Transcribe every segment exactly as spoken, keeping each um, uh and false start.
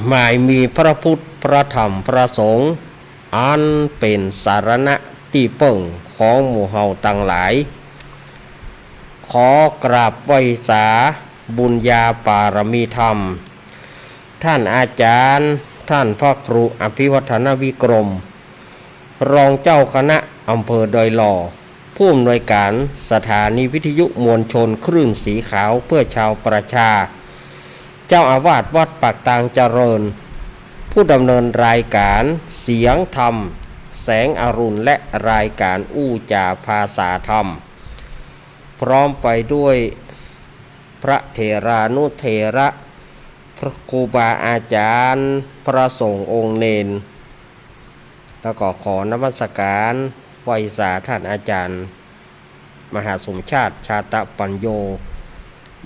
หมายมีพระพุทธ พระธรรม พระสงฆ์ อันเป๋นสรณะตี้เปิ้งของหมู่เฮาตังหลาย ขอกราบไหว้สาบุญญาปารมีธรรม ท่านอาจารย์ ท่านพระครูอภิวัฒนวิกรม รองเจ้าคณะอำเภอดอยหล่อ ผู้อำนวยการสถานีวิทยุมวลชนคลื่นสีขาวเพื่อชาวประชา เจ้าอาวาสวัดปากตางเจริญ ผู้ดำเนินรายการเสียงธรรม แสงอรุณ และรายการอู้จ๋าภาษาธรรม พร้อมไปด้วยพระเถรานุเถระ พระครูบาอาจารย์ พระสงฆ์องค์เณร แล้วก็ขอนมัสการไหว้สาท่านอาจารย์ มหาสมชาติ ชาตะปัญโญ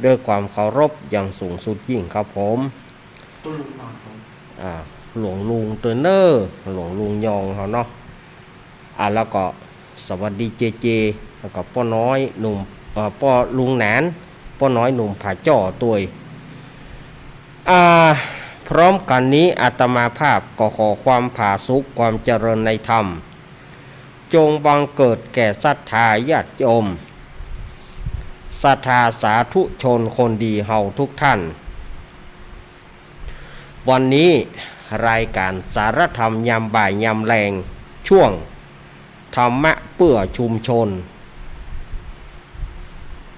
ด้วยความเคารพอย่างสูงสุดยิ่งครับผม ตุ๊ลุงนอนผม อ่า หลวงลุงเตอเนอร์ หลวงลุงยองเขาเนาะ อ่า แล้วก็สวัสดีเจเจ แล้วก็ป้อน้อยหนุ่ม เอ่อ ป้อลุงหนาน ป้อน้อยหนุ่มผาจ้อตวย อ่า พร้อมกั๋นนี้อาตมาภาพก็ขอความผาสุกความเจริญในธรรม จงบังเกิดแก่ศรัทธาญาติโยม ศรัทธาสาธุชนคนดีเฮาทุกท่าน วันนี้รายการสารธรรมยามบ่ายยามแลง ช่วงธรรมะเพื่อชุมชน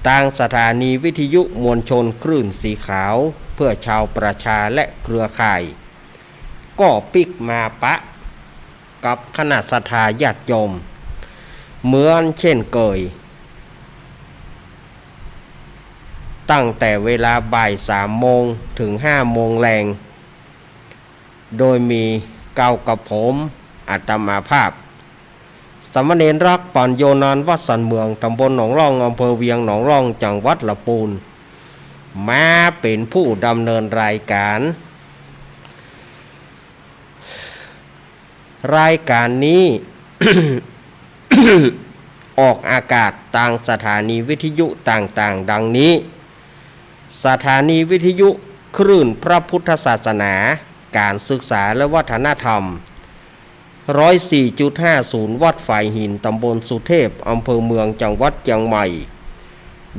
ตางสถานีวิทยุมวลชนคลื่นสีขาวเพื่อชาวประชาและเครือข่าย ก็ปิ๊กมาปะกับคณะศรัทธาญาติโยม เหมือนเช่นเคย ตั้งแต่เวลาบ่ายสามโมงถึงห้าโมงแลง โดยมีเก้ากับผมอาตมาภาพ สามเณรรัก ปัญโญ นานวัดสันเมือง ตำบลหนองล่อง อำเภอเวียงหนองล่อง จังหวัดละปูน มาเป๋นผู้ดำเนินรายการ รายการนี้ ออกอากาศตางสถานีวิทยุต่างๆ ดังนี้ สถานีวิทยุคลื่นพระพุทธศาสนา การศึกษาและวัฒนธรรม ร้อยสี่จุดห้าศูนย์ วัดฝายหิน ตำบลสุเทพ อำเภอเมือง จังหวัดเจียงใหม่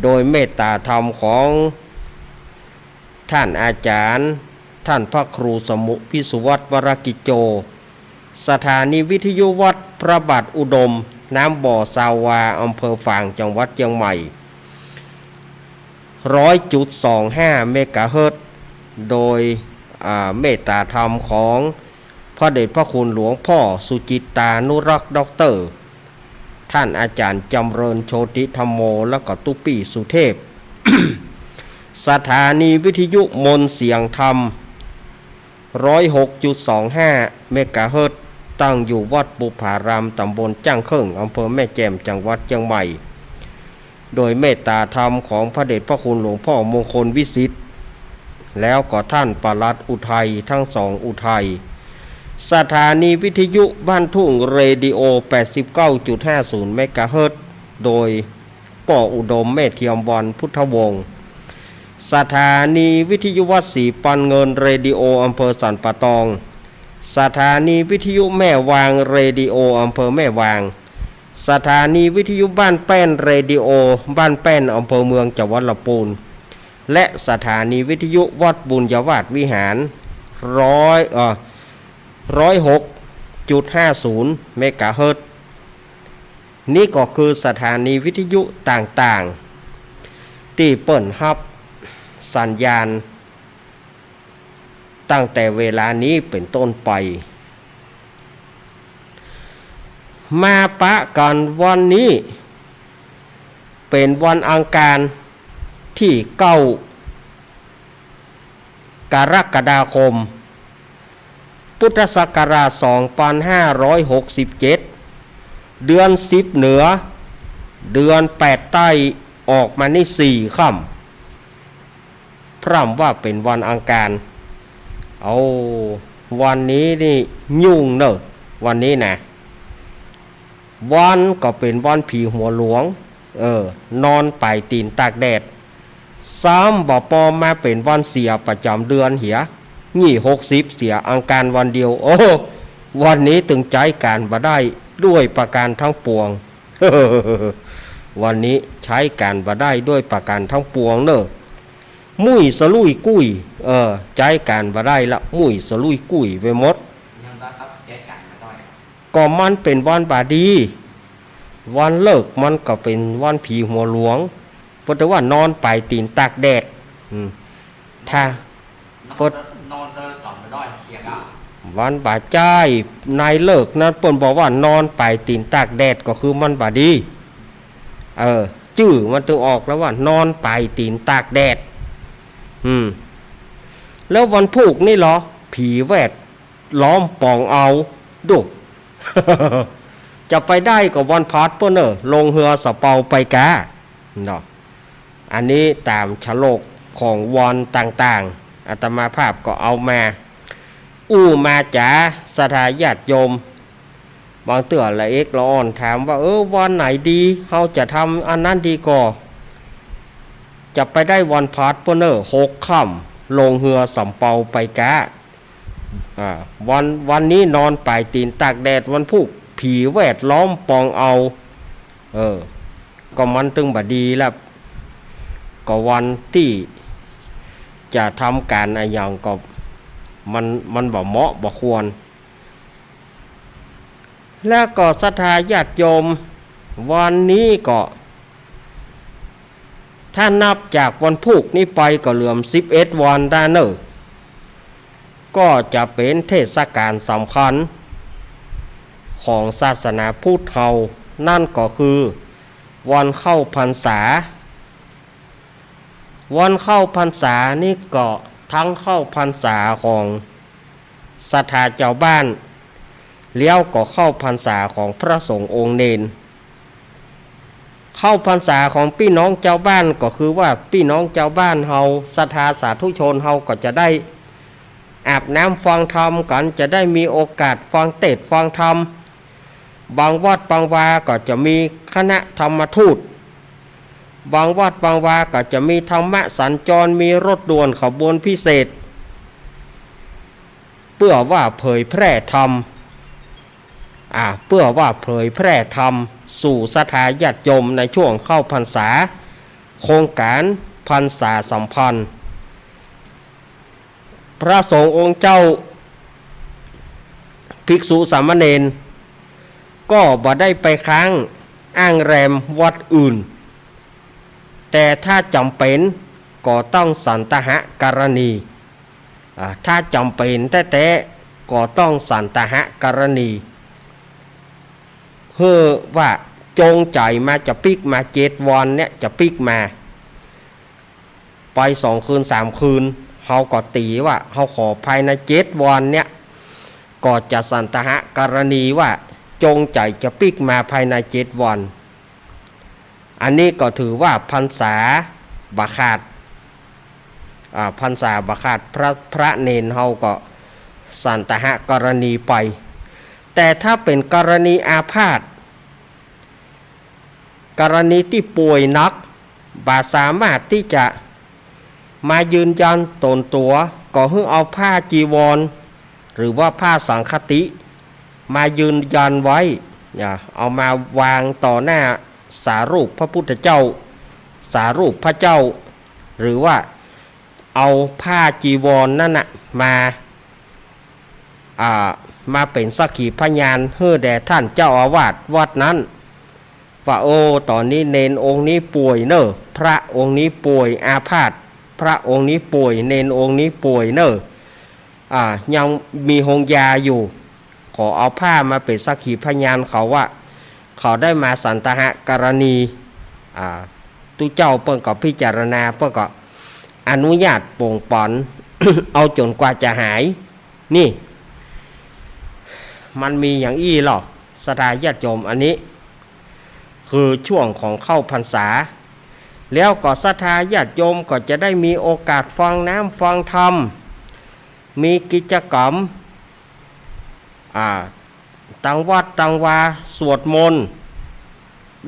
โดยเมตตาธรรมของ ท่านอาจารย์ ท่านพระครูสมุห์ วิสุวัฒน์ วรกิจโจ สถานีวิทยุวัดพระบาทอุดม น้ำบ่อซาวา อำเภอฝาง จังหวัดเจียงใหม่ ร้อยจุดสองห้า เมกะเฮิรตซ์ โดย อ่า เมตตาธรรมของพระเดชพระคุณหลวงพ่อสุจิตตานุรักษ์ ด็อกเตอร์ ท่านอาจารย์จำเริญ โชติธัมโม แล้วก็ตุ๊ปี้สุเทพ สถานีวิทยุมนต์เสียงธรรม ร้อยหกจุดสองห้า เมกะเฮิรตซ์ ตั้งอยู่วัดบุพาราม ตำบลจ้างเคิ่ง อำเภอแม่แจ่ม จังหวัดเจียงใหม่ โดยเมตตาธรรมของพระเดชพระคุณหลวงพ่อมงคลวิสิทธิ์ แล้วก็ท่านปลัดอุทัย ทั้งสองอุทัย สถานีวิทยุบ้านทุ่ง เรดิโอ แปดสิบเก้าจุดห้าศูนย์ เมกะเฮิรตซ์ โดยป้ออุดม แม่เทียมวัน พุทธวงศ์ สถานีวิทยุวัดศรีปันเงิน เรดิโอ อำเภอสันป่าตอง สถานีวิทยุแม่วาง เรดิโอ อำเภอแม่วาง สถานีวิทยุบ้านแป้น เรดิโอ บ้านแป้น อำเภอเมือง จังหวัดละปูน และสถานีวิทยุวัดบุญญาวาสวิหาร ร้อย เอ่อ ร้อยหกจุดห้าศูนย์ เมกะเฮิรตซ์ นี่ก็คือสถานีวิทยุต่างๆ ตี้เปิ้นฮับสัญญาณ ตั้งแต่เวลานี้เป๋นต้นไป มาปะกั๋นวันนี้ เป๋นวันอังคารตี้เก้า กรกฎาคม พุทธศักราช สองพันห้าร้อยหกสิบเจ็ด เดือนสิบเหนือ เดือนแปดใต้ ออกมานี่สี่ค่ำ พร่ำว่าเป๋นวันอังคาร เอา วันนี้นี่ยุ่งเน่อ วันนี้นะ วันก็เป๋นวันผีหัวหลวง เออ นอนป๋ายตี๋นตากแดด ซ้ำบ่ปอมาเป๋นวันเสียประจ๋ำเดือนเหีย ยี่หกสิบเสียอังคารวันเดียว โอ้ วันนี้ตึงใจ๊ก๋านบ่ได้ด้วยประการทั้งปวง วันนี้ใจ๊ก๋านบ่ได้ด้วยประการทั้งปวงเน่อ มุ่ยสะลุยกุ้ย เออ ใจ๊ก๋านบ่ได้ละ มุ่ยสะลุยกุ้ยไปหมด ยังบ่ตัดใจ๊ก๋านบ่ได้ ก็มันเป๋นวันบ่าดี วันฤกษ์มันก็เป๋นวันผีหัวหลวง เปิ้นว่า นอนป๋ายตี๋นตากแดด อืม ถ้า นอน เปิ้น นอนเดินต่อบ่ได้เสียงอ่ะ วันบ่าใจ้ ในฤกษ์นั้นเปิ้นบอกว่า นอนป๋ายตี๋นตากแดดก็คือมันบ่าดี เออ จื้อมันตึงออกแล้วว่า นอนป๋ายตี๋นตากแดด อืม แล้ววันพูกนี่เหรอ ผีแวดล้อมปองเอา ดู จะไปได้ก็วันพฤหัสเปิ้นเน่อ ลงเฮือสำเภาไปกา เนาะ อันนี้ต๋ามฉลกของวันต่างๆ อาตมาภาพก็เอามา อู้มาจ๋า ศรัทธาญาติโยม บางเตื้อละเอกละอ่อนถามว่า เออ วันไหนดี เฮาจะทำอันนั้นดีก่อ จะไปได้วันพฤหัสเปิ้นเน่อ หกค่ำ ลงเฮือสำเภาไปกา อ่า วัน วันนี้นอนป๋ายตี๋นตากแดด วันพูกผีแวดล้อมปองเอา เออ ก็มันตึงบ่าดีละ ก็วันตี้จะทำก๋านอะหยังก็มัน มันบ่เหมาะบ่ควร แล้วก็ศรัทธาญาติโยม วันนี้ก็ ถ้านับจากวันพูกนี้ไปก็เหลือสิบเอ็ดวันด้านเน่อ ก็จะเป๋นเทศกาลสำคัญของศาสนาพุทธเฮา นั่นก็คือวันเข้าพรรษา วันเข้าพรรษานี่ก็ทั้งเข้าพรรษาของศรัทธาจาวบ้าน แล้วก็เข้าพรรษาของพระสงฆ์องค์เณร เข้าพรรษาของปี้น้องจาวบ้านก็คือว่าปี้น้องจาวบ้านเฮา ศรัทธาสาธุชนเฮาก็จะได้อาบน้ำฟังธรรมกั๋น จะได้มีโอกาสฟังเตสน์ฟังธรรม บางวัดบางวาก็จะมีคณะธรรมทูต บางวัดบางวาก็จะมีธรรมสัญจร มีรถด่วนขบวนพิเศษ เปื้อว่าเผยแพร่ธรรม อ่า เปื้อว่าเผยแพร่ธรรมสู่ศรัทธาญาติโยมในช่วงเข้าพรรษา โครงก๋านพรรษาสัมพันธ์ พระสงฆ์องค์เจ้า ภิกษุสามเณร ก็บ่ได้ไปค้างอ้างแรมวัดอื่น แต่ถ้าจ๋ำเป๋นก็ต้องสันตหกรณี อ่า ถ้าจ๋ำเป๋นแต๊ๆ ก็ต้องสันตหกรณี หื้อว่าจงใจ๋มาจะปิ๊กมาเจ็ดวันเนี่ย จะปิ๊กมา ไปสองคืนสามคืน เฮาก็ตี๋ว่าเฮาขอภายในเจ็ดวันเนี่ย ก็จะสันตหกรณีว่าจงใจ๋จะปิ๊กมาภายในเจ็ดวัน อันนี้ก็ถือว่าพรรษาบ่ขาด อ่า พรรษาบ่ขาด พระ พระเณรเฮาก็สันตหกรณีไป แต่ถ้าเป๋นกรณีอาพาธ กรณีตี้ป่วยหนัก บ่สามารถตี้จะมายืนยันต๋นตั๋ว ก็หื้อเอาผ้าจีวร หรือว่าผ้าสังฆติ มายืนยันไว้ อ่า เอามาวางต่อหน้าสารูปพระพุทธเจ้า สารูปพระเจ้า หรือว่าเอาผ้าจีวรนั่นน่ะมา อ่า มาเป๋นสักขีพยานหื้อแด่ท่านเจ้าอาวาสวัดนั้น ว่า โอ้ ต๋อนนี้เณรองค์นี้ป่วยเน่อ พระองค์นี้ป่วยอาพาธ พระองค์นี้ป่วย เณรองค์นี้ป่วยเน่อ อ่า ยังมีโฮงยาอยู่ ขอเอาผ้ามาเป๋นสักขีพยานเขาว่า เขาได้มาสันตหกรณี อ่า ตุ๊เจ้าเปิ้นก็พิจารณา เปิ้นก็อนุญาตป่งป๋อน เอาจ๋นกว่าจะหาย นี่ มันมีอย่างอี้ลอ ศรัทธาญาติโยม อันนี้คือช่วงของเข้าพรรษา แล้วก็ศรัทธาญาติโยมก็จะได้มีโอกาสฟังน้ำฟังธรรม มีกิจกรรม อ่า ตางวัดตางวา สวดมนต์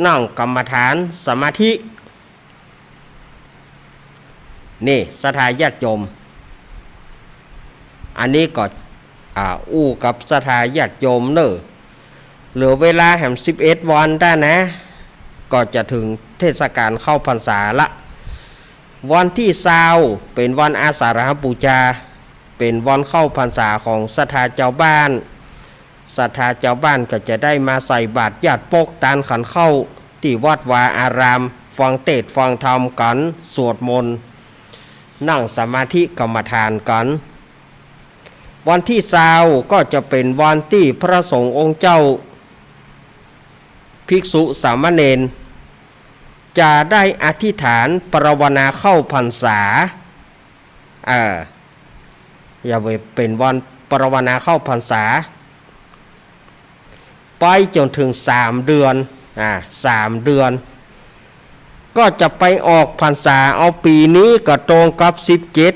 นั่งกรรมฐานสมาธิ นี่ ศรัทธาญาติโยม อันนี้ก็ อ่า อู้กับศรัทธาญาติโยมเน่อ เหลือเวลาแหมสิบเอ็ดวันได้นะ ก็จะเถิงเทศกาลเข้าพรรษาละ วันตี้ซาวเป๋นวันอาสาฬหบูชา เป๋นวันเข้าพรรษาของศรัทธาจาวบ้าน ศรัทธาจาวบ้านก็จะได้มาใส่บาตรญาติปกตานขันข้าวตี้วัดวาอาราม ฟังเตสน์ฟังธรรมกั๋น สวดมนต์ นั่งสมาธิกรรมฐานกั๋น วันตี้ซาวก็จะเป๋นวันตี้พระสงฆ์องค์เจ้า ภิกษุสามเณร จะได้อธิษฐานปรารถนาเข้าพรรษา เออ จะเป๋นวันปรารถนาเข้าพรรษา ไปจ๋นเถิงสามเดือน อ่า สามเดือน ก็จะไปออกพรรษาเอา ปี๋นี้ก็ตรงกับสิบเจ็ด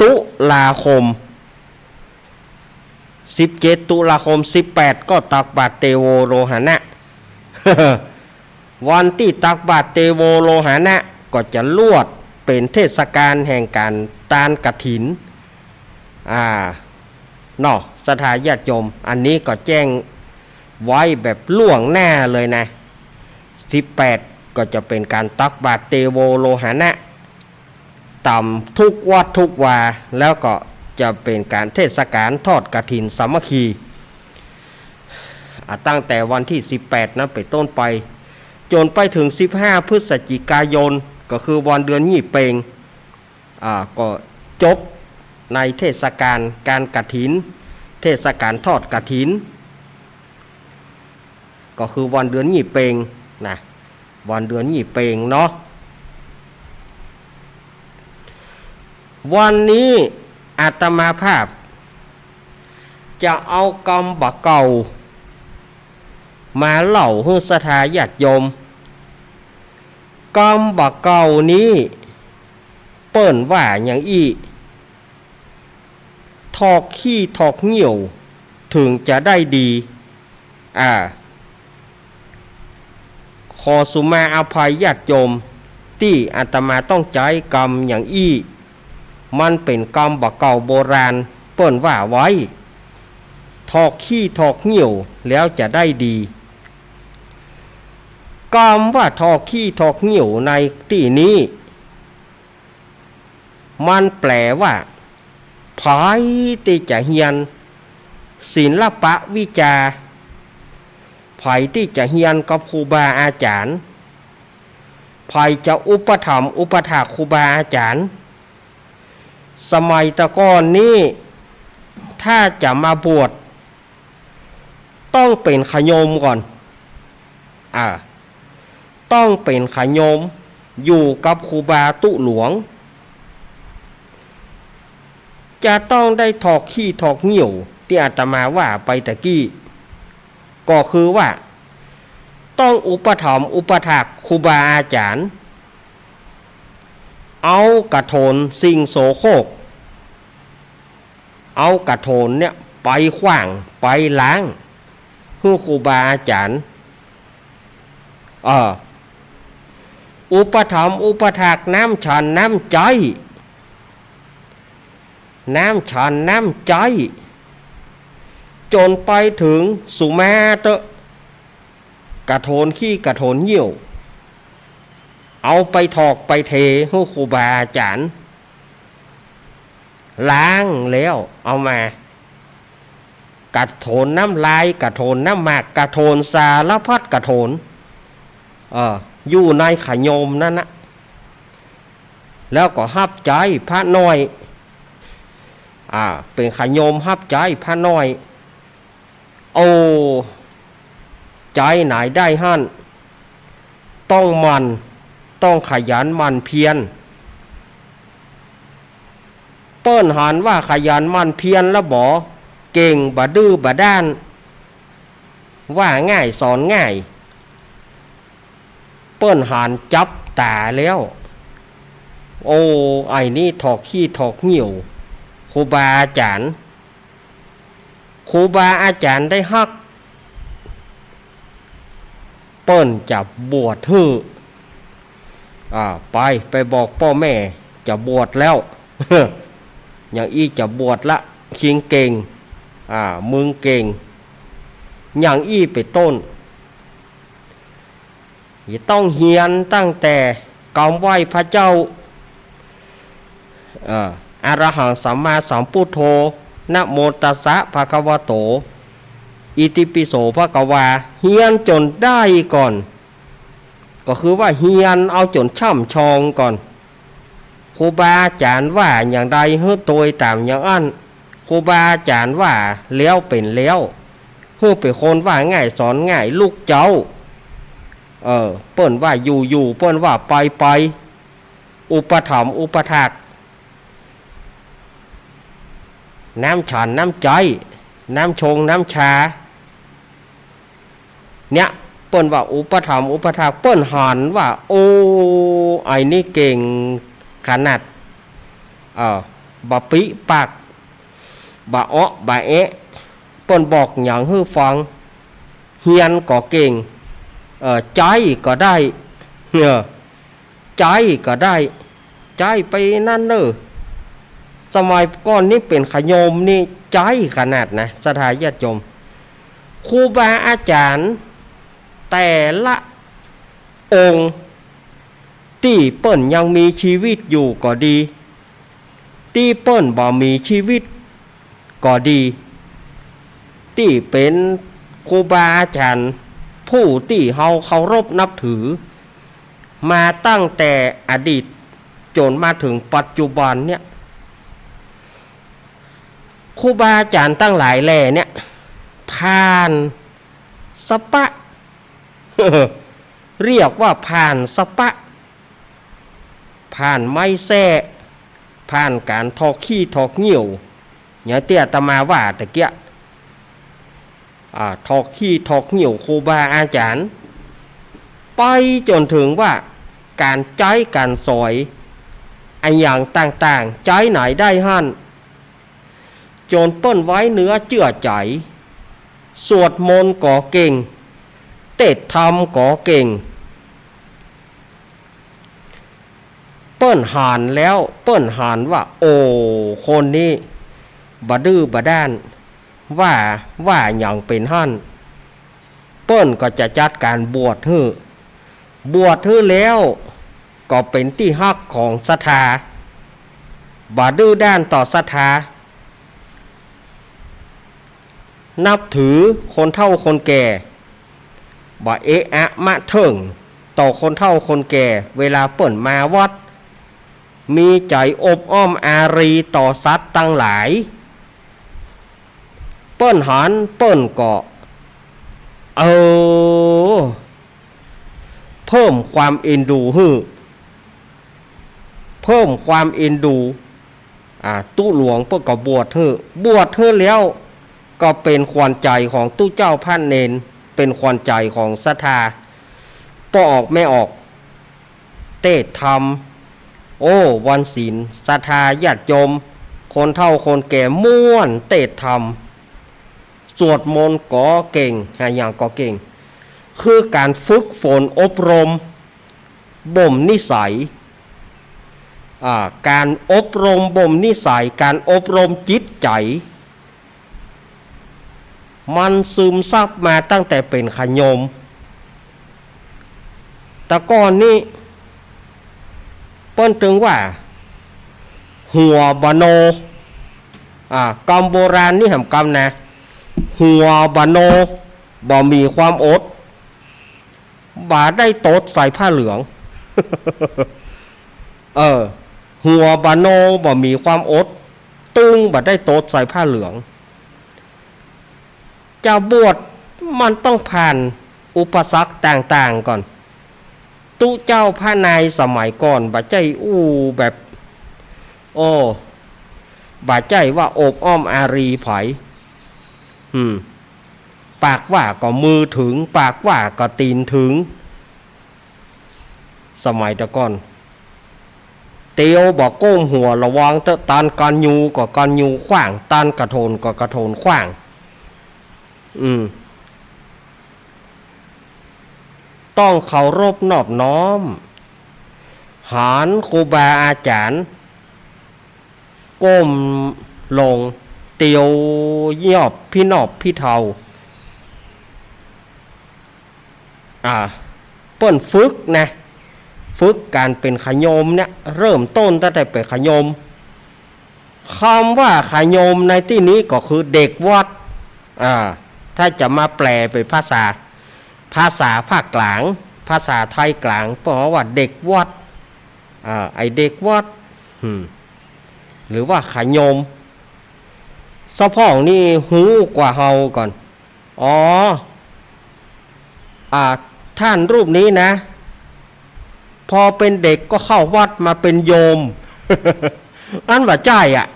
ตุลาคม สิบเจ็ดตุลาคม สิบแปดก็ตักบาตรเตโวโรหณะ วันตี้ตักบาตรเตโวโรหณะ ก็จะลวดเป๋นเทศกาลแห่งก๋านตานกฐิน อ่า เนาะ ศรัทธาญาติโยม อันนี้ก็แจ้งไว้แบบล่วงหน้าเลยนะ สิบแปดก็จะเป๋นก๋านตักบาตรเตโวโรหณะ ต๋ามทุกวัดทุกวา แล้วก็จะเป๋นก๋านเทศกาลทอดกฐินสามัคคี อ่ะ ตั้งแต่วันตี้สิบแปดนั้นเป๋นต้นไป จ๋นไปเถิงสิบห้าพฤศจิกายน ก็คือวันเดือนยี่เปง อ่า ก็จบในเทศกาลก๋านกฐิน เทศกาลทอดกฐิน ก็คือวันเดือนยี่เปงนะ วันเดือนยี่เปงเนาะ วันนี้อาตมาภาพจะเอากำบ่าเก่ามาเล่าหื้อศรัทธาญาติโยม กำบ่าเก่านี้เปิ้นว่าหยังอี้ ถอกขี้ถอกเยี่ยวเถิงจะได้ดี อ่า ขอสุมาอภัยญาติโยม ตี้อาตมาต้องใจ๊กำหยังอี้ มันเป๋นกำบ่าเก่าโบราณเปิ้นว่าไว้ ถอกขี้ถอกเยี่ยวแล้วจะได้ดี กำว่าถอกขี้ถอกเยี่ยวในตี้นี้ มันแปล๋ว่า ใผตี้จะเฮียนศิลปะวิชา ใผตี้จะเฮียนกับครูบาอาจ๋ารย์ ใผจะอุปถัมภ์อุปถากครูบาอาจ๋ารย์ สมัยแต่ก่อนนี้ ถ้าจะมาบวช ต้องเป๋นขะโยมก่อน อ่า ต้องเป๋นขะโยม อยู่กับครูบาตุ๊หลวง จะต้องได้ถอกขี้ถอกเยี่ยว ตี้อาตมาว่าไปตะกี้ ก็คือว่า ต้องอุปถัมภ์อุปถากครูบาอาจ๋ารย์ เอากระโถนสิ่งโสโครก เอากระโถนเนี่ยไปขว้างไปล้างหื้อครูบาอาจ๋ารย์ เออ อุปถัมภ์อุปถากน้ำฉันน้ำใจ๊ น้ำฉันน้ำใจ๊ จ๋นไปเถิงสุมาเต๊อะ กระโถนขี้กระโถนเยี่ยว เอาไปถอกไปเทหื้อครูบาอาจ๋ารย์ ล้างแล้วเอามา กระโถนน้ำลาย กระโถนน้ำหมาก กระโถนสารพัดกระโถน เออ อยู่ในขะโยมนั้นนะ แล้วก็ฮับใจ๊พระน้อย อ่า เป๋นขะโยมฮับใจ๊พระน้อย โอ้ ใจ๊ไหนได้หั้น ต้องหมั่น ต้องขยันหมั่นเพียร เปิ้นหันว่าขยันหมั่นเพียรแล้วบ่ เก่งบ่ดื้อบ่ด้าน ว่าง่ายสอนง่าย เปิ้นหันจับต๋าแล้ว โอ้ ไอ้นี่ถอกขี้ถอกเยี่ยว ครูบาอาจ๋ารย์ ครูบาอาจ๋ารย์ได้ฮัก เปิ้นจะบวชหื้อ อ่า ไป ไปบอกป้อแม่จะบวชแล้ว อย่างอี้จะบวชละ คิงเก่ง อ่า มึงเก่ง อย่างอี้เป๋นต้น จะต้องเฮียนตั้งแต่กำไหว้พระเจ้า เอ่อ อะระหังสัมมาสัมพุทโธ นะโมตัสสะภะคะวะโต อิติปิโสภะคะวา เฮียนจ๋นได้ก่อน ก็คือว่าเฮียนเอาจ๋นช่ำชองก่อน ครูบาอาจ๋ารย์ว่าอย่างใดหื้อตวยต๋ามอย่างอั้น ครูบาอาจ๋ารย์ว่าแล้วเป๋นแล้ว หื้อเป๋นคนว่าง่ายสอนง่ายลูกเจ้า เออ เปิ้นว่าอยู่อยู่ เปิ้นว่าไปไป อุปถัมภ์อุปถาก น้ำฉันน้ำใจ๊ น้ำชงน้ำชา เนี่ย เปิ้นว่าอุปถัมภ์อุปถาก เปิ้นหันว่า โอ้ ไอ้นี่เก่งขนาด เอ่อ บ่ปิ๊ปาก บ่เอะบ่แอะ เปิ้นบอกหยังหื้อฟัง เฮียนก็เก่ง เอ่อ ใจ๊ก็ได้ เออ ใจ๊ก็ได้ ใจ๊ไปนั้นเน่อ สมัยก่อนนี่เป๋นขะโยมนี่ใจ๊ขนาดนะ ศรัทธาญาติโยม ครูบาอาจ๋ารย์แต่ละองค์ ตี้เปิ้นยังมีจีวิตอยู่ก็ดี ตี้เปิ้นบ่มีจีวิตก็ดี ตี้เป๋นครูบาอาจ๋ารย์ผู้ตี้เฮาเคารพนับถือ มาตั้งแต่อดีตจ๋นมาเถิงปัจจุบันเนี่ย ครูบาอาจ๋ารย์ตังหลายแหล่เนี่ย ผ่านสะปะ เรียกว่าผ่านสะปะ ผ่านไม้แส้ ผ่านก๋านถอกขี้ถอกเยี่ยว อย่างตี้อาตมาว่าตะเกียะ อ่า ถอกขี้ถอกเยี่ยวครูบาอาจ๋ารย์ ไปจ๋นเถิงว่าก๋านใจ๊ก๋านสอย อะหยังต่างๆ ใจ๊ไหนได้หั้น จ๋นเปิ้นไว้เนื้อเจื้อใจ๋ สวดมนต์ก็เก่ง เตศน์ธรรมก็เก่ง เปิ้นหันแล้ว เปิ้นหันว่า โอ้ คนนี้บ่ดื้อบ่ด้าน ว่า ว่าหยังเป๋นหั้น เปิ้นก็จะจัดก๋านบวชหื้อ บวชหื้อแล้ว ก็เป๋นตี้ฮักของศรัทธา บ่ดื้อด้านต่อศรัทธา นับถือคนเฒ่าคนแก่ บ่เอะอะมะเถิ่งต่อคนเฒ่าคนแก่ เวลาเปิ้นมาวัด มีใจ๋อบอ้อมอารีต่อสัตว์ตังหลาย เปิ้นหันเปิ้นก็ เออ เพิ่มความเอ็นดูหื้อ เพิ่มความเอ็นดู อ่า ตุ๊หลวงเปิ้นก็บวชหื้อ บวชหื้อแล้ว ก็เป๋นขวัญใจ๋ของตุ๊เจ้าพระเณร เป๋นขวัญใจ๋ของศรัทธา ป้อออกแม่ออก เตศน์ธรรม โอ้ วันศีล ศรัทธาญาติโยม คนเฒ่าคนแก่ม่วนเตศน์ธรรม สวดมนต์ก็เก่ง หาหยังก็เก่ง คือก๋านฝึกฝนอบรม บ่มนิสัย อ่า ก๋านอบรมบ่มนิสัย ก๋านอบรมจิตใจ๋ มันซึมซับมาตั้งแต่เป๋นขะโยม แต่ก่อนนี้ เปิ้นตึงว่า หัวบ่โน อ่า กำโบราณนี่แหมกำนะ หัวบ่โน บ่มีความอด บ่ได้ตดใส่ผ้าเหลือง เออ หัวบ่โน บ่มีความอด ตึงบ่ได้ตดใส่ผ้าเหลือง จะบวชมันต้องผ่านอุปสรรคต่างๆ ก่อน ตุ๊เจ้าพระนายสมัยก่อนบ่ใจ้อู้แบบ โอ้ บ่ใจ้ว่าอบอ้อมอารีใผ อืม ปากว่าก็มือถึง ปากว่าก็ตี๋นถึง สมัยแต่ก่อน เตียวบ่ก้มหัว ระวังเต๊อะ ตานกัณฑ์ยูก็กัณฑ์ยูขว้าง ตานกระโถนก็กระโถนขว้าง อืม ต้องเคารพนอบน้อม หันครูบาอาจ๋ารย์ ก้มลง เตียวเยียบพินอบพิเทา อ่า เปิ้นฝึกนะ ฝึกก๋านเป๋นขะโยมเนี่ย เริ่มต้นตั้งแต่เป๋นขะโยม กำว่าขะโยมในตี้นี้ก็คือเด็กวัด อ่า ถ้าจะมาแปลเป๋นภาษา ภาษาภาคกลาง ภาษาไทยกลาง เปิ้นฮ้องว่าเด็กวัด อ่า ไอ้เด็กวัด อืม หรือว่าขะโยม สะพ้องนี่ฮู้กว่าเฮาก่อน อ๋อ อ่า ท่านรูปนี้นะ พอเป๋นเด็กก็เข้าวัดมาเป๋นโยม อันบ่ใจ้อะ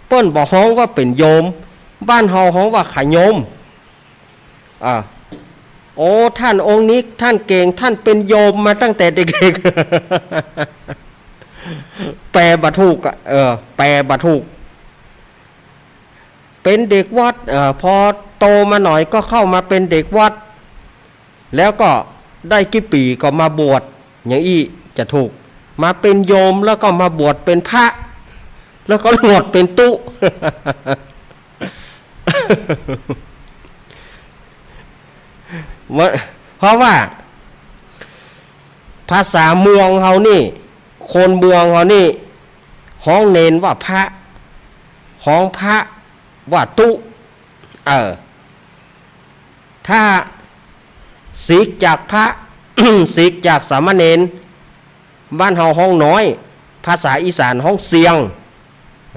เปิ้นบ่ฮ้องว่าเป๋นโยม บ้านเฮาฮ้องว่าขะโยม อ่า โอ้ ท่านองค์นี้ ท่านเก่ง ท่านเป๋นโยมมาตั้งแต่เด็กๆ แปลบ่ถูกอะ เออ แปลบ่ถูก เป๋นเด็กวัด เอ่อ พอโตมาหน่อยก็เข้ามาเป๋นเด็กวัด แล้วก็ได้กี่ปี๋ก็มาบวช อย่างอี้จะถูก มาเป๋นโยมแล้วก็มาบวชเป๋นพระ แล้วก็บวชเป๋นตุ๊ เพราะว่า ภาษาเมืองเฮานี่ คนเมืองเฮานี่ ฮ้องเณรว่าพระ ฮ้องพระว่าตุ๊ เออ ถ้าสิกจากพระ สิกจากสามเณร บ้านเฮาฮ้องน้อย ภาษาอีสานฮ้องเซียง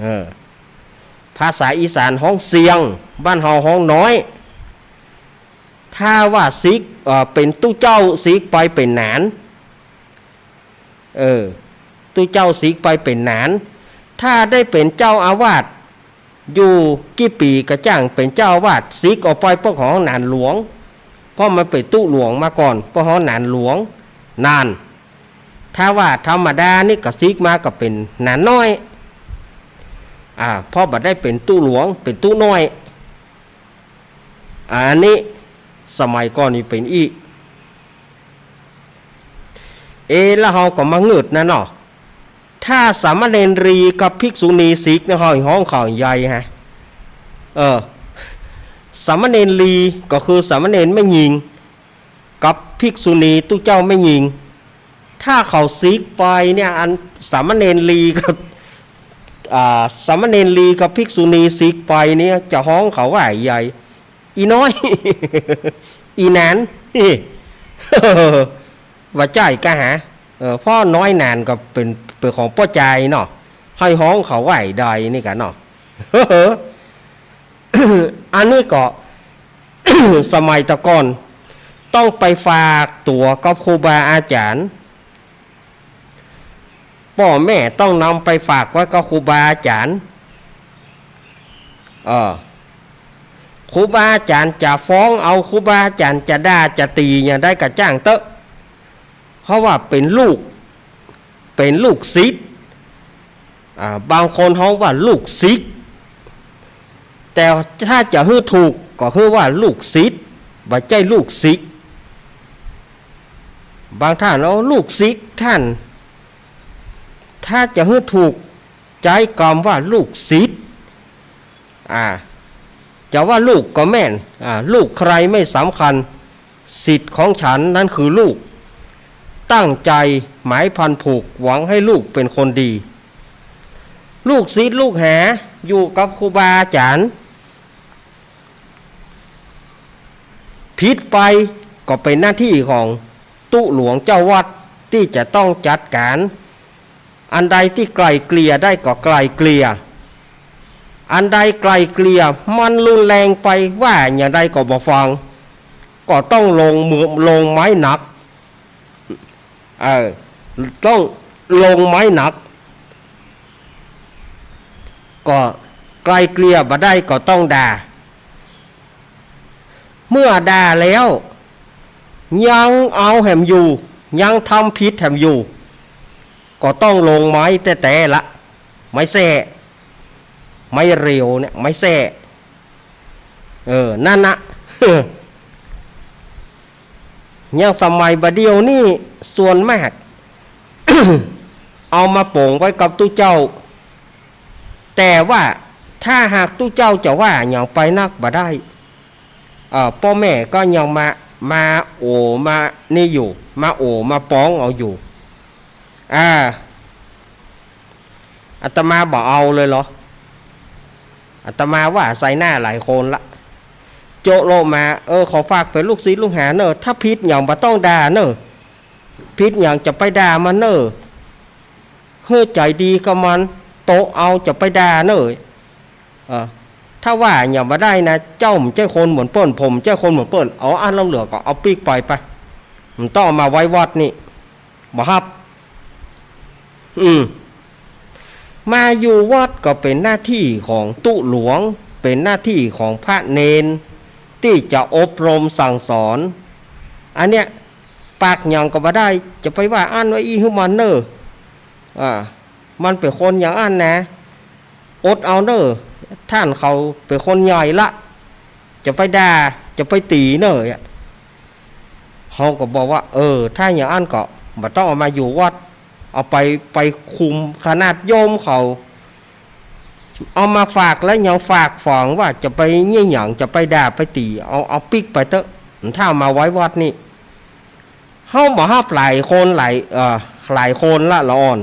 เออ ภาษาอีสานฮ้องเซียง บ้านเฮาฮ้องน้อย ถ้าว่าสิก เอ่อ เป๋นตุ๊เจ้าสิกไปเป๋นหนาน เออ ตุ๊เจ้าสิกไปเป๋นหนาน ถ้าได้เป๋นเจ้าอาวาสอยู่กี่ปี๋ก็จ้างเป๋นเจ้าอาวาส สิกออกไปเปิ้นฮ้องหนานหลวง เพราะมันเป๋นตุ๊หลวงมาก่อน เปิ้นฮ้องหนานหลวง หนาน ถ้าว่าธรรมดานี่ก็สิกมาก็เป๋นหนานน้อย อ่า เพราะบ่ได้เป๋นตุ๊หลวง เป๋นตุ๊น้อย อันนี้สมัยก่อนนี่เป๋นอี้ เอ แล้วเฮาก็มางึดนะเนาะ ถ้าสามเณรีกับภิกษุณีสิกนะ เฮาฮ้องเขาใหญ่ฮะ เออ สามเณรีก็คือสามเณรแม่ญิง กับภิกษุณีตุ๊เจ้าแม่ญิง ถ้าเขาสิกไปเนี่ย อันสามเณรีกับ อ่า สามเณรีกับภิกษุณีสิกไปเนี่ย จะฮ้องเขาว่าใหญ่ อีน้อย อีหนาน บ่ใจ้กาหา เออ เพราะน้อยหนานก็เป๋น เป๋นของป้อจายเนาะ หื้อฮ้องเขาว่าใดนี่กาเนาะ อันนี้ก็ สมัยตะก่อน ต้องไปฝากตั๋วกับครูบาอาจ๋ารย์ ป้อแม่ต้องนำไปฝากไว้กับครูบาอาจ๋ารย์ เออ ครูบาอาจ๋ารย์จะฟ้องเอา ครูบาอาจ๋ารย์จะด่าจะตี๋อย่างใดก็จ้างเต๊อะ เพราะว่าเป๋นลูก เป๋นลูกศิษย์ อ่า บางคนฮ้องว่าลูกสิก แต่ถ้าจะหื้อถูกก็คือว่าลูกศิษย์ บ่ใจ้ลูกสิก บางท่าน โอ้ ลูกศิษย์ท่าน ถ้าจะหื้อถูก ใจ๊กำว่าลูกศิษย์ อ่า จะว่าลูกก็แม่น อ่า ลูกใครไม่สำคัญ ศิษย์ของฉันนั้นคือลูก ตั้งใจ๋หมายพันผูก หวังให้ลูกเป๋นคนดี ลูกศิษย์ลูกหาอยู่กับครูบาอาจ๋ารย์ ผิดไปก็เป๋นหน้าตี้ของตุ๊หลวงเจ้าวัดตี้จะต้องจัดก๋าน อันใดตี้ไกล่เกลี่ยได้ก็ไกล่เกลี่ย อันใดไกล่เกลี่ยมันรุนแรงไป ว่าอย่างใดก็บ่ฟัง ก็ต้องลงมือ ลงไม้หนัก เออ ต้องลงไม้หนัก ก็ไกล่เกลี่ยบ่ได้ก็ต้องด่า เมื่อด่าแล้ว ยังเอาแหมอยู่ ยังทำผิดแหมอยู่ ก็ต้องลงไม้แต๊ๆ ละ ไม้แส้ ไม้เรียวเนี่ย ไม้แส้ เออ นั่นนะ อย่างสมัยบ่าเดี่ยวนี่ส่วนมาก เอามาป๋งไว้กับตุ๊เจ้า แต่ว่า ถ้าหากตุ๊เจ้าจะว่าหยังไปนักบ่ได้ เอ่อ ป้อแม่ก็ยังมา มาโอ้ มานี่อยู่ มาโอ้ มาป๋องเอาอยู่ อ่า อาตมาบ่เอาเลยเหรอ อาตมาว่าใส่หน้าหลายคนละ โจะโละมา เออ ขอฝากเป๋นลูกศิษย์ลูกหาเน่อ ถ้าผิดหยังบ่ต้องด่าเน่อ ผิดหยังจะไปด่ามันเน่อ หื้อใจ๋ดีกับมัน โตะเอาจะไปด่าเน่อ เออ ถ้าว่าหยังบ่ได้นะ เจ้าบ่ใจ้คนเหมือนเปิ้น ผมบ่ใจ้คนเหมือนเปิ้น เอาอันเหลือๆ ก็เอาปิ๊กไปไป บ่ต้องเอามาไว้วัดนี่ บ่ฮับ อืม มาอยู่วัดก็เป๋นหน้าตี้ของตุ๊หลวง เป๋นหน้าตี้ของพระเณร ตี้จะอบรมสั่งสอน อันเนี้ย ปากหยังก็บ่ได้ จะไปว่าอั้นว่าอี้หื้อมันเน่อ อ่า มันเป๋นคนอย่างอั้นนะ อดเอาเน่อ ต้านเขาเป๋นคนใหญ่ละ จะไปด่า จะไปตี๋เน่อ เฮาก็บอกว่า เออ ถ้าอย่างอั้นก็บ่ต้องเอามาอยู่วัด เอาไป ไปคุม ขนาดโยมเขา เอามาฝากแล้วยังฝากฝังว่าจะไปเยียะหยัง จะไปด่าไปตี๋ เอา เอาปิ๊กไปเต๊อะ ถ้าเอามาไว้วัดนี่ เฮาบ่ฮับหลายคนหลาย เอ่อ หลายคนละละอ่อน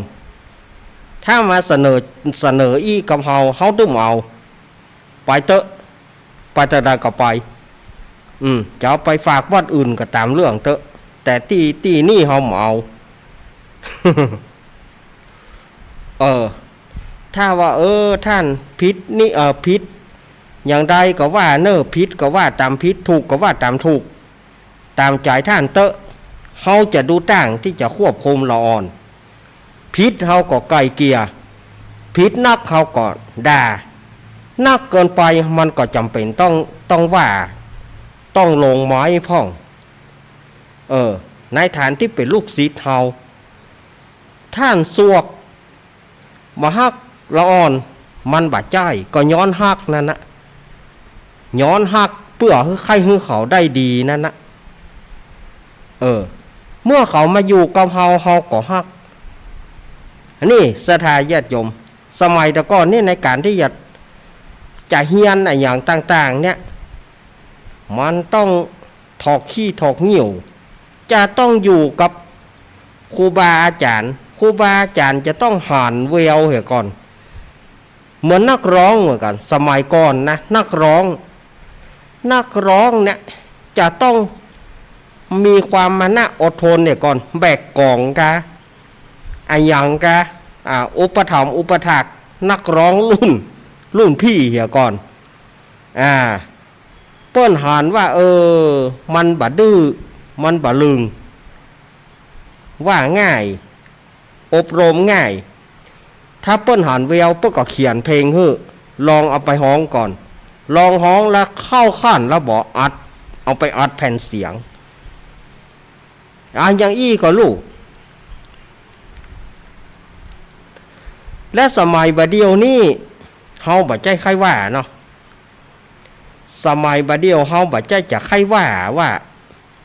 ถ้ามาเสนอ เสนออี้กับเฮา เฮาตึงเอา ไปเต๊อะ ไปเต๊อะ ได้ก็ไป อืม จะเอาไปฝากวัดอื่นก็ต๋ามเรื่องเต๊อะ แต่ตี้ ตี้นี่เฮาบ่เอา เออ ถ้าว่า เออ ต้านผิดนี่ เออ ผิด อย่างใดก็ว่าเน่อ ผิดก็ว่าต๋ามผิด ถูกก็ว่าต๋ามถูก ต๋ามใจ๋ต้านเต๊อะ เฮาจะดูตางตี้จะควบคุมละอ่อน ผิดเฮาก็ไกล่เกลี่ย ผิดนักเฮาก็ด่า นักเกินไปมันก็จ๋ำเป๋นต้อง ต้องว่า ต้องลงไม้พ่อง เออ ในฐานตี้เป๋นลูกศิษย์เฮา ต้านสวก บ่ฮักละอ่อน มันบ่ใจ้ ก็ย้อนฮักนั่นนะ ย้อนฮักเปื้อหื้อ ใค่หื้อเขาได้ดีนั่นนะ เออ เมื่อเขามาอยู่กับเฮา เฮาก็ฮัก อันนี้ศรัทธาญาติโยม สมัยแต่ก่อนนี่ในก๋านตี้จะ จะเฮียนอะหยังต่างๆ เนี่ย มันต้องถอกขี้ถอกเยี่ยว จะต้องอยู่กับครูบาอาจารย์ ครูบาอาจารย์จะต้องหานแววเหียก่อน เหมือนนักร้องเหมือนกั๋น สมัยก่อนนะ นักร้อง นักร้องเนี่ยจะต้องมีความมานะอดทนเหียก่อน แบกก๋องกา อะหยังกา อ่า อุปถัมภ์อุปถากนักร้องรุ่น รุ่นพี่เหียก่อน อ่า เปิ้นหานว่า เออ มันบ่ดื้อ มันบ่ลึง ว่าง่าย อบรมง่าย ถ้าเปิ้นหานแวว เปิ้นก็เขียนเพลงหื้อ ลองเอาไปฮ้องก่อน ลองฮ้องแล้วเข้าขั้นแล้วบ่อัด เอาไปอัดแผ่นเสียง อ่า อย่างอี้ก็ฮู้ และสมัยบ่าเดี่ยวนี้ เฮาบ่ใจ้ใค่ว่าเนาะ สมัยบ่าเดี่ยวเฮาบ่ใจ้จะใค่ว่า ว่า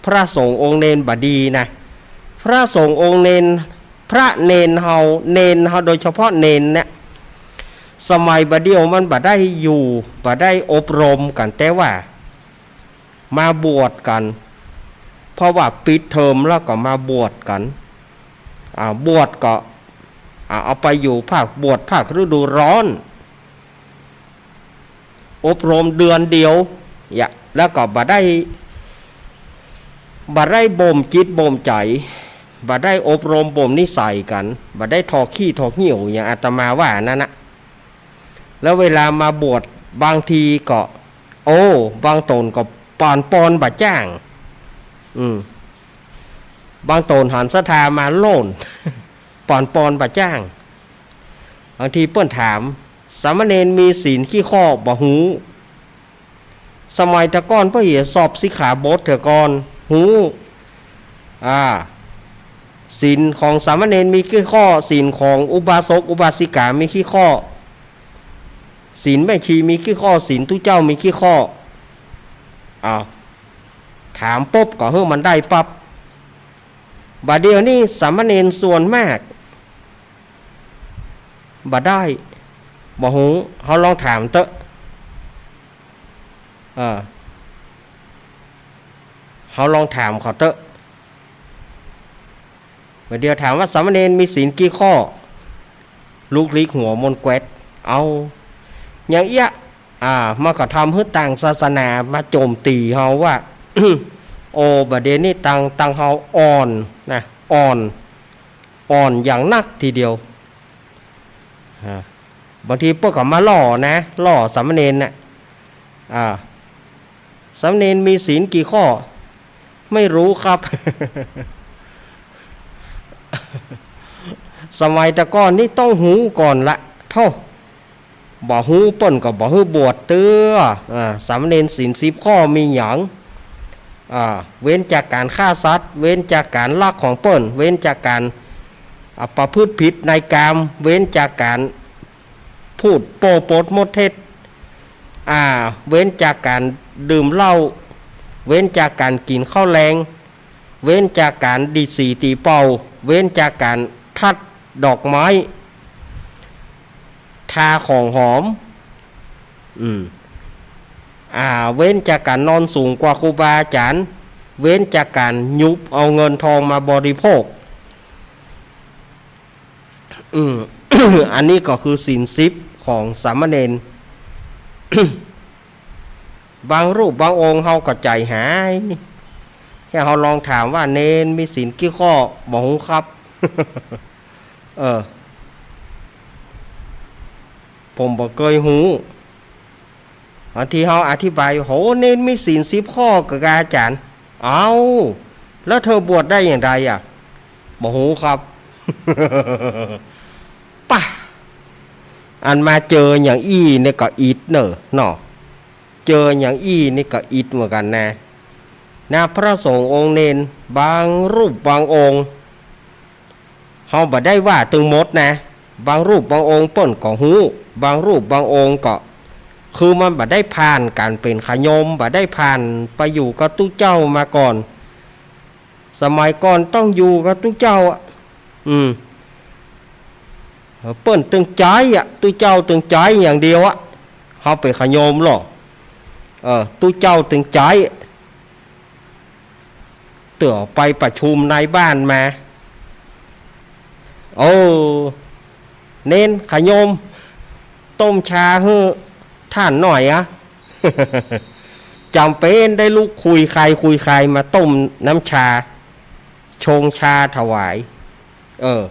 พระสงฆ์องค์เณรบ่ดีนะ พระสงฆ์องค์เณร พระเณรเฮา เณรเฮา โดยเฉพาะเณรเนี่ย สมัยบ่าเดี่ยวมันบ่ได้อยู่ บ่ได้อบรมกั๋น แต่ว่ามาบวชกั๋น เพราะว่าปิดเทอมแล้วก็มาบวชกั๋น อ่า บวชก็ อ่า เอาไปอยู่ภาค บวชภาคฤดูร้อน อบรมเดือนเดียว อย่า แล้วก็บ่ได้ บ่ได้บ่มจิตบ่มใจ๋ บ่ได้อบรมบ่มนิสัยกั๋น บ่ได้ถอกขี้ถอกเยี่ยวอย่างอาตมาว่านั่นนะ แล้วเวลามาบวชบางทีก็ โอ้ บางต๋นก็ป่อนปอนบ่จ้าง อืม บางต๋นหันศรัทธามาโล่น ป่อนปอนบ่จ้าง บางทีเปิ้นถาม สามเณรมีศีลกี่ข้อ บ่ฮู้ สมัยแต่ก่อนเปิ้นเหียสอบสิกขาบทเหียก่อน ฮู้ อ่า ศีลของสามเณรมีกี่ข้อ ศีลของอุบาสกอุบาสิกามีกี่ข้อ ศีลแม่ชีมีกี่ข้อ ศีลตุ๊เจ้ามีกี่ข้อ อ้าว ถามปุ๊บก็หื้อมันได้ปั๊บ บ่าเดี่ยวนี้สามเณรส่วนมาก บ่ได้ บ่ฮู้ เฮาลองถามเต๊อะ เออ เฮาลองถามเขาเต๊อะ บ่าเดี่ยวถามว่า สามเณรมีศีลกี่ข้อ ลุกลี้หัวมนแกวด เอา อย่างเอี้ย อ่า มันก็ทำหื้อต่างศาสนามาโจมตีเฮาว่า โอ้ บ่าเดี่ยวนี้ตัง ตังเฮาอ่อนนะ อ่อน อ่อนอย่างนักทีเดียว อ่า บางทีเปิ้นก็มาล่อนะ ล่อสามเณรน่ะ อ่า สามเณรมีศีลกี่ข้อ ไม่รู้ครับ สมัยแต่ก่อนนี่ต้องฮู้ก่อนละ โธ่ บ่ฮู้เปิ้นก็บ่หื้อบวชเตื้อ อ่า สามเณรศีลสิบข้อมีหยัง อ่า เว้นจากก๋านฆ่าสัตว์ เว้นจากก๋านลักของเปิ้น เว้นจากก๋าน อ่า ประพฤติผิดในกาม เว้นจากก๋านพูดโป้ปดมดเท็จ อ่า เว้นจากก๋านดื่มเหล้า เว้นจากก๋านกิ๋นข้าวแลง เว้นจากก๋านดีดสีตีเป่า เว้นจากก๋านทัดดอกไม้ ทาของหอม อืม อ่า เว้นจากก๋านนอนสูงกว่าครูบาอาจ๋ารย์ เว้นจากก๋านยุบเอาเงินทองมาบริโภค อืม อันนี้ก็คือศีลสิบของสามเณร บางรูปบางองค์เฮาก็ใจ๋หาย แค่เฮาลองถามว่า เณรมีศีลกี่ข้อ บ่ฮู้ครับ เออ ผมบ่เกยฮู้ บางทีเฮาอธิบาย โห เณรมีศีลสิบข้อเก้า อาจ๋ารย์ เอ้า แล้วเธอบวชได้อย่างไรอะ บ่ฮู้ครับ ปะ อันมาเจออย่างอี้นี่ก็อิดเน่อเนาะ เจออย่างอี้นี่ก็อิดเหมือนกั๋นนะ นะ พระสงฆ์องค์เณร บางรูปบางองค์ เฮาบ่ได้ว่าตึงหมดนะ บางรูปบางองค์เปิ้นก็ฮู้ บางรูปบางองค์ก็ คือมันบ่ได้ผ่านก๋านเป๋นขะโยม บ่ได้ผ่านไปอยู่กับตุ๊เจ้ามาก่อน สมัยก่อนต้องอยู่กับตุ๊เจ้าอะ อืม เปิ้นตึงใจ๊อะ ตุ๊เจ้าตึงใจ๊อย่างเดียวอะ เฮาเป๋นขะโยมลอ เออ ตุ๊เจ้าตึงใจ๊ เตื้อไปประชุมในบ้านมา โอ้ เณร ขะโยม ต้มชาหื้อท่านหน่อยอะ จ๋ำเป๋นได้ลุกคุยใครคุยใครมาต้มน้ำชา ชงชาถวาย เออ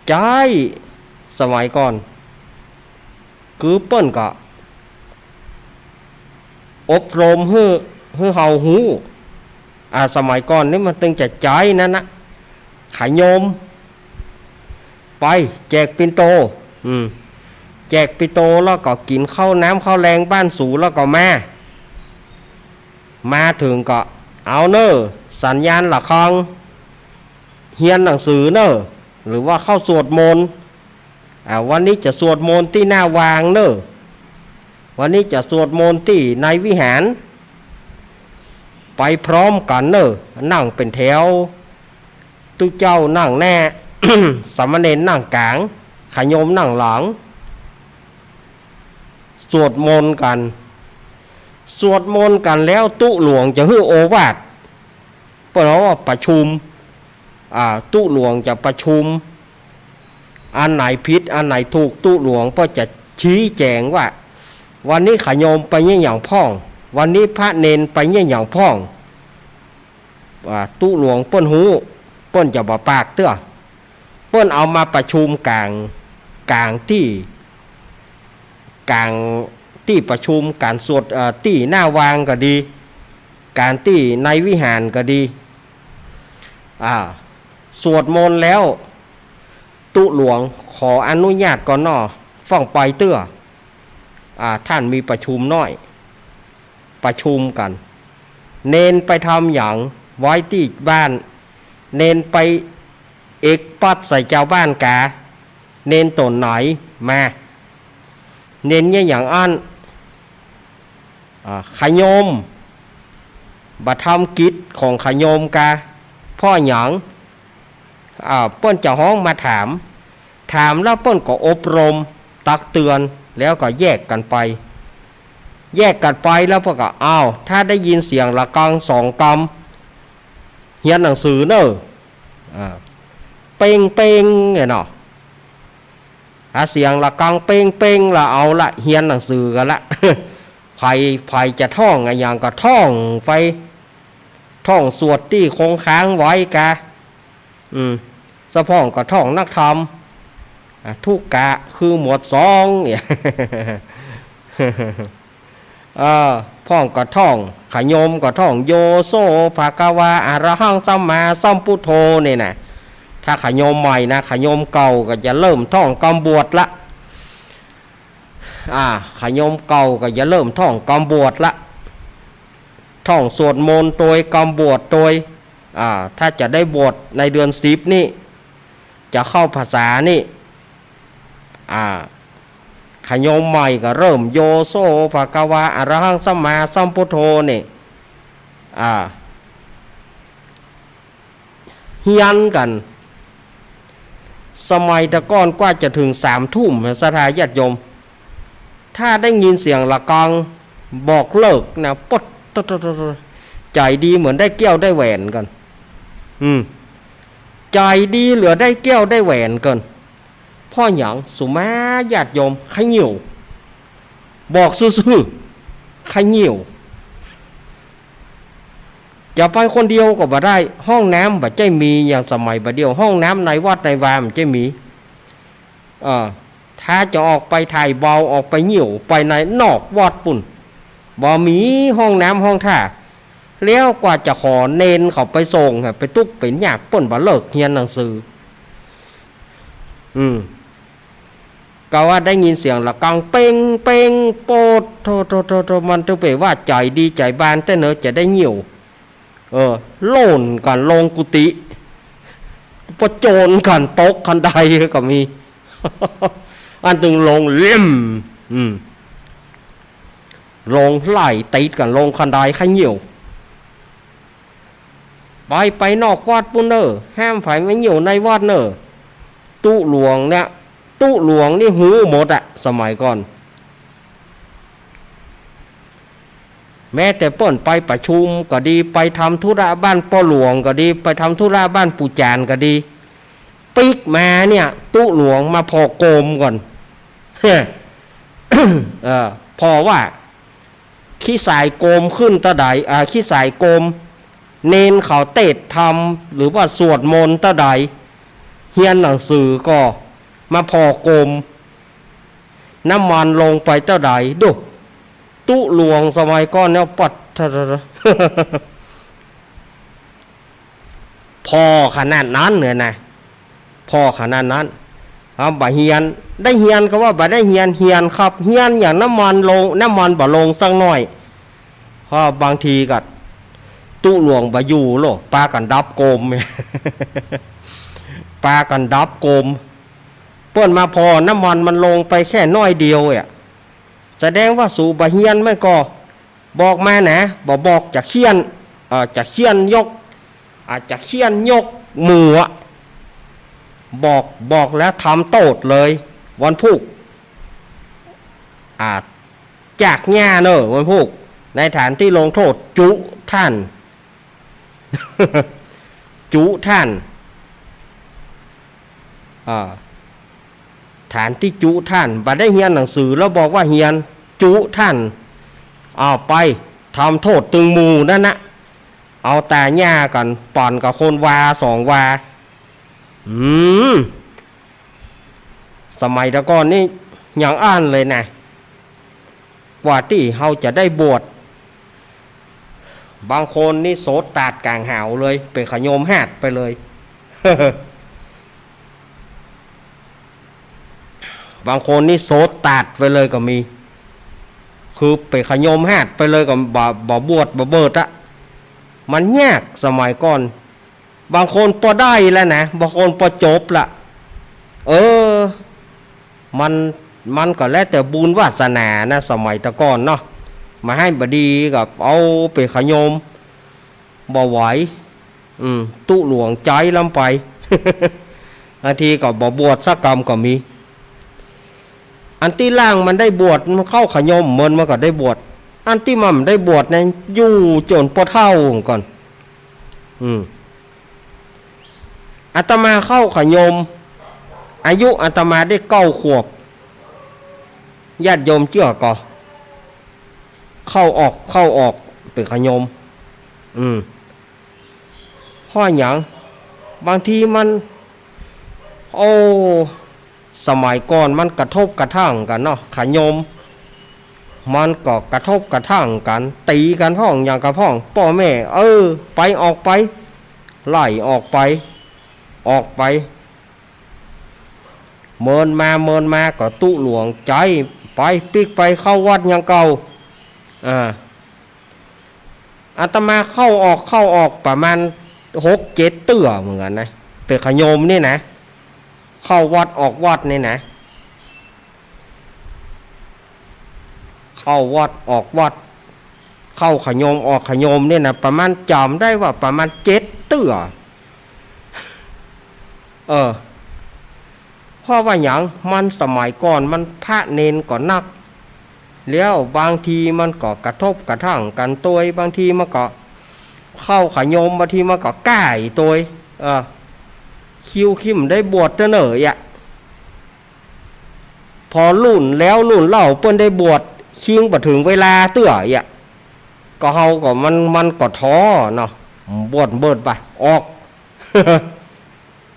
ใจ๊ สมัยก่อน คือเปิ้นก็อบรมหื้อ หื้อเฮาฮู้ อ่า สมัยก่อนนี่มันตึงจะใจ๊นั้นนะ ขะโยม ไปแจกปิณโต อืม แจกปิณโตแล้วก็กิ๋นข้าวน้ำข้าวแลงบ้านสูแล้วก็มา มาเถิงก็ เอาเน่อ สัญญาณระฆัง เฮียนหนังสือเน่อ หรือว่าเข้าสวดมนต์ อ่า วันนี้จะสวดมนต์ตี้หน้าวางเน่อ วันนี้จะสวดมนต์ตี้ในวิหาร ไปพร้อมกั๋นเน่อ นั่งเป๋นแถว ตุ๊เจ้านั่งแน่ สามเณรนั่งก๋าง ขะโยมนั่งหลัง สวดมนต์กั๋น สวดมนต์กั๋นแล้วตุ๊หลวงจะหื้อโอวาท เปิ้นเฮาว่าประชุม อ่า ตุ๊หลวงจะประชุม อันไหนผิด อันไหนถูก ตุ๊หลวงเปิ้นจะชี้แจ๋งว่า วันนี้ขะโยมไปเยียะหยังพ่อง วันนี้พระเณรไปเยียะหยังพ่อง อ่า ตุ๊หลวงเปิ้นฮู้ เปิ้นจะบ่ปากเตื้อ เปิ้นเอามาประชุมก๋าง ก๋างตี้ ก๋างตี้ประชุมก๋านสวด เอ่อ ตี้หน้าวางก็ดี ก๋างตี้ในวิหารก็ดี อ่า สวดมนต์แล้ว ตุ๊หลวงขออนุญาตก่อนเนาะ ฟ้องไปเตื้อ อ่า ท่านมีประชุมน้อย ประชุมกั๋น เณรไปทำหยังไว้ตี้บ้าน เณรไปเอกปั๊ดใส่จาวบ้านกา เณรต๋นไหน มา เณรเยียะหยังอั้น อ่า ขะโยม บ่ทำกิจของขะโยมกา เพราะหยัง อ่า เปิ้นจะฮ้องมาถาม ถามแล้วเปิ้นก็อบรมตักเตือน แล้วก็แยกกั๋นไป แยกกั๋นไปแล้วเปิ้นก็ อ้าว ถ้าได้ยินเสียงระฆังสองกำ เฮียนหนังสือเน่อ อ่า เป้งเป้งเนี่ยเนาะ ถ้าเสียงระฆังเป้งเป้งละ เอาละ เฮียนหนังสือกั๋นละ ใผ ใผจะท่องอะหยังก็ท่องไป ท่องสวดตี้คงค้างไว้กา อืม สะพ่องก็ท่องนักธรรม อ่ะ ทุกกะคือหมวดสองเนี่ย เออ พ่องก็ท่อง ขะโยมก็ท่อง โยโส ภะคะวา อะระหัง สัมมาสัมพุทโธ นี่นะ ถ้าขะโยมใหม่นะ ขะโยมเก่าก็จะเริ่มท่องกำบวชละ อ่า ขะโยมเก่าก็จะเริ่มท่องกำบวชละ ท่องสวดมนต์โตย กำบวชโตย อ่า ถ้าจะได้บวชในเดือนสิบนี่ จะเข้าพรรษานี่ อ่า ขะโยมใหม่ก็เริ่ม โยโส ภะคะวา อะระหัง สัมมาสัมพุทโธ นี่ อ่า เฮียนกั๋น สมัยแต่ก่อนกว่าจะเถิงสามทุ่ม ศรัทธาญาติโยม ถ้าได้ยินเสียงระฆังบอกเลิกนะ ป๊ด โตะ โตะ โตะ โตะ ใจ๋ดีเหมือนได้แก้วได้แหวนกั๋น อืม ใจ๋ดีเหลือได้แก้วได้แหวนกั๋น เพราะหยัง สุมาญาติโยม ขะเหยี่ยว บอกซื่อๆ ขะเหยี่ยว จะไปคนเดียวก็บ่ได้ ห้องน้ำบ่ใจ้มีอย่างสมัยบ่าเดี่ยว ห้องน้ำในวัดในวาบ่ใจ้มี เออ ถ้าจะออกไปถ่ายเบา ออกไปเหยี่ยว ไปในนอกวัดปู้น บ่มีห้องน้ำห้องท่า แล้วกว่าจะขอเณรเขาไปส่งอะ ไปตุ๊กข์เป๋นยาก เปิ้นบ่เลิกเฮียนหนังสือ อืม ก็ว่าได้ยินเสียงระฆังเป้งเป้ง ป๊ด โตะ โตะ โตะ โตะ มันตึงเป๋นว่าใจ๋ดีใจ๋บานแต๊เน่อ จะได้เหยี่ยว เออ โล่นกั๋นลงกุฏิ ปะโจนกั๋นตกคันไดก็มี อันตึงลงเล่ม อืม ลงไล่ติดกั๋นลงคันได ขะเหยี่ยว ไป ไปนอกวัดปู้นเน่อ ห้ามใผมาเหยี่ยวในวัดเน่อ ตุ๊หลวงเนี่ย ตุ๊หลวงนี่ฮู้หมดอะ สมัยก่อน แม้แต่เปิ้นไปประชุมก็ดี ไปทำธุระบ้านป้อหลวงก็ดี ไปทำธุระบ้านปู่จานก็ดี ปิ๊กมาเนี่ย ตุ๊หลวงมาผ่อโกมก่อน เออ ผ่อว่า ขี้สายโกมขึ้นเต้าใด อ่า ขี้สายโกม เณรเขาเตศน์ธรรม หรือว่าสวดมนต์เต้าใด เฮียนหนังสือก็มาผ่อโกม น้ำมันลงไปเต้าใด ดู ตุ๊หลวงสมัยก่อนเนี่ย ป๊ด ผ่อขนาดนั้นเลยนะ ผ่อขนาดนั้น เอา บ่เฮียน ได้เฮียนก็ว่าบ่ได้เฮียน เฮียนครับ เฮียนอย่างน้ำมันลง น้ำมันบ่ลงสักหน่อย เพราะบางทีก็ตุ๊หลวงบ่อยู่โลด ปากั๋นดับโกม ปากั๋นดับโกม เปิ้นมาผ่อน้ำมันมันลงไปแค่น้อยเดียวอะ แสดงว่าสูบ่เฮียน ไม่ก็บอกมานะ บ่บอกจะเฆี่ยน เอ่อ จะเฆี่ยนยก อาจจะเฆี่ยนยกหมู่อะ บอก บอกแล้วทำโต้ษเลย วันพูก อ่า จากหญ้าเน่อ วันพูก ในฐานตี้ลงโต้ษ จุท่าน จุท่าน อ่า ฐานตี้จุท่าน บ่ได้เฮียนหนังสือแล้วบอกว่าเฮียน จุท่าน เอาไป ทำโต้ษตึงหมู่นั้นนะ เอาต๋าหญ้ากั๋น ป๋อนกับคนวาสองวา อืม สมัยแต่ก่อนนี่ยังอั้นเลยนะ กว่าตี้เฮาจะได้บวช บางคนนี่โสดตาดก๋างหาวเลย เป๋นขะโยมฮาดไปเลย บางคนนี่โสดตาดไปเลยก็มี คือเป๋นขะโยมฮาดไปเลยก็บ่ บ่บวช บ่เบิดอะ มันยากสมัยก่อน บางคนปอได้แล้วนะ บางคนปอจบละ เออ มัน มันก็แล้วแต่บุญวาสนานะ สมัยแต่ก่อนเนาะ บ่าฮั่นบ่ดีก็เอาเป๋นขะโยม บ่ไหว อืม ตุ๊หลวงใจ๊ล้ำไป บางทีก็บ่บวชสักกำก็มี อันตี้ล่างมันได้บวช มันเข้าขยมเหมิน มันก็ได้บวช อันตี้มันบ่ได้บวชเนี่ย อยู่จ๋นปอเฒ่าก่อน อืม อาตมาเข้าขยม อายุอาตมาได้เก้าขวบ ญาติโยมเจื้อก่อ เข้าออก เข้าออก เป๋นขยม อืม เพราะหยัง บางทีมัน โอ้ สมัยก่อนมันกระทบกระทั่งกั๋นเนาะ ขยม มันก็กระทบกระทั่งกั๋น ตี๋กั๋นพ่อง หยังกั๋นพ่อง ป้อแม่ เออ ไป ออกไป ไล่ออกไป ออกไป เหมินมา เหมินมาก็ตุ๊หลวง ใจ๋ ไป ปิ๊กไปเข้าวัดอย่างเก่า อ่า อาตมาเข้าออก เข้าออกประมาณหกเจ็ดเตื้อเหมือนกั๋นนะ เป๋นขยมนี่นะ เข้าวัดออกวัดนี่นะ เข้าวัดออกวัด เข้าขยมออกขยมนี่นะ ประมาณ จ๋ำได้ว่าประมาณเจ็ดเตื้อ เออ เพราะว่าหยัง มันสมัยก่อนมันพระเณรก็นัก แล้วบางทีมันก็กระทบกระทั่งกั๋นตวย บางทีมันก็เข้าขยม บางทีมันก็ก้ายตวย เออ คิว คิวบ่ได้บวชเตื้อเน่ออะ พอรุ่นแล้วรุ่นเล่าเปิ้นได้บวช คิงบ่เถิงเวลาเตื้ออะ ก็เฮาก็มัน มันก็ท้อเนาะ บวชเบิดไป ออก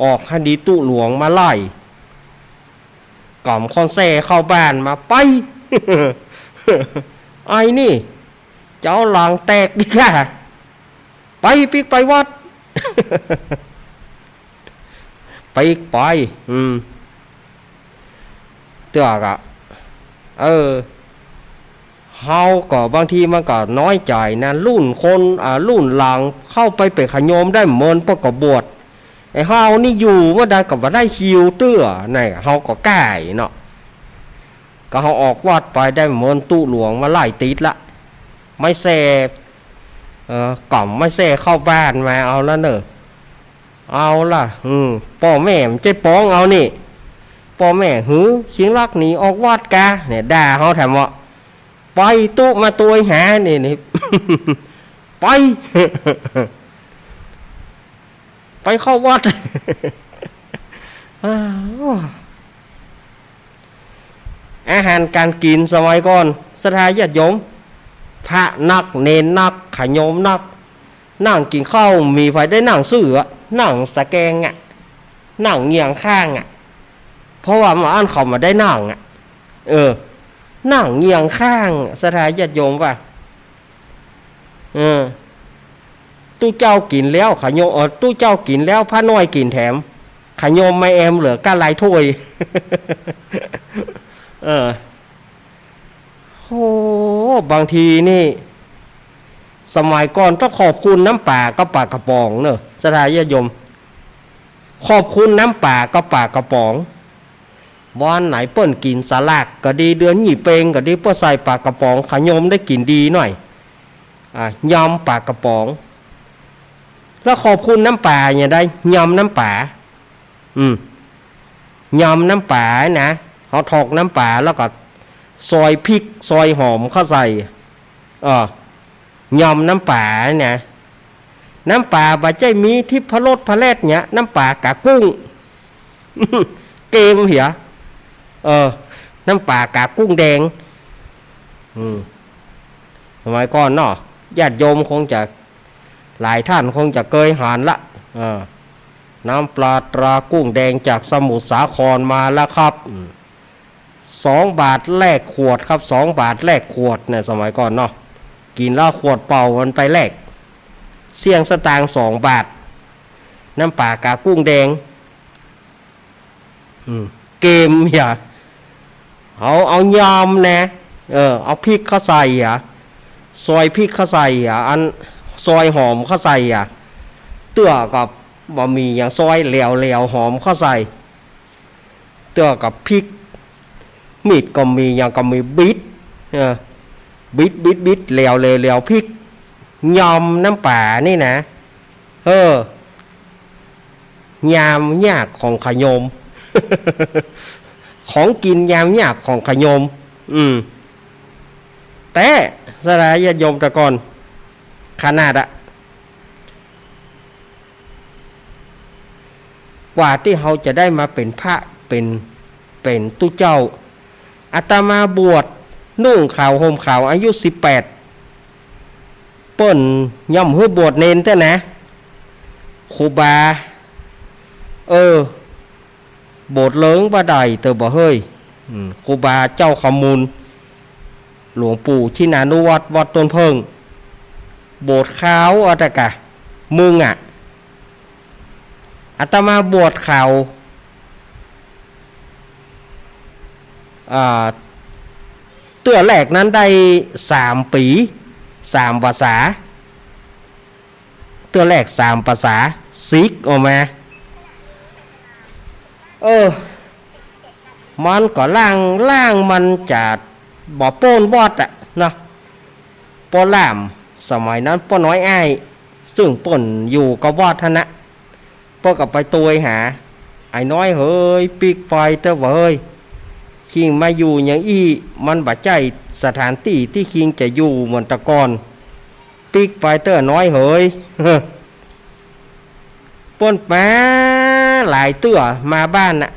ออกหั้นดี ตุ๊หลวงมาไล่ ก๋ำค่อนแส้เข้าบ้านมา ไป ไอ้นี่ เจ้าหลังแตกดีก้า ไปปิ๊กไปวัด ปิ๊กไป อืม เตื้อก่ะ เออ เฮาก็บางทีมันก็น้อยใจ๋นะ รุ่นคน อ่า รุ่นหลังเข้าไปเป๋นขยมได้เหมิน เปิ้นก็บวช ไอ้เฮานี่อยู่เมื่อใดก็บ่ได้คิวเตื้อ นั่นเฮาก็ก้ายเนาะ ก็เฮาออกวัดไปได้เหมิน ตุ๊หลวงมาไล่ติดละ ไม้แส้ เอ่อ ก๋ำไม้แส้เข้าบ้านมา เอาละเน่อ เอาละ อืม ป้อแม่มันจะป๋องเอานี่ ป้อแม่ หือ คิงลักหนีออกวัดกา เนี่ย ด่าเฮาแถมว่า ไปตุ๊มาตวยหา นี่ นี่ ไป ไปเข้าวัด อ้าว อาหารก๋านกิ๋นสมัยก่อน ศรัทธาญาติโยม พระนัก เณรนัก ขยมนัก นั่งกิ๋นข้าว มีใผได้นั่งซื่ออะ นั่งสะแกงอะ นั่งเยียงข้างอะ เพราะว่าหมู่อั้นเขาบ่ได้นั่งอะ เออ นั่งเยียงข้างอะ ศรัทธาญาติโยมว่า เออ ตุ๊เจ้ากิ๋นแล้ว ขยม เออ ตุ๊เจ้ากิ๋นแล้ว พระน้อยกิ๋นแถม ขยมมาแอมเหลือก้าหลายถ้วย เออ โห บางทีนี่ สมัยก่อนต้องขอบคุณน้ำป๋ากับป๋ากระป๋องเนอะ ศรัทธาญาติโยม ขอบคุณน้ำป๋ากับป๋ากระป๋อง วันไหนเปิ้นกิ๋นสลากก็ดี เดือนยี่เป็งก็ดี เปิ้นใส่ป๋ากระป๋อง ขยมได้กิ๋นดีหน่อย อ่ะ ยำป๋ากระป๋อง แล้วขอบคุณน้ำป๋าอย่างใด ยำน้ำป๋า อืม ยำน้ำป๋านะ เฮาถอกน้ำป๋าแล้วก็ซอยพริกซอยหอมเข้าใส่ เออ ยำน้ำป๋านะ น้ำป๋าบ่ใจ้มีทิพรสพระแลดเนี่ย น้ำป๋ากากุ้ง เกมเหีย เออ น้ำป๋ากากุ้งแดง อืม สมัยก่อนเนาะ ญาติโยมคงจะ หลายท่านคงจะเกยหันละ เออ น้ำปลาตรากุ้งแดงจากสมุทรสาครมาแล้วครับ อืม สองบาทแลกขวดครับ สองบาทแลกขวดเนี่ย สมัยก่อนเนาะ กิ๋นแล้วขวดเปล่ามันไปแลก เสี้ยงสตางค์สองบาท น้ำป๋ากากุ้งแดง อืม เกมเหีย เอา เอายำนะ เออ เอาพริกเข้าใส่เหีย ซอยพริกเข้าใส่เหีย อัน ซอยหอมเข้าใส่เหีย เตื้อก็บ่มีหยัง ซอยแหลวๆ หอมเข้าใส่ เตื้อกับพริก มีดก็มี หยังก็มี บิด เออ บิด บิด บิด แหลว แหลว แหลวพริก ยำน้ำป๋านี่นะ เออ ยามยากของขะโยม ของกิ๋นยามยากของขะโยม อืม แต๊ ศรัทธาญาติโยมแต่ก่อน ขนาดอะ กว่าตี้เฮาจะได้มาเป๋นพระ เป๋น เป๋นตุ๊เจ้า อาตมาบวชนุ่งขาวห่มขาวอายุสิบแปด เปิ้นยังบ่หื้อบวชเณรเตื้อนะ ครูบา เออ บวชเหลืองบ่ได้เตื้อบ่าเฮ้ย อืม ครูบาเจ้าคำมูล หลวงปู่ชินานุวัฒน์ วัดต้นเผิ้ง บวชขาวเอาแต่กะ มึงอะ อาตมาบวชขาว อ่า เตื้อแรกนั้นได้สามปี๋ สามพรรษา เตื้อแรกสามพรรษา สิกออกมา เออ มันก็ล่าง ล่างมันจะบ่ป๊นวัดอะเนาะ ป้อล่าม สมัยนั้นป้อน้อยอ้าย ซึ่งเปิ้นอยู่กับวัดหั้นนะ เปิ้นก็ไปตวยหา ไอ้น้อยเหย ปิ๊กไปเต๊อะเว้ย คิงมาอยู่อย่างอี้ มันบ่ใจ้สถานตี้ตี้คิงจะอยู่เหมือนแต่ก่อน ปิ๊กไปเต๊อะน้อยเหย เปิ้นมาหลายเตื้อ มาบ้านน่ะ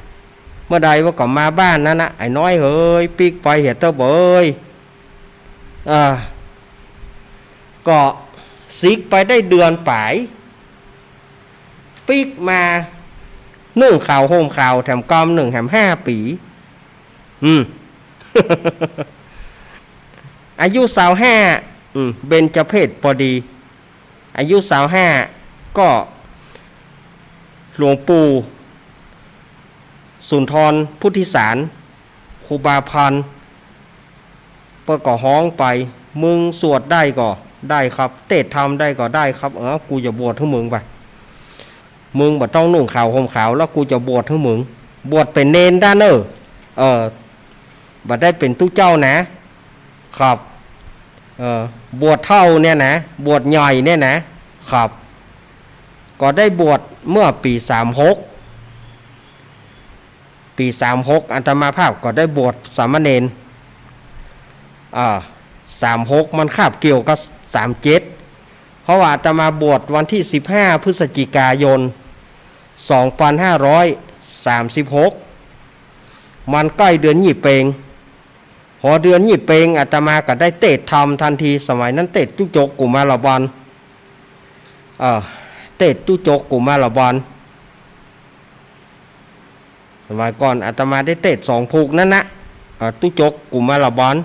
เมื่อใดว่าก็มาบ้านนั้นน่ะ ไอ้น้อยเหย ปิ๊กไปเหียเต๊อะเว้ย อ่า ก็สิกไปได้เดือนป๋าย ปิ๊กมา นุ่งขาวห่มขาวแถมกำนึ่งแถมห้าปี๋ อืม อายุซาวห้า อืม เบญจเพสพอดี อายุซาวห้า ก็ หลวงปู่สุนทรพุทธิสาร ครูบาพัน เปิ้นก็ฮ้องไป มึงสวดได้ก็ได้ครับ เตสน์ธรรมได้ก็ได้ครับ เออ กูจะบวชหื้อมึงไป มึงบ่ต้องนุ่งขาวห่มขาว แล้วกูจะบวชหื้อมึง บวชเป๋นเณรด้านเน่อ เออ บ่ได้เป๋นตุ๊เจ้านะ ครับ เออ บวชเฒ่าเนี่ยนะ บวชใหญ่เนี่ยนะ ครับ ก็ได้บวชเมื่อปี๋สามหก ปี๋สามหก อาตมาภาพก็ได้บวชสามเณร อ่า สามหก มันคาบเกี่ยวกับสามเจ็ด เพราะว่าอาตมาบวชวันตี้สิบห้า พฤศจิกายน สองปันห้าร้อยสามสิบหก มันใก้เดือนยี่เปง พอเดือนยี่เปงอาตมาก็ได้เตสน์ธรรมตันที สมัยนั้นเตสน์ตุ๊จกกุมารบาล เอ่อ เตสน์ตุ๊จกกุมารบาล สมัยก่อนอาตมาได้เตสน์สองผูกนั้นนะ เอ่อ ตุ๊จกกุมารบาล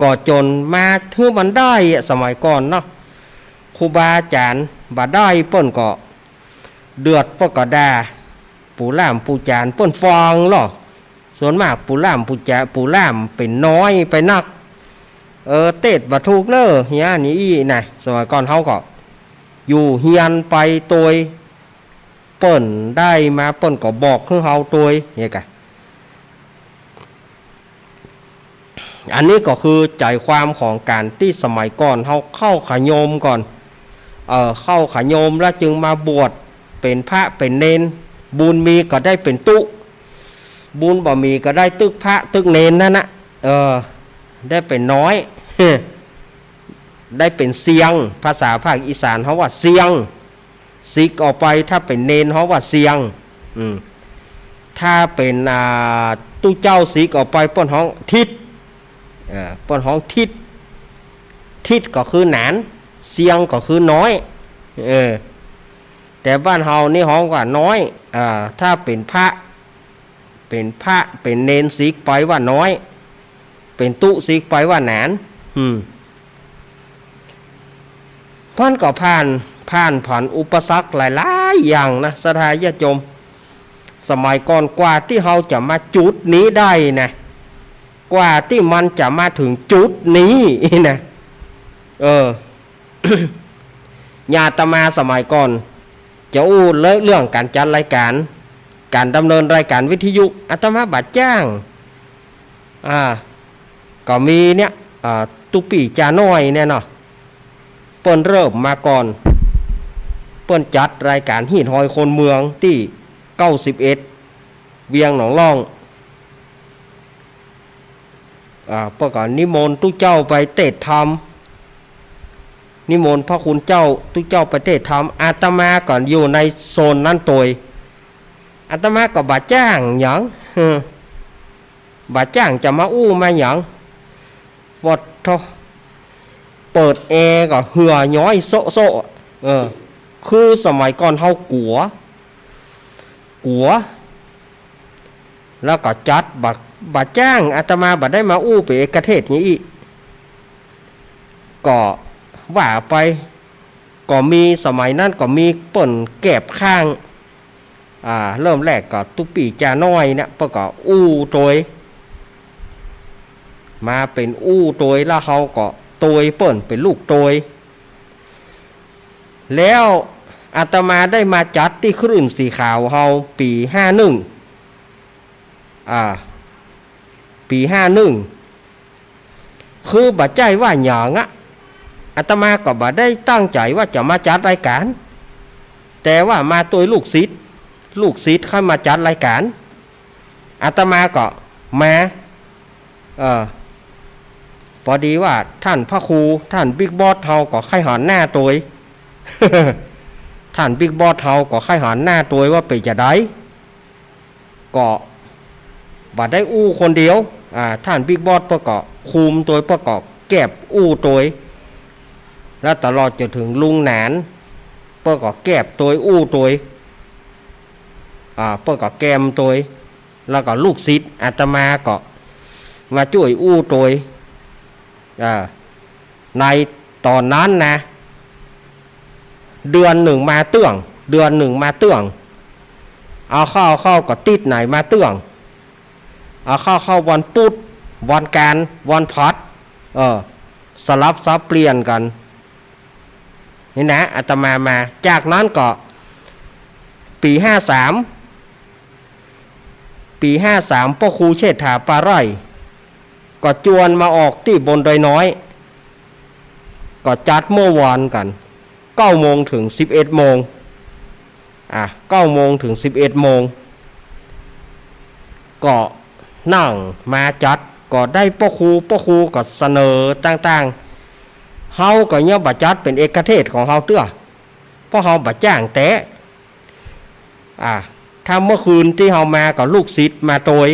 ก็จ๋นมาเถิงมันได้อะ สมัยก่อนเนาะ ครูบาอาจ๋ารย์บ่ได้เปิ้นก็เดือด เปิ้นก็ด่า ปู่ล่ามปู่จ๋ารย์เปิ้นฟ้องลอ ส่วนมากปู่ล่ามปู่จ๋ารย์ ปู่ล่ามเป๋นน้อยไปนัก เออ เตสน์บ่ถูกเน่อ อย่างนี้อี้นะ สมัยก่อนเฮาก็อยู่เฮียนไปตวย เปิ้นได้มาเปิ้นก็บอกหื้อเฮาตวย เนี่ยกะ อันนี้ก็คือใจ๋ความของก๋านตี้สมัยก่อนเฮาเข้าขะโยมก่อน เอ่อ เข้าขะโยมแล้วจึงมาบวชเป๋นพระเป๋นเณร บุญมีก็ได้เป๋นตุ๊ บุญบ่มีก็ได้ตึกพระตึกเณรนั้นนะ เออ ได้เป๋นน้อย ได้เป๋นเซียง ภาษาภาคอีสานเฮาว่าเซียง สิกออกไป ถ้าเป๋นเณรฮ้องว่าเซียง อืม ถ้าเป๋น อ่า ตุ๊เจ้าสิกออกไปเปิ้นฮ้องทิศ เอ่อ เปิ้นฮ้องทิศ ทิศก็คือหนาน เซียงก็คือน้อย เออ แต่บ้านเฮานี่ฮ้องว่าน้อย อ่า ถ้าเป๋นพระ เป๋นพระ เป๋นเณรสิกไปว่าน้อย เป๋นตุ๊สิกไปว่าหนาน อืม เปิ้นก็ผ่าน ผ่านผันอุปสรรคหลายๆ อย่างนะ ศรัทธาญาติโยม สมัยก่อนกว่าตี้เฮาจะมาจุดนี้ได้นะ กว่าตี้มันจะมาเถิงจุดนี้นะ เออ อย่างอาตมาสมัยก่อน จะอู้เรื่องก๋านจัดรายก๋าน ก๋านดำเนินรายก๋านวิทยุ อาตมาบ่จ้าง อ่า ก็มีเนี่ย อ่า ตุ๊ปี้จ่าน้อยเนี่ยเนาะ เปิ้นเริ่มมาก่อน เปิ้นจัดรายก๋านฮีตฮอยคนเมืองตี้เก้าสิบเอ็ด เวียงหนองล่อง อ่า เปิ้นก็นิมนต์ตุ๊เจ้าไปเตศน์ธรรม นิมนต์พระคุณเจ้าตุ๊เจ้าไปเตศน์ธรรม อาตมาก็อยู่ในโซนนั้นตวย อาตมาก็บ่าจ้างหยัง เออ บ่าจ้างจะมาอู้มาหยัง วอดเถาะ เปิดแอร์ก็เหื่อย้อยโซะๆ เออ คือสมัยก่อนเฮากั๋ว กั๋ว แล้วก็จัดบ่า บ่าจ้าง อาตมาบ่ได้มาอู้เป๋นเอกเทศน์หยังอี้ ก็ว่าไป ก็มีสมัยนั้นก็มีเปิ้นแก็บข้าง อ่า เริ่มแรกก็ตุ๊ปี้จ่าน้อยเนี่ย เปิ้นก็อู้ตวย มาเป๋นอู้ตวย แล้วเฮาก็ตวยเปิ้นเป๋นลูกตวย แล้วอาตมาได้มาจัดตี้คลื่นสีขาวเฮาปี๋ห้าหนึ่ง อ่า ปี๋ห้าหนึ่ง คือบ่ใจ้ว่าหยังอะ อาตมาก็บ่ได้ตั้งใจ๋ว่าจะมาจัดรายก๋าน แต่ว่ามาตวยลูกศิษย์ ลูกศิษย์เขามาจัดรายก๋าน อาตมาก็มา เออ ปอดีว่าต้านพระครู ต้านบิ๊กบอสเฮาก็ใค่หันหน้าตวย ต้านบิ๊กบอสเฮาก็ใค่หันหน้าตวยว่าเป๋นจาใด ก็บ่ได้อู้คนเดียว อ่า ต้านบิ๊กบอสเปิ้นก็คุมตวย เปิ้นก็แก็บอู้ตวย แล้วตลอดจ๋นเถิงลุงหนาน เปิ้นก็แก็บตวยอู้ตวย อ่า เปิ้นก็แกมตวย แล้วก็ลูกศิษย์อาตมาก็มาจ้วยอู้ตวย อ่า ในต๋อนนั้นนะ เดือนหนึ่งมาเตื้อง เดือนหนึ่งมาเตื้อง เอาเข้า เอาเข้าก็ติ๊ดไหนมาเตื้อง เอาเข้า เข้าวันปุ๊ด วันก๋าน วันผัด เออ สลับสับเปลี่ยนกั๋น นี่นะ อาตมามา จากนั้นก็ปี๋ห้าสาม ปี๋ห้าสาม ป้อครูเชษฐา ปาไร่ ก็จวนมาออกตี้บนดอยน้อย ก็จัดเมื่อวานกั๋น เก้าโมงเถิงสิบเอ็ดโมง อ่ะ เก้าโมงเถิงสิบเอ็ดโมง ก็นั่งมาจัด ก็ได้ป้อครู ป้อครูก็เสนอต่างๆ เฮาก็ยังบ่จัดเป๋นเอกเทศน์ของเฮาเตื้อ เพราะเฮาบ่จ้างแต๊ อ่า ถ้าเมื่อคืนตี้เฮามาก็ลูกศิษย์มาตวย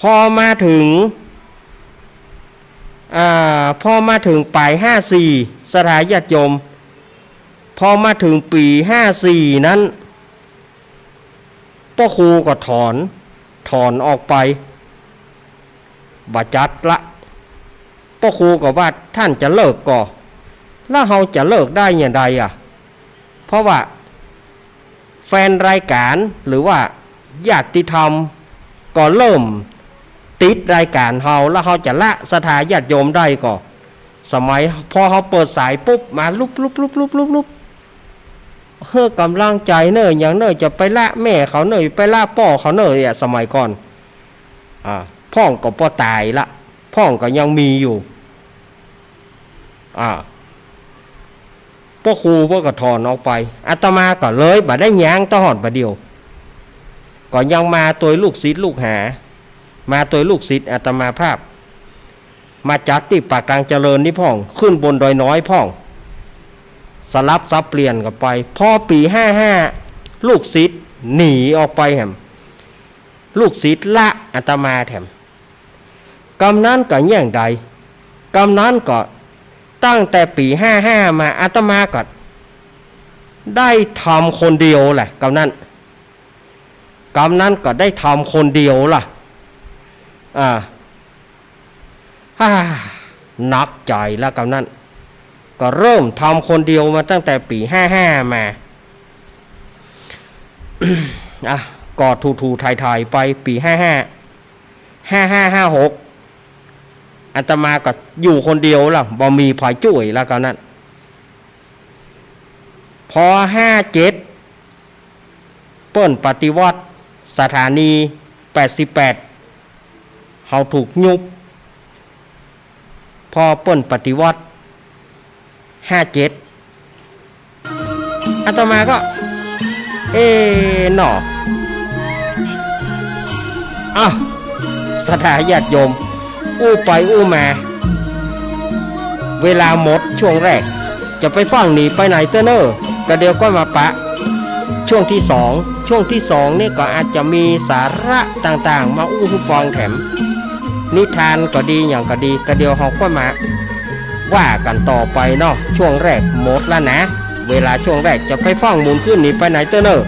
พอมาเถิง อ่า พอมาเถิงป๋ายห้าสี่ ศรัทธาญาติโยม พอมาเถิงปี๋ห้าสี่นั้น ป้อครูก็ถอน ถอนออกไป บ่จัดละ ป้อครูก็ว่าต้านจะเลิกก่อ แล้วเฮาจะเลิกได้อย่างใดอะ เพราะว่าแฟนรายก๋านหรือว่าญาติธรรมก็เริ่มติดรายก๋านเฮา แล้วเฮาจะละศรัทธาญาติโยมได้ก่อ สมัยพอเฮาเปิดสายปุ๊บ มาลุบลุบลุบลุบลุบลุบ เฮ้อกำลังใจ๋เน่อ อย่างเน่อ จะไปละแม่เขาเน่อ ไปละป้อเขาเน่อเนี่ย สมัยก่อน อ่า พ่องก็บ่ต๋ายละ พ่องก็ยังมีอยู่ อ่า ป้อครูเปิ้นก็ถอนออกไป อาตมาก็เลยบ่ได้ย้างตะหอดบ่าเดี่ยว ก็ยังมาตวยลูกศิษย์ลูกหา มาตวยลูกศิษย์อาตมาภาพ มาจัดตี้ปากทางเจริญนี่พ่อง ขึ้นบนดอยน้อยพ่อง สลับสับเปลี่ยนกั๋นไป พอปี๋ห้าห้า ลูกศิษย์หนีออกไปแหม ลูกศิษย์ละอาตมาแถม กำนั้นก็เยียะใด กำนั้นก็ตั้งแต่ปี๋ห้าห้ามา อาตมาก็ได้ทำคนเดียวแหละ กำนั้น กำนั้นก็ได้ทำคนเดียวล่ะ อ่า ฮ่า หนักใจ๋แล้วกำนั้น ก็เริ่มทำคนเดียวมาตั้งแต่ปี๋ห้าห้ามา อ่ะ ก็ถูๆ ถ่ายๆ ไป ปี๋ห้าห้า ห้าห้า ห้าหก อาตมาก็อยู่คนเดียวล่ะ บ่มีใผจ้วยแล้วกำนั้น พอห้าเจ็ด เปิ้นปฏิวัติ สถานีแปดสิบแปด เฮาถูกยุบ พอเปิ้นปฏิวัติ ห้าเจ็ด อาตมาก็ เอ๊ะ หนอ อ้าว ศรัทธาญาติโยม อู้ไปอู้มา เวลาหมดช่วงแรก จะไปฟั่งหนีไปไหนเต๊อะเน่อ ก็เดี๋ยวก็มาปะ ช่วงที่สอง ช่วงที่สองนี่ก็อาจจะมีสาระต่างๆ มาอู้หื้อฟังแถม นิทานก็ดี หยังก็ดี ก็เดี๋ยวเฮาก็มา ว่ากั๋นต่อไปเนาะ ช่วงแรกหมดแล้วนะ เวลาช่วงแรกจะไปฟั่งหมุนขึ้นหนีไปไหนเต๊อะเน่อ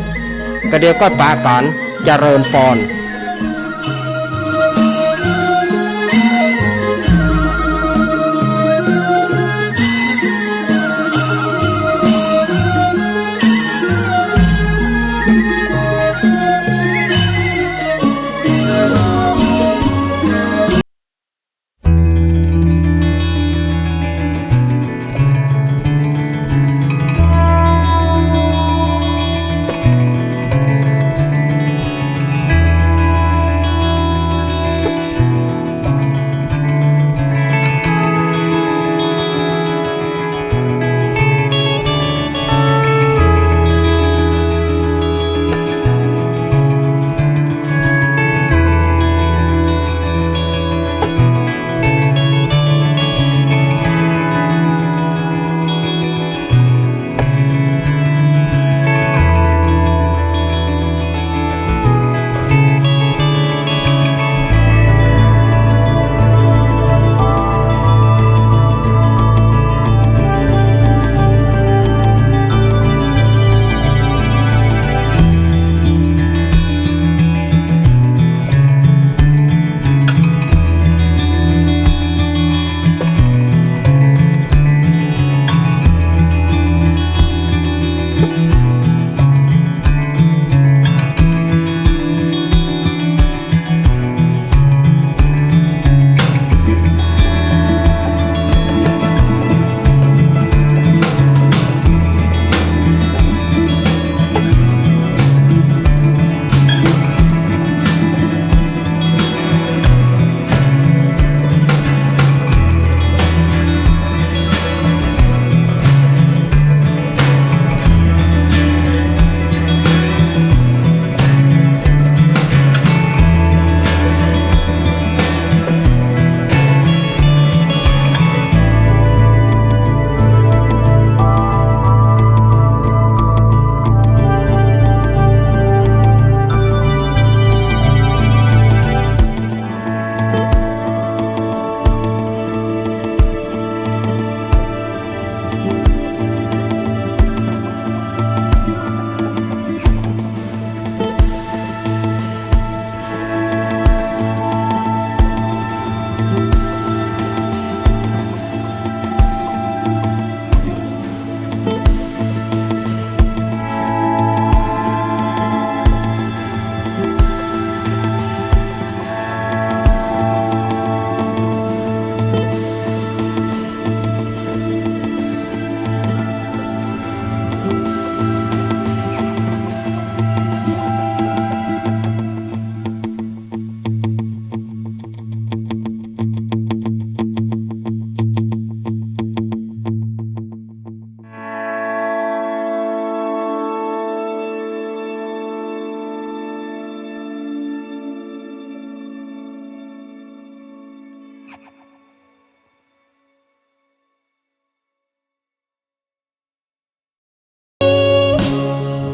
ก็เดี๋ยวก็ปะกั๋น เจริญปอน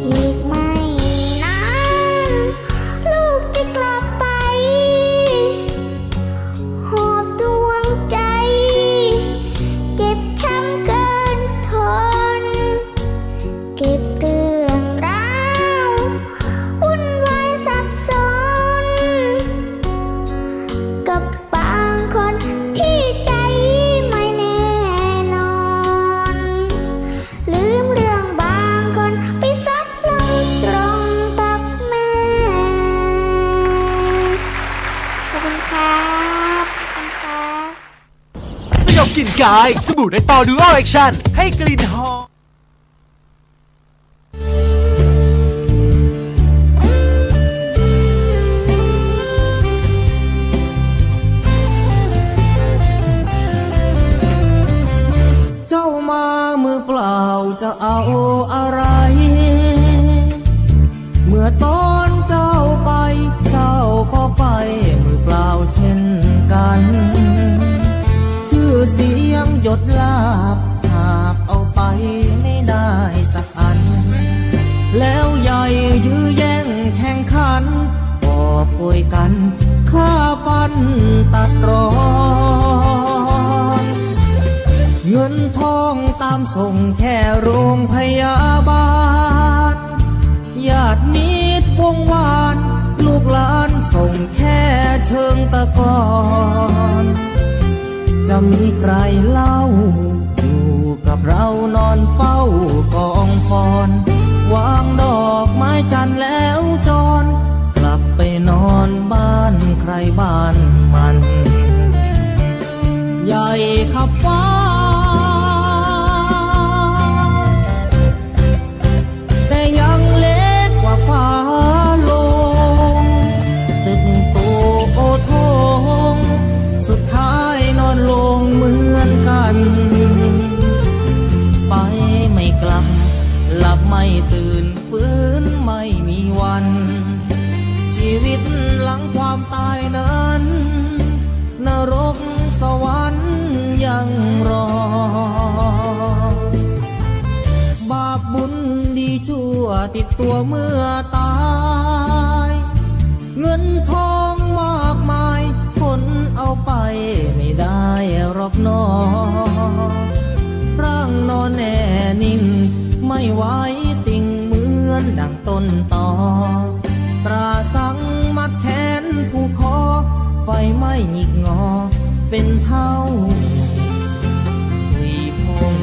อีกไม่นาน ลูกจะกลับไป หอบดวงใจ เจ็บช้ำเกินทน เก็บเรื่องราว วุ่นวายสับสน กับบางคนที่ใจไม่แน่นอน ลืมเรื่องบางคนไปซบลงตรงตักแม่ ขอบคุณครับ ขอบคุณครับ สยบกลิ่นกาย สบู่เดตอลดูอัลแอคชั่น ให้กลิ่นหอม เจ้ามามือเปล่าจะเอาอะไร เจ้าไป เจ้าก็ไปมือเปล่าเช่นกัน ชื่อเสียงยศลาภหาบเอาไปไม่ได้สักอัน แล้วใหญ่ยื้อแย่งแข่งขัน กอบโกยกั๋นฆ่าฟันตัดรอน เงินทองตามส่งแค่โรงพยาบาล ญาติมิตรวงวาน ลูกหลานส่งแค่เชิงตะกอน จะมีใครเล่า อยู่กับเรานอนเฝ้ากองฟอน วางดอกไม้จันทร์แล้วจร กลับไปนอนบ้านใครบ้านมัน ใหญ่ขับฟ้า แต่ยังเล็กกว่าฟ้าโลง ตึกโตโอโถง สุดท้ายนอนลงเหมือนกัน ไปไม่กลับ หลับไม่ตื่น ฟื้นไม่มีวัน ชีวิตหลังความตายนั้น นรกสวรรค์ยังรอ บาปบุญดีชั่วติดตัวเมื่อตาย เงินทองมากมาย ขนเอาไปไม่ได้หรอกหนอ ร่างนอนแน่นิ่ง ไม่ไหวติงเหมือนดังต้นตอ ตราสังมัดแขนผูกคอ ไฟไหม้หงิกงอ เป็นเท่าหุยผง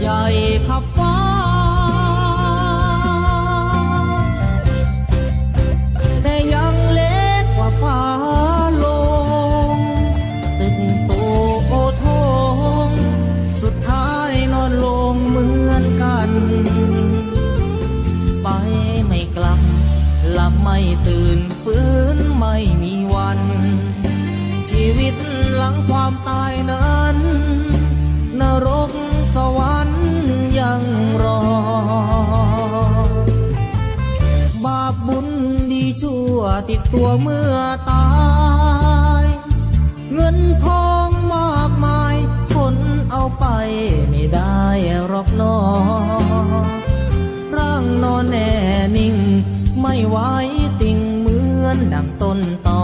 ใหญ่ขับฟ้า แต่ยังเล็กกว่าฟ้าโลง ตึกโตโอโถง สุดท้ายนอนลงเหมือนกัน ไปไม่กลับ หลับไม่ตื่น ฟื้นไม่มีวัน ชีวิตหลังความตายนั้น นรกสวรรค์ยังรอ บาปบุญดีชั่วติดตัวเมื่อตาย เงินทองมากมาย ขนเอาไปไม่ได้หรอกหนอ ร่างนอนแน่นิ่ง ไม่ไหวติงเหมือนดังต้นตอ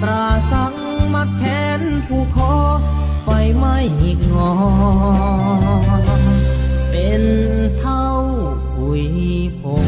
ตราสังมัดแขนผูกคอ ไฟไหม้หงิกงอ เป็นเท่าหุยผง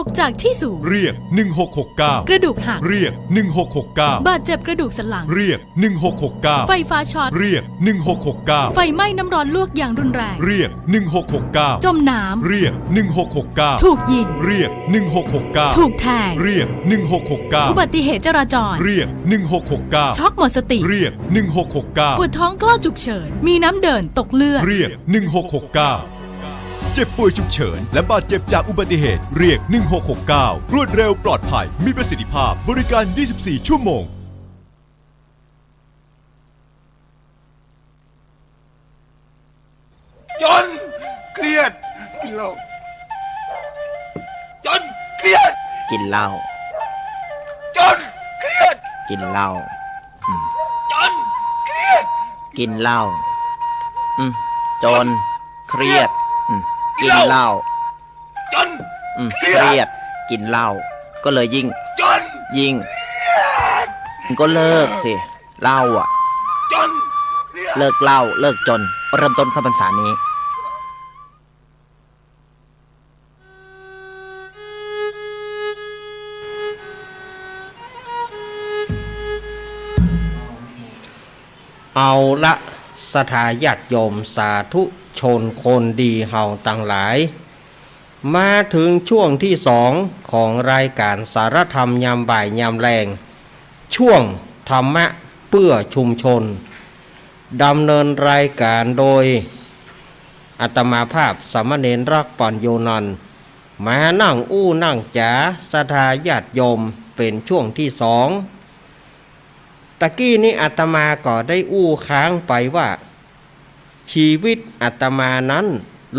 ตกจากที่สูง เรียก หนึ่งหกหกเก้า กระดูกหัก เรียก หนึ่งหกหกเก้า บาดเจ็บกระดูกสันหลัง เรียก หนึ่งหกหกเก้า ไฟฟ้าช็อต เรียก หนึ่งหกหกเก้า ไฟไหม้น้ำร้อนลวกอย่างรุนแรง เรียก หนึ่งหกหกเก้า จมน้ำ เรียก หนึ่งหกหกเก้า ถูกยิง เรียก หนึ่งหกหกเก้า ถูกแทง เรียก หนึ่งหกหกเก้า อุบัติเหตุจราจร เรียก หนึ่งหกหกเก้า ช็อกหมดสติ เรียก หนึ่งหกหกเก้า ปวดท้องคลอดฉุกเฉิน มีน้ำเดินตกเลือด เรียก หนึ่งหกหกเก้า เจ็บป่วยฉุกเฉินและบาดเจ็บจากอุบัติเหตุ เรียก หนึ่งหกหกเก้า รวดเร็ว ปลอดภัย มีประสิทธิภาพ บริการ ยี่สิบสี่ ชั่วโมง จน เครียด กินเหล้า จน เครียด กินเหล้า จน เครียด กินเหล้า อืม จน เครียด กินเหล้า อืม จน เครียด อืม กินเหล้า จน อืม เครียด เครียด กินเหล้า ก็เลยยิ่ง จน ยิ่ง เครียด ก็เลิกสิ เหล้าอะ จน เครียด เลิกเหล้า เลิกจน เริ่มต้นเข้าพรรษานี้ เ เอาละ ศรัทธาญาติโยมสาธุชนคนดีเฮาตังหลาย มาเถิงช่วงตี้สองของรายก๋านสารธรรมยามบ่ายยามแลง ช่วงธรรมะเปื้อชุมชน ดำเนินรายก๋านโดยอาตมาภาพสามเณรรักปัญโญนันท์ มานั่งอู้นั่งจ๋าศรัทธาญาติโยมเป๋นช่วงตี้สอง ตะกี้นี้อาตมาก็ได้อู้ค้างไปว่า ชีวิตอาตมานั้น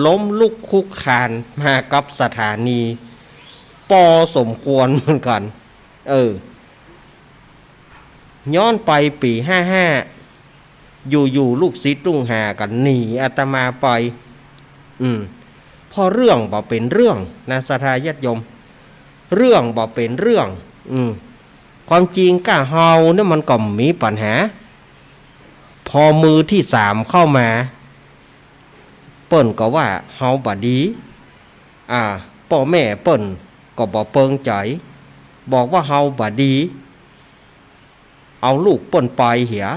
ล้มลุกคลุกคลานมากับสถานีปอสมควรเหมือนกั๋น เออ ย้อนไปปี๋ห้าห้า อยู่ๆ ลูกศิษย์ลูกหาก็หนีอาตมาไป อืม เพราะเรื่องบ่เป๋นเรื่องนะ ศรัทธาญาติโยม เรื่องบ่เป๋นเรื่อง อืม ความจริงก้าเฮาเนี่ยมันก็มีปัญหา พอมือตี้สามเข้ามา เปิ้นก็ว่าเฮาบ่ดี อ่า ป้อแม่เปิ้นก็บ่เปิงใจ๋ บอกว่าเฮาบ่ดี เอาลูกเปิ้นไปเหีย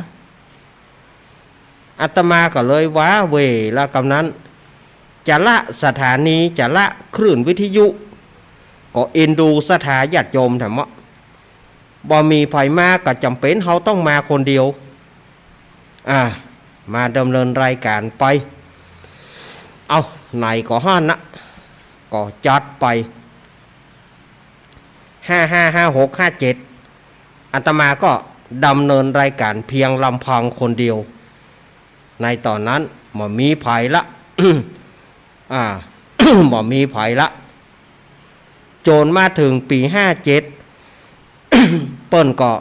อาตมาก็เลยว้าเหว่ละกำนั้น จะละสถานี จะละคลื่นวิทยุ ก็เอ็นดูศรัทธาญาติโยมแถมเนาะ บ่มีใผมาก็จ๋ำเป๋นเฮาต้องมาคนเดียว อ่า มาดำเนินรายก๋านไป เอ้า ไหนก็หั้นนะ ก็จัดไป ห้าห้า ห้าหก ห้าเจ็ด อาตมาก็ดำเนินรายก๋านเพียงลำพังคนเดียว ในต๋อนนั้นบ่มีใผละ อ่า บ่มีใผละ จ๋นมาเถิงปี๋ห้าเจ็ด เปิ้นก็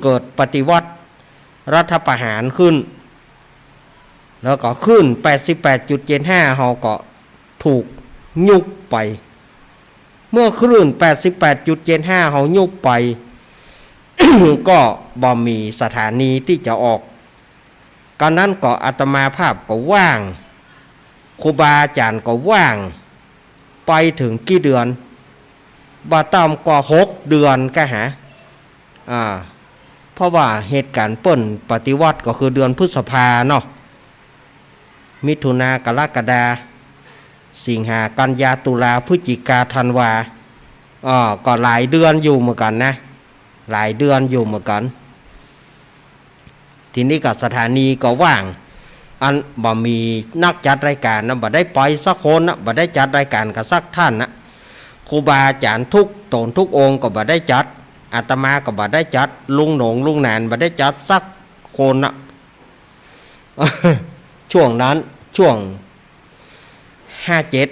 เกิดปฏิวัติรัฐประหารขึ้น แล้วก็คลื่นแปดสิบแปดจุดเจ็ดห้าเฮาก็ถูกยุบไป เมื่อคลื่นแปดสิบแปดจุดเจ็ดห้าเฮายุบไป ก็บ่มีสถานีตี้จะออก กำนั้นก็อาตมาภาพก็ว่าง ครูบาอาจารย์ก็ว่าง ไปเถิงกี่เดือน บ่ต่ำกว่าหกเดือนก้าหา อ่า เพราะว่าเหตุก๋ารณ์เปิ้นปฏิวัติก็คือเดือนพฤษภาเนาะ มิถุนา กรกฎา สิงหา กันยา ตุลา พฤศจิกา ธันวา อ่า ก็หลายเดือนอยู่เหมือนกั๋นนะ หลายเดือนอยู่เหมือนกั๋น ทีนี้ก็สถานีก็ว่าง อันบ่มีนักจัดรายก๋านนะ บ่ได้ไปสักคนนะ บ่ได้จัดรายก๋านกั๋นสักท่านนะ ครูบาอาจารย์ทุกต๋นทุกองค์ก็บ่ได้จัด อาตมาก็บ่ได้จัด ลุงหนงลุงหนานบ่ได้จัดสักคนนะ ช่วงนั้น ช่วงห้าเจ็ด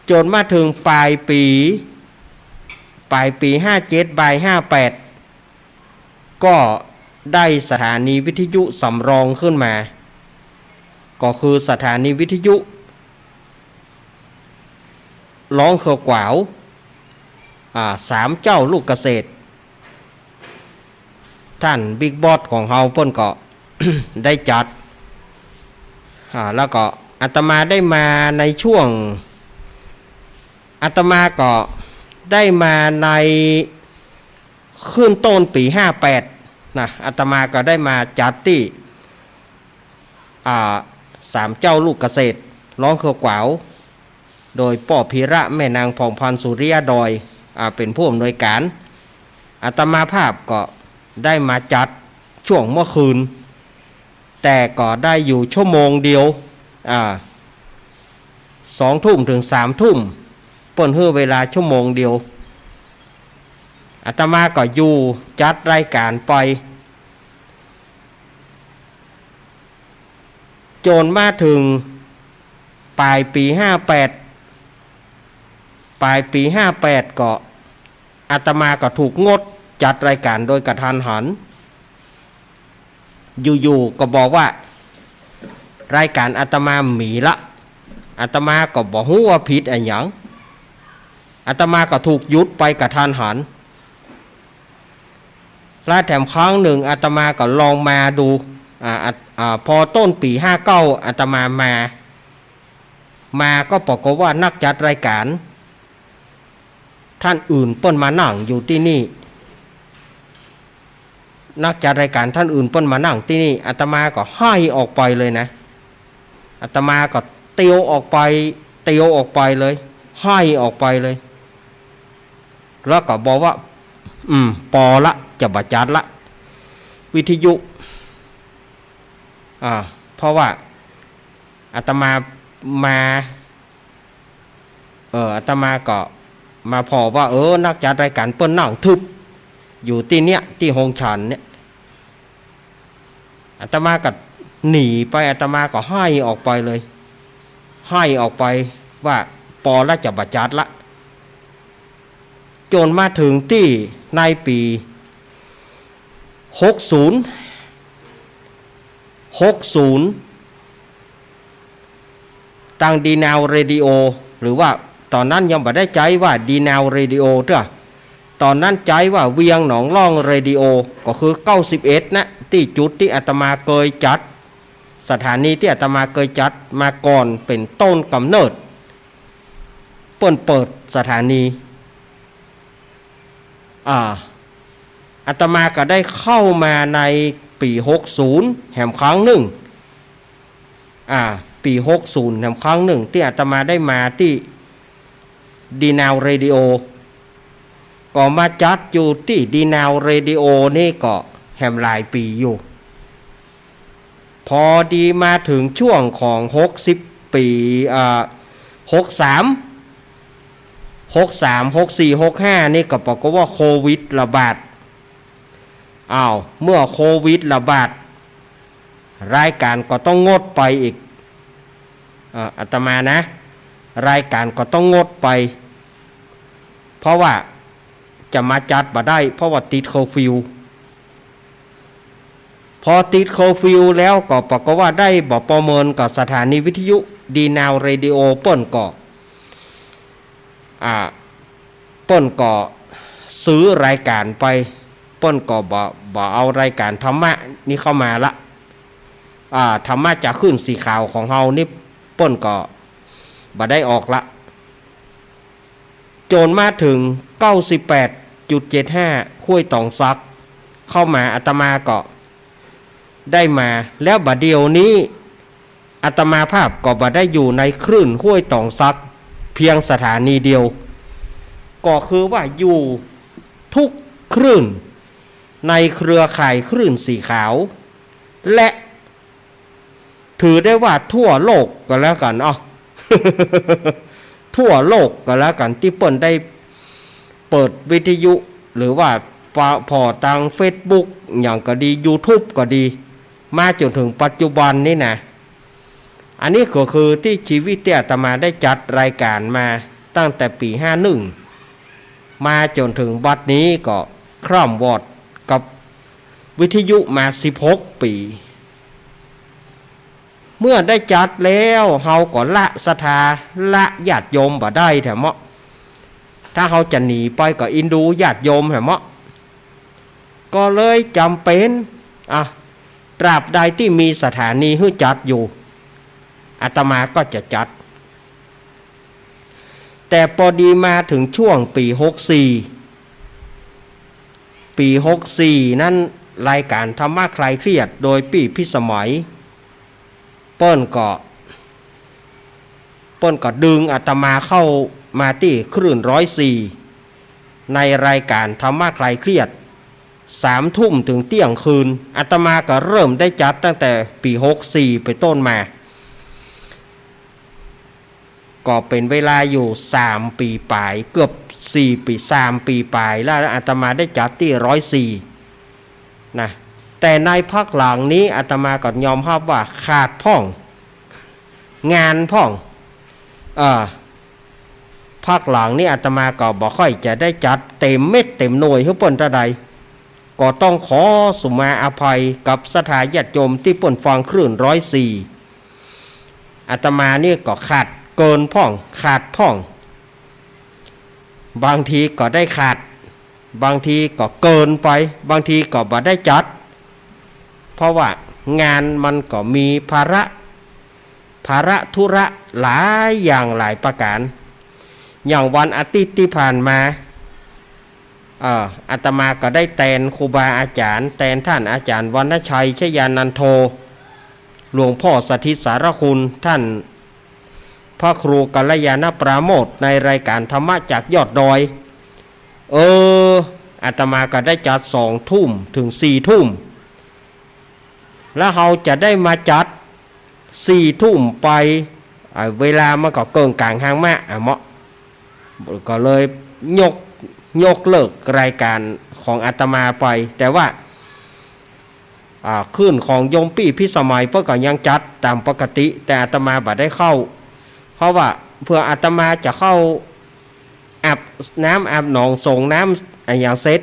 จ๋นมาเถิงป๋ายปี๋ ป๋ายปี๋ห้าเจ็ด บ่ายห้าแปด ก็ได้สถานีวิทยุสำรองขึ้นมา ก็คือสถานีวิทยุฮ้องเคืองกวาว อ่า สามเจ้าลูกเกษตร ท่านบิ๊กบอสของเฮาเปิ้นก็ ได้จัด อ่า แล้วก็อาตมาได้มาในช่วง อาตมาก็ได้มาใน ขึ้นต้นปี๋ห้าแปด นะ อาตมาก็ได้มาจัดตี้ อ่า สามเจ้าลูกเกษตรฮ้องเคืองกวาว โดยป้อพีระแม่นางผ่องพรสุริยะดอย อ่า เป๋นผู้อำนวยก๋าน อาตมาภาพก็ได้มาจัดช่วงเมื่อคืน แต่ก็ได้อยู่ชั่วโมงเดียว อ่า สองทุ่มเถิงสามทุ่ม เปิ้นหื้อเวลาชั่วโมงเดียว อาตมาก็อยู่จัดรายก๋านไป จ๋นมาเถิงป๋ายปี๋ห้าแปด ป๋ายปี๋ห้าแปด ก็อาตมาก็ถูกงดจัดรายก๋านโดยกะทันหัน อยู่ๆ ก็บอกว่า รายก๋านอาตมาบ่มีละ อาตมาก็บ่ฮู้ว่าผิดอะหยัง อาตมาก็ถูกหยุดไปกะทันหัน และแถมครั้งนึ่งอาตมาก็ลองมาดู อ่า อ่า อ่า พอต้นปี๋ห้าเก้า อาตมามา มาก็ปรากฏว่านักจัดรายก๋าน ท่านอื่นเปิ้นมานั่งอยู่ตี้นี่ นักจัดรายการต้านอื่นเปิ้นมานั่งตี้นี่ อาตมาก็ไห้ออกไปเลยนะ อาตมาก็เตียวออกไป เตียวออกไปเลย ไห้ออกไปเลย แล้วก็บอกว่า อืม ปอละ จะบ่จัดละ วิทยุ อ่า เพราะว่าอาตมามา เออ อาตมาก็มาผ่อว่า เออ นักจัดรายการเปิ้นนั่งทึบอยู่ตี้เนี้ย ตี้โฮงฉันเนี่ย อาตมาก็หนีไป อาตมาก็ไห้ออกไปเลย ไห้ออกไปว่าปอละ จะบ่จัดละ จ๋นมาเถิงตี้ในปี๋ หกศูนย์ หกศูนย์ ตางดีนาวเรดิโอ หรือว่าต๋อนนั้นยังบ่ได้ใจ๊ว่าดีนาวเรดิโอเตื้อ ต๋อนนั้นใจ๊ว่าเวียงหนองล่องเรดิโอ ก็คือเก้าสิบเอ็ดนะ ตี้จุดตี้อาตมาเกยจัด สถานีตี้อาตมาเกยจัดมาก่อนเป๋นต้นก๋ำเนิด เปิ้นเปิดสถานี อ่า อาตมาก็ได้เข้ามาในปี๋ หกศูนย์ แหมครั้งนึ่ง อ่า ปี๋ หกศูนย์ แหมครั้งนึ่ง ตี้อาตมาได้มาตี้ดีนาวเรดิโอ ก็มาจัดอยู่ตี้ดีนาวเรดิโอนี่ก็แหมหลายปี๋อยู่ พอดีมาเถิงช่วงของหกสิบปี๋ อ่า หกสาม หกสาม หกสี่ หกห้า นี่ก็ปรากฏว่าโควิดระบาด อ้าว เมื่อโควิดระบาด รายการก็ต้องงดไปอีก อ่า อาตมานะ รายการก็ต้องงดไป เพราะว่าจะมาจัดบ่ได้ เพราะว่าติดเคอร์ฟิว พอติดเคอร์ฟิวแล้วก็ปรากฏว่าได้บ่ประเมินกับสถานีวิทยุดีนาวเรดิโอ เปิ้นก็ อ่า เปิ้นก็ซื้อรายการไป เปิ้นก็บ่ บ่เอารายการธรรมะนี่เข้ามาละ อ่า ธรรมะจากคลื่นสีขาวของเฮานี่ เปิ้นก็บ่ได้ออกละ จ๋นมาเถิง เก้าสิบแปดจุดเจ็ดห้า ห้วยตองสัก เข้ามา อาตมาก็ได้มา แล้วบ่าเดี่ยวนี้ อาตมาภาพก็บ่ได้อยู่ในคลื่นห้วยตองสักเพียงสถานีเดียว ก็คือว่าอยู่ทุกคลื่นในเครือข่ายคลื่นสีขาว และ ถือได้ว่าทั่วโลกก็แล้วกั๋น อ้อ ทั่วโลกก็แล้วกั๋น ตี้เปิ้นได้เปิดวิทยุ หรือว่าปะ ผ่อตางเฟซบุ๊กหยังก็ดี ยูทูบก็ดี มาจ๋นเถิงปัจจุบันนี้นะ อันนี้ก็คือตี้ชีวิตตี้อาตมาได้จัดรายการมาตั้งแต่ปี๋ ห้าหนึ่ง มาจ๋นเถิงบัดนี้ก็คร่ำวอดกับวิทยุมาสิบหกปี๋ เมื่อได้จัดแล้ว เฮาก็ละศรัทธา ละญาติโยมบ่ได้แถมเนาะ ถ้าเฮาจะหนีไปก็อินดูญาติโยมแถมเนาะ ก็เลยจ๋ำเป๋น อ่ะ ตราบใดตี้มีสถานีหื้อจัดอยู่ อาตมาก็จะจัด แต่ปอดีมาเถิงช่วงปี๋ หกสี่ ปี๋ หกสี่ นั้น รายการธรรมะคลายเครียดโดยปี้พิสมัย เปิ้นก็ เปิ้นก็ดึงอาตมาเข้ามาตี้คลื่นร้อยสี่ ในรายการธรรมะคลายเครียด สามทุ่มเถิงเตี้ยงคืน อาตมาก็เริ่มได้จัดตั้งแต่ปี๋ หกสี่ เป๋นต้นมา ก็เป๋นเวลาอยู่สามปี๋ป๋าย เกือบสี่ปี๋ สามปี๋ป๋ายแล้ว อาตมาได้จัดตี้ร้อยสี่ นะ แต่ในพักหลังนี้อาตมาก็ยอมฮับว่าขาดพ่อง งานพ่อง เอ่อ พักหลังนี้อาตมาก็บ่ค่อยจะได้จัดเต๋มเม็ดเต๋มหน่วยหื้อเปิ้นเต้าใด ก็ต้องขอสุมาอภัยกับศรัทธาญาติโยมตี้เปิ้นฟังคลื่นร้อยสี่ อาตมานี่ก็ขาดเกินพ่อง ขาดพ่อง บางทีก็ได้ขาด บางทีก็เกินไป บางทีก็บ่ได้จัด เพราะว่างานมันก็มีภาระ ภาระธุระหลายอย่างหลายประก๋าน อย่างวันอาทิตย์ตี้ผ่านมา เอ่อ อาตมาก็ได้แตนครูบาอาจ๋ารย์ แตนต้านอาจ๋ารย์วรรณชัย ชยานันโท หลวงป้อสถิตสารคุณ ต้านพระครูกัลยาณปราโมชย์ ในรายก๋านธรรมะจากยอดดอย เออ อาตมาก็ได้จัดสองทุ่มเถิงสี่ทุ่ม แล้วเฮาจะได้มาจัดสี่ทุ่มไป อ่า เวลามันก็เกิ่งก๋างฮางมะ อ่ะเนาะ ก็เลยยก ยกเลิกรายก๋านของอาตมาไป แต่ว่า อ่า คืนของโยมปี้พิสมัยเปิ้นก็ยังจัดต๋ามปกติ แต่อาตมาบ่ได้เข้า เพราะว่าเผื่ออาตมาจะเข้าอาบน้ำอาบหนองสรงน้ำอะหยังเสร็จ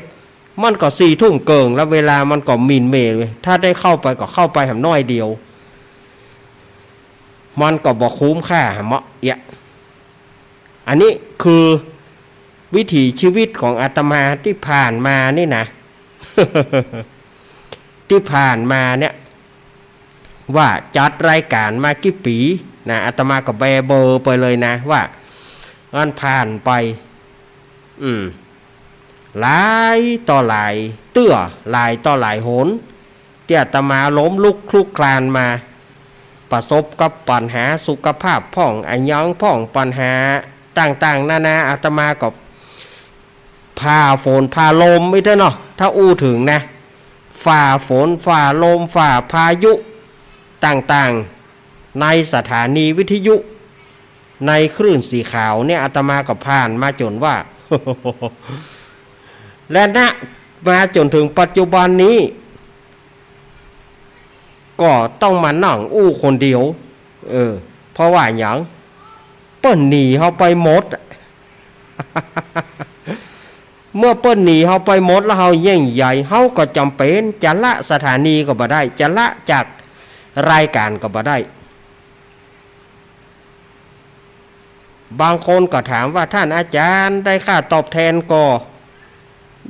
มันก็สี่ทุ่มเกิ่งแล้ว เวลามันก็หมิ่นเหม่เลย ถ้าได้เข้าไปก็เข้าไปแหมน้อยเดียว มันก็บ่คุ้มค่าแหมเนาะ เอียะ อันนี้คือวิถีชีวิตของอาตมาตี้ผ่านมานี่นะ ตี้ผ่านมาเนี่ย ว่าจัดรายก๋านมากี่ปี๋นะ อาตมาก็แบเบอไปเลยนะ ว่ามันผ่านไป อืม หลายต่อหลายเตื้อ หลายต่อหลายหน ตี้อาตมาล้มลุกคลุกคลานมา ประสบกับปัญหาสุขภาพพ่อง อะหยังพ่อง ปัญหาต่างๆ นานา อาตมาก็ผ่าฝนผ่าลมไปเต๊อะเนาะ ถ้าอู้เถิงนะ ฝ่าฝน ฝ่าลม ฝ่าพายุต่างๆ ในสถานีวิทยุ ในคลื่นสีขาวเนี่ย อาตมาก็ผ่านมาจ๋นว่า และนะ มาจ๋นเถิงปัจจุบันนี้ ก็ต้องมานั่งอู้คนเดียว เออ เพราะว่าหยัง เปิ้นหนีเฮาไปหมด เมื่อเปิ้นหนีเฮาไปหมดแล้ว เฮาเย่งใย เฮาก็จ๋ำเป๋นจะละสถานีก็บ่ได้ จะละจากรายก๋านก็บ่ได้ บางคนก็ถามว่า ต้านอาจ๋ารย์ ได้ค่าตอบแตนก่อ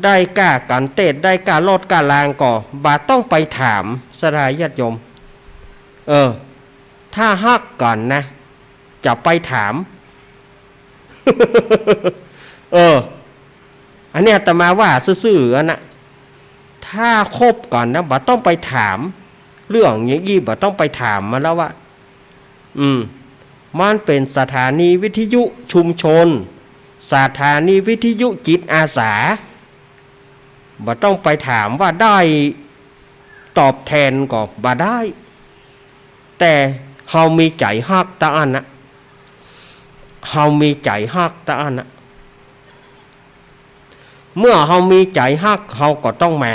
ได้ก้ากั๋นเตศน์ ได้ก้ารถก้ารางก่อ บ่ต้องไปถาม ศรัทธาญาติโยม เออ ถ้าฮักกั๋นนะ จะไปถาม เออ อันนี้อาตมาว่าซื่อๆ อันนะ ถ้าคบกั๋นนะ บ่ต้องไปถาม เรื่องอย่างอี้บ่ต้องไปถามมันแล้ววะ อืม มันเป๋นสถานีวิทยุชุมชน สถานีวิทยุจิตอาสา บ่ต้องไปถามว่าได้ตอบแตนก็บ่ได้ แต่เฮามีใจ๋ฮักเต้าอั้นนะ เฮามีใจ๋ฮักเต้าอั้นนะ เมื่อเฮามีใจ๋ฮัก เฮาก็ต้องมา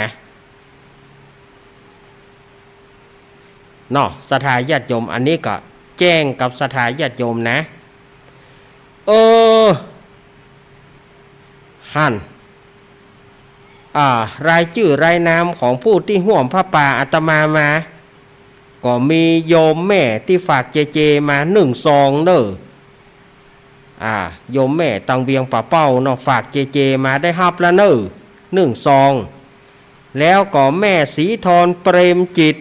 เนาะ ศรัทธาญาติโยม อันนี้ก็แจ้งกับศรัทธาญาติโยมนะ เออ หั้น อ่า รายจื้อรายนามของผู้ตี้ฮ่วมผ้าป่าอาตมามา ก็มีโยมแม่ตี้ฝากเจเจมานึ่งซองเน่อ อ่า โยมแม่ตังเวียงป่าเป้าเนาะ ฝากเจเจมา ได้ฮับแล้วเน่อ นึ่งซอง แล้วก็แม่ศรีธรเปรมจิต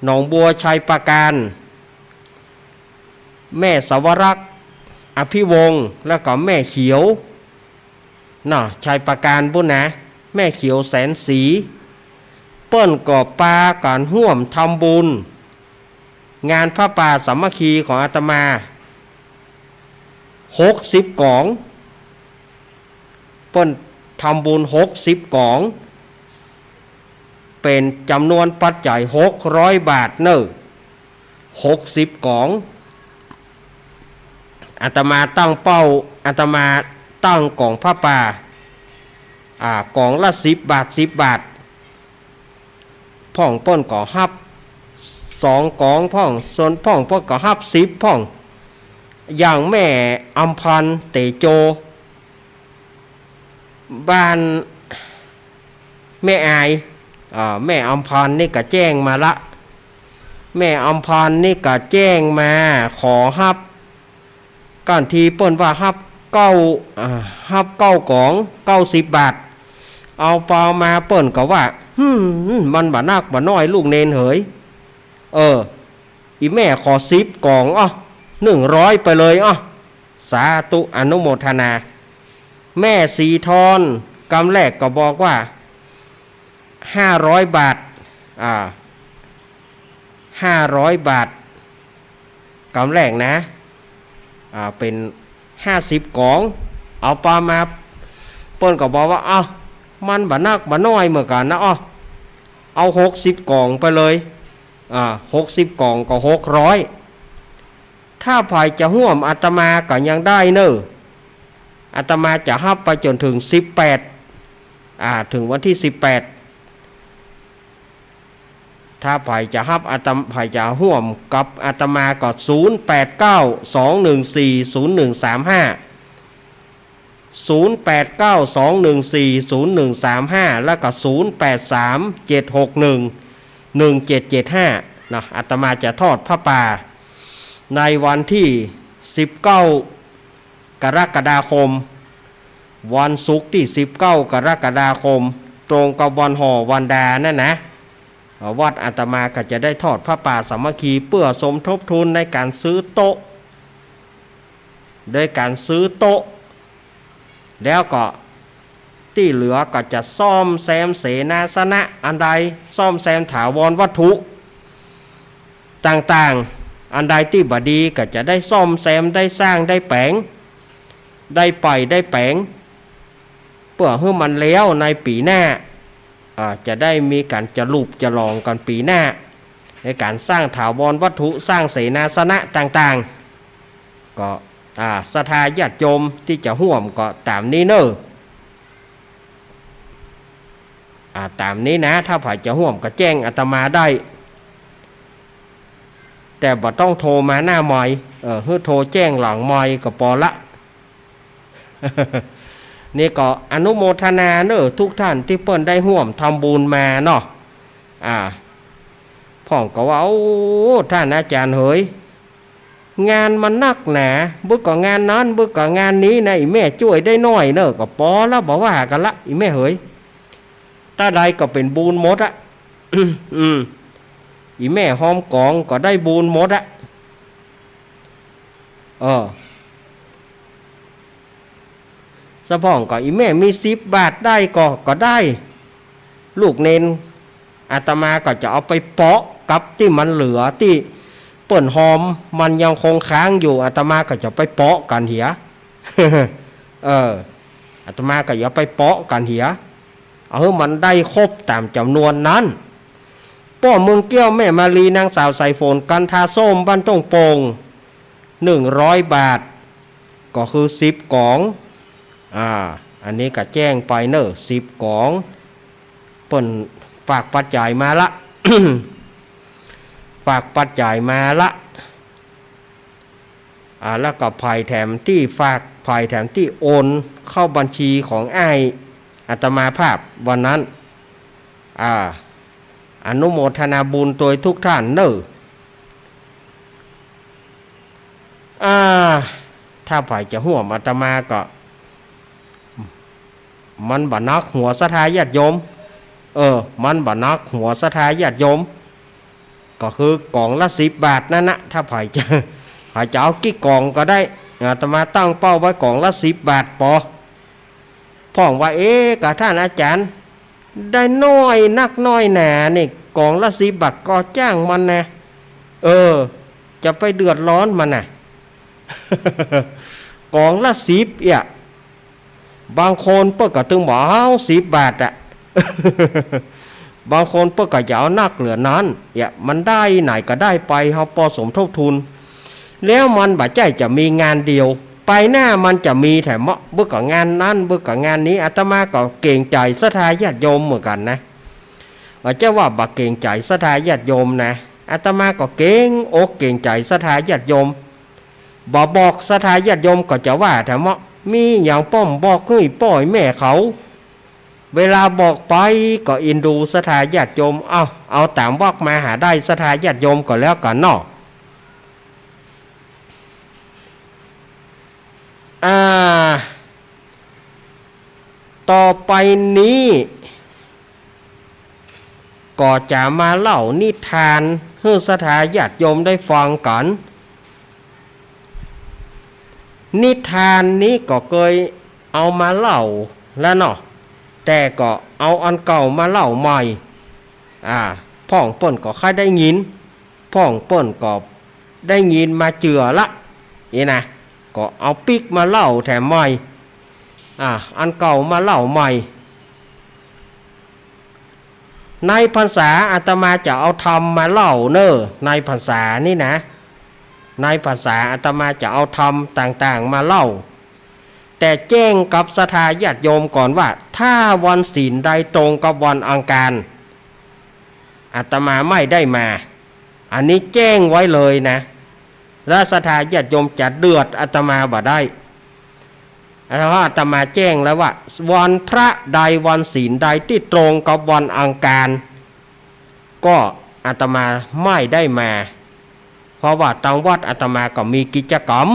หนองบัวชัยปราการ แม่สวรักษ์ อภิวงศ์ แล้วก็แม่เขียว เนาะ ชัยปราการปู้นนะ แม่เขียวแสนศรี เปิ้นก็ปากั๋นฮ่วมทำบุญ งานผ้าป่าสามัคคีของอาตมา หกสิบก๋อง เปิ้นทำบุญหกสิบก๋อง เป๋นจ๋ำนวนปัจจัยหกร้อยบาทเน่อ หกสิบก๋อง อาตมาตั้งเป้า อาตมาตั้งก๋องผ้าป่า อ่า ก๋องละสิบบาท สิบบาท พ่องเปิ้นก็ฮับสองก๋องพ่อง ส่วนพ่องเปิ้นก็ฮับสิบพ่อง อย่างแม่อำพันธ์ เตโจ บ้านแม่อาย อ่า แม่อำพันธ์นี่ก็แจ้งมาละ แม่อำพันธ์นี่ก็แจ้งมาขอฮับ ก้านทีเปิ้นว่าฮับเก้า อ่า ฮับเก้าก๋อง เก้าสิบบาท เอาปอมาเปิ้นก็ว่า "หืม มันบ่นักบ่น้อยลูกเณรเหย เออ อีแม่ขอสิบก๋อง อ้อ หนึ่งร้อยไปเลย อ้อ สาธุ อนุโมทนา" แม่สีทอน กำแรกก็บอกว่า ห้าร้อยบาท อ่า ห้าร้อยบาท กำแรกนะ อ่า เป๋นห้าสิบก๋อง เอาปามา เปิ้นก็บอกว่า เอ้า มันบ่นักบ่น้อยเหมือนกั๋นนะ อ้อ เอาหกสิบก๋องไปเลย อ่า หกสิบก๋องก็หกร้อย ถ้าใผจะฮ่วมอาตมาก็ยังได้เน่อ อาตมาจะฮับไปจ๋นเถิงสิบแปด อ่า เถิงวันตี้สิบแปด ถ้าใผจะฮับอาตม- ใผจะฮ่วมกับอาตมาก็ ศูนย์แปดเก้า สองหนึ่งสี่ ศูนย์หนึ่งสามห้า ศูนย์แปดเก้า สองหนึ่งสี่ ศูนย์หนึ่งสามห้า แล้วก็ ศูนย์แปดสาม เจ็ดหกหนึ่ง หนึ่งเจ็ดเจ็ดห้า เนาะ อาตมาจะทอดผ้าป่าในวันตี้สิบเก้า กรกฎาคม วันศุกร์ตี้สิบเก้า กรกฎาคม ตรงกับวันห่อวันดานั่นนะ วัดอาตมาก็จะได้ทอดผ้าป่าสามัคคี เปื้อสมทบทุนในก๋านซื้อโต๊ะ โดยก๋านซื้อโต๊ะ แล้วก็ตี้เหลือก็จะซ่อมแซมเสนาสนะอันใด ซ่อมแซมถาวรวัตถุต่างๆ อันใดตี้บ่ดีก็จะได้ซ่อมแซม ได้สร้าง ได้แป๋ง ได้ไป ได้แป๋ง เปื้อหื้อมันแล้วในปี๋หน้า อ่า จะได้มีก๋านจะลุบจะลองกั๋นปี๋หน้า ในก๋านสร้างถาวรวัตถุ สร้างเสนาสนะต่างๆ ก็ อ่า ศรัทธาญาติโยมตี้จะฮ่วมก็ต๋ามนี้เน่อ อ่า ต๋ามนี้นะ ถ้าใผจะฮ่วมก็แจ้งอาตมาได้ แต่บ่ต้องโทรมาหน้าไมค์ เออ หื้อโทรแจ้งหลังไมค์ก็ปอละ นี่ก็อนุโมทนาเน่อ ทุกท่านตี้เปิ้นได้ฮ่วมทำบุญมาเนาะ อ่า พ่องก็ว่า โอ้ ท่านอาจ๋ารย์เหย งานมันนักหนา บึกก็งานนั้น บึกก็งานนี้นะ อี่แม่จ้วยได้น้อยเน่อ ก็ปอละ บ่ว่ากั๋นละ อี่แม่เหย ตาใดก็เป๋นบุญหมดอะ อืม อี่แม่ฮอมก๋องก็ได้บุญหมดอะ เออ สะพ่องก็อี่แม่มีสิบบาทได้ก็ ก็ได้ ลูกเณร อาตมาก็จะเอาไปเปาะกับตี้มันเหลือ ตี้เปิ้นฮอมมันยังคงค้างอยู่ อาตมาก็จะไปเปาะกั๋นเหีย เออ อาตมาก็จะไปเปาะกั๋นเหีย เอาหื้อมันได้ครบต๋ามจ๋ำนวนนั้น ป้อเมืองแก้ว แม่มาลี นางสาวสายฝน กันทาส้ม บ้านต้งโป่ง หนึ่งร้อยบาท ก็คือสิบก๋อง อ่า อันนี้ก็แจ้งไปเน่อ สิบก๋อง เปิ้นฝากปัจจัยมาละ ฝากปัจจัยมาละ อ่า แล้วก็ฝ่ายแถมตี้ฝาก ฝ่ายแถมตี้โอนเข้าบัญชีของอ้ายอาตมาภาพวันนั้น อ่า อนุโมทนาบุญโตยทุกท่านเน่อ อ่า ถ้าใผจะฮ่วมอาตมาก็ มันบ่หนักหัวศรัทธาญาติโยม เออ มันบ่หนักหัวศรัทธาญาติโยม ก็คือก๋องละสิบบาทนั่นนะ ถ้าใผจะ ใผจะเอากี่ก๋องก็ได้ อาตมาตั้งเป้าไว้ก๋องละสิบบาทปอ พ่องว่า เอ๊ะ กะท่านอาจ๋ารย์ ได้น้อยนักน้อยหนานี่ ก๋องละสิบบาทก็จ้างมันนะ เออ จะไปเดือดร้อนมันนะ ก๋องละสิบเอี้ย บางคนเปิ้นก็ตึงบ่เอาสิบบาทอะ บางคนเปิ้นก็จะเอานักเหลือนั้น เอี้ย มันได้ไหนก็ได้ไป เฮาปอสมทบทุน แล้วมันบ่ใจ้จะมีงานเดียว ไปหน้ามันจะมีแถมเมาะ บึกก็งานนั้น บึกก็งานนี้ อาตมาก็เกรงใจ๋ศรัทธาญาติโยมเหมือนกั๋นนะ บ่ใจ้ว่าบ่เกรงใจ๋ศรัทธาญาติโยมนะ อาตมาก็เกรงอกเกรงใจ๋ศรัทธาญาติโยม บ่บอกศรัทธาญาติโยมก็จะว่าแถมเมาะ มีหยังป้อมบอกหื้อป้อแม่เขา เวลาบอกไปก็อินดูศรัทธาญาติโยม เอ้า เอาต๋ามวักมาหาได้ศรัทธาญาติโยมก็แล้วกั๋นเนาะ อ่า ต่อไปนี้ ก็จะมาเล่านิทานหื้อศรัทธาญาติโยมได้ฟังกั๋น นิทานนี้ก็เกย เอามาเล่าแล้วเนาะ แต่ก็เอาอันเก่ามาเล่าใหม่ อ่า พ่องเปิ้นก็ใค่ได้ยิน พ่องเปิ้นก็ได้ยินมาเจือละ นี่นะ ก็เอาปิ๊กมาเล่าแถมใหม่ อ่า อันเก่ามาเล่าใหม่ ในพรรษาอาตมาจะเอาธรรมมาเล่าเน่อ ในพรรษานี่นะ ในพรรษาอาตมาจะเอาธรรมต่างๆ มาเล่า แต่แจ้งกับศรัทธาญาติโยมก่อนว่า ถ้าวันศีลใดตรงกับวันอังคาร อาตมาไม่ได้มา อันนี้แจ้งไว้เลยนะ และศรัทธาญาติโยมจะเดือดอาตมาบ่ได้ เพราะอาตมาแจ้งแล้วว่า วันพระใดวันศีลใดที่ตรงกับวันอังคาร ก็อาตมาไม่ได้มา เพราะว่าตางวัดอาตมาก็มีกิจกรรม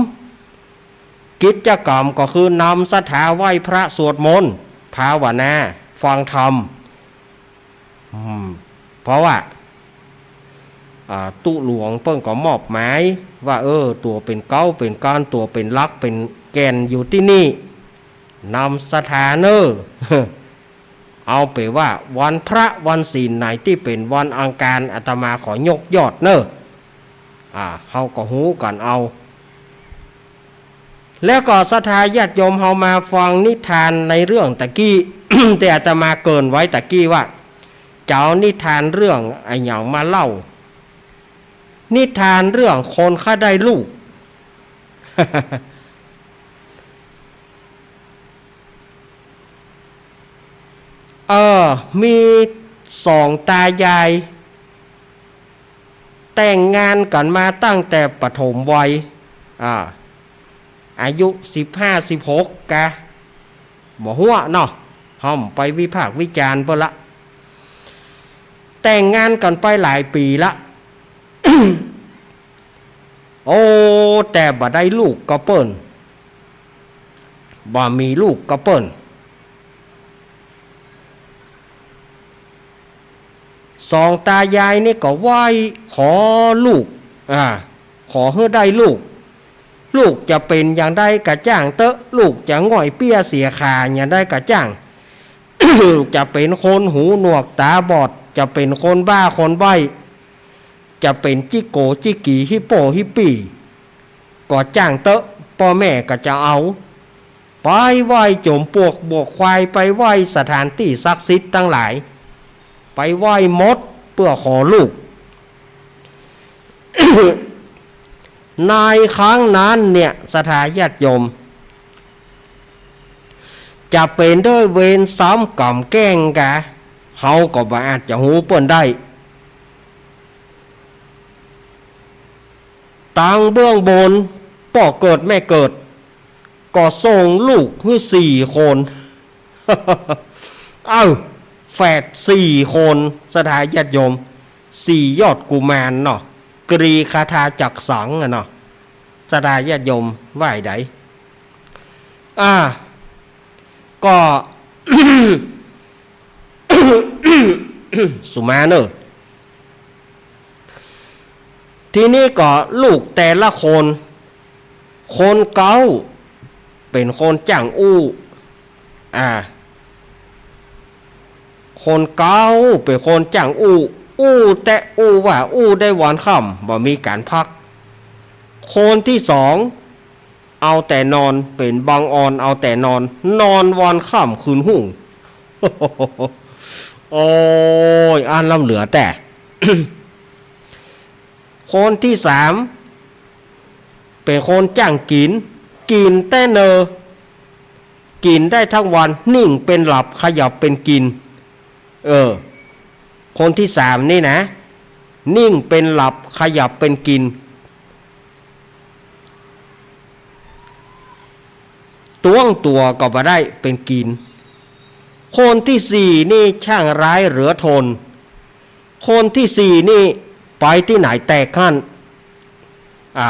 กิจกรรมก็คือนำศรัทธาไหว้พระสวดมนต์ ภาวนา ฟังธรรม อืม เพราะว่า อ่า ตุ๊หลวงเปิ้นก็มอบหมายว่า เออ ตั๋วเป๋นเก๊าเป๋นกาน ตั๋วเป๋นหลักเป๋นแก่นอยู่ตี้นี่ นำศรัทธาเน่อ เอาเป๋นว่าวันพระวันศีลไหนตี้เป๋นวันอังคาร อาตมาขอยกยอดเน่อ อ่า เฮาก็ฮู้กั๋นเอา แล้วก็ศรัทธาญาติโยมเฮามาฟังนิทานในเรื่องตะกี้ ตี้อาตมาเกริ่นไว้ตะกี้ว่า จะเอานิทานเรื่องอะหยังมาเล่า นิทานเรื่องคนใค่ได้ลูก เออ มีสองตายาย แต่งงานกั๋นมาตั้งแต่ปฐมวัย อ่า อายุสิบห้า สิบหก กะ บ่ฮู้เนาะ เฮาบ่ไปวิพากษ์วิจารณ์เปิ้นละ แต่งงานกั๋นไปหลายปี๋ละ โอ้ แต่บ่ได้ลูกกับเปิ้น บ่มีลูกกับเปิ้น สองตายายนี่ก็ไหว้ขอลูก อ่า ขอหื้อได้ลูก ลูกจะเป๋นอย่างใดก็จ้างเต๊อะ ลูกจะง่อยเปี้ยเสียขาอย่างใดก็จ้าง จะเป๋นคนหูหนวกต๋าบอด จะเป๋นคนบ้าคนใบ้ จะเป๋นจิ๊กโก๋จิ๊กกี๋ ฮิปโป้ฮิปปี้ ก็จ้างเต๊อะ ป้อแม่ก็จะเอา ไปไหว้จ๋อมปลวกบวกควาย ไปไหว้สถานตี้ศักดิ์สิทธิ์ตังหลาย ไปไหว้หมดเปื้อขอลูก ในครั้งนั้นเนี่ย ศรัทธาญาติโยม จะเป๋นด้วยเวรซ้ำกรรมแกล้งกา เฮาก็บ่อาจจะฮู้เปิ้นได้ ตางเบื้องบน ป้อเกิดแม่เกิด ก็ส่งลูกหื้อสี่คน เอ้า แฝดสี่คน ศรัทธาญาติโยม สี่ยอดกุมารเนาะ กรีธาจักขังอะเนาะ ศรัทธาญาติโยมว่าใด อ่า ก็ สุมาเนอะ ทีนี้ก็ลูกแต่ละคน คนเก๊าเป๋นคนจ้างอู้ อ่า คนเก๊าเป๋นคนจ้างอู้ อู้แต๊อู้ว่าอู้ได้วันค่ำ บ่มีก๋านพัก คนตี้สอง เอาแต่นอน เป๋นบังออนเอาแต่นอน นอนวันค่ำคืนฮุ่ง โอ้ย อันล้ำเหลือแต๊ คนตี้สาม เป๋นคนจ้างกิ๋น กิ๋นแต๊เนอ กิ๋นได้ตึงวัน นิ่งเป๋นหลับ ขยับเป๋นกิ๋น เออ คนตี้สามนี่นะ นิ่งเป๋นหลับ ขยับเป๋นกิ๋น ตวงตั๋วก็บ่ได้ เป๋นกิ๋น คนตี้สี่นี่ช่างร้ายเหลือทน คนตี้สี่นี่ไปตี้ไหนแตกหั้น อ่า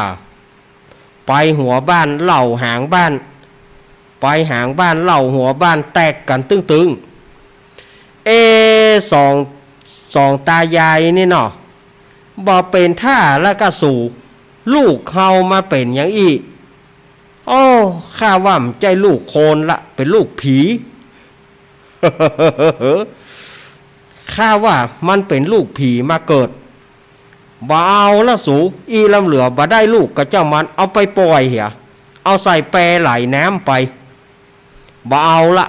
ไปหัวบ้านเล่าหางบ้าน ไปหางบ้านเล่าหัวบ้านแตกกั๋นตึงๆ เอ สอง สองตายายนี่เนาะ บ่เป๋นท่าแล้วกาสู ลูกเฮามาเป๋นอย่างอี้ โอ้ ข้าว่าบ่ใจ้ลูกคนละ เป๋นลูกผี ข้าว่ามันเป๋นลูกผีมาเกิด บ่เอาละสู อี้ลำเหลือบ่ได้ลูกกับเจ้ามัน เอาไปป่อยเหีย เอาใส่แปไหลน้ำไป บ่เอาละ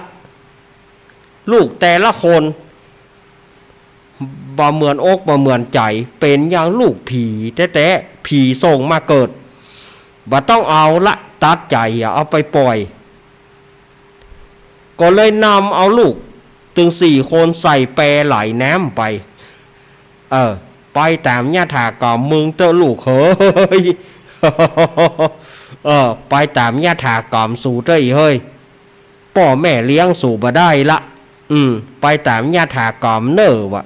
ลูกแต่ละคน บ่เหมือนอกบ่เหมือนใจ๋ เป๋นอย่างลูกผีแต๊ๆ ผีส่งมาเกิด บ่ต้องเอาละ ตัดใจ๋เหีย เอาไปป่อย ก็เลยนำเอาลูกตึงสี่คนใส่แปไหลน้ำไป เออ ไปต๋ามยถากรรมมึงเต๊อะลูกเฮย เออ ไปต๋ามยถากรรมสูเต๊อะอี้เฮย ป้อแม่เลี้ยงสูบ่ได้ละ อืม ไปต๋ามยถากรรมเน่อวะ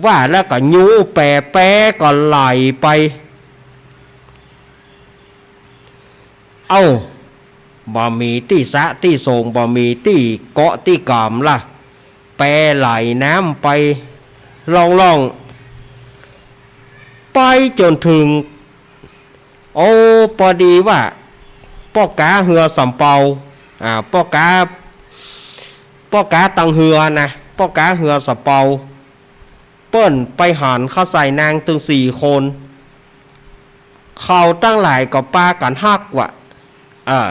ว่าแล้วก็ยูแป แปก็ไหลไป เอ้า บ่มีตี้สะตี้ส่ง บ่มีตี้เกาะตี้กรรมละ แปไหลน้ำไปล่องๆ ไปจ๋นเถิง โอ้ ปอดีว่า ป้อก๋าเฮือสำเปา อ่า ป้อก๋า ป้อก๋าตังเฮือนะ ป้อก๋าเฮือสำเปา เปิ้นไปหันเข้าใส่นางตึงสี่คน เขาตังหลายก็ปากั๋นฮักวะ เออ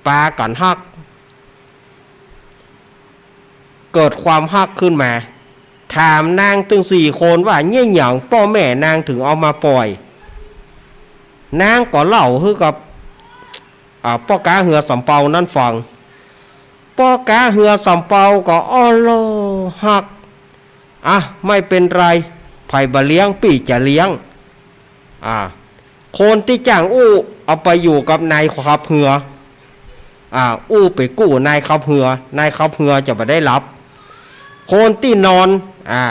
ปากั๋นฮัก เกิดความฮักขึ้นมา ถามนางตึงสี่คนว่า เยียะหยังป้อแม่นางเถิงเอามาป่อย นางก็เล่าหื้อกับ อ่า ป้อก๋าเฮือสำเปานั้นฟัง ป้อก๋าเฮือสำเปาก็ อ้อโล ฮัก อ่ะ ไม่เป๋นไร ใผบ่เลี้ยงปี้จะเลี้ยง อ่า คนตี้จ้างอู้เอาไปอยู่กับนายขับเฮือ อ่า อู้ไปกู้นายขับเฮือ นายขับเฮือจะบ่ได้ฮับ คนตี้นอน อ่า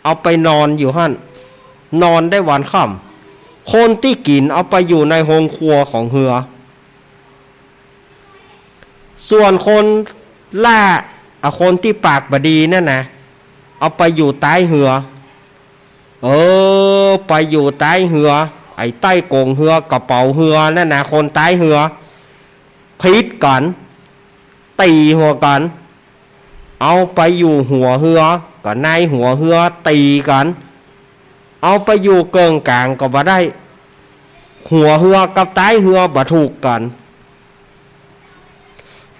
เอาไปนอนอยู่หั้น นอนได้วันค่ำ คนตี้กิ๋นเอาไปอยู่ในโฮงครัวของเฮือ ส่วนคนล่า อ่ะ คนตี้ปากบ่ดีนั่นนะ เอาไปอยู่ใต้เฮือ เออ ไปอยู่ใต้เฮือ ไอ้ใต้ก๋งเฮือ ก๋าเป๋าเฮือนั่นนะ คนใต้เฮือ ผิดกั๋น ตี๋หัวกั๋น เอาไปอยู่หัวเฮือ กับนายหัวเฮือ ตี๋กั๋น เอาไปอยู่เกิ่งก๋างก็บ่ได้ หัวเฮือกับใต้เฮือบ่ถูกกั๋น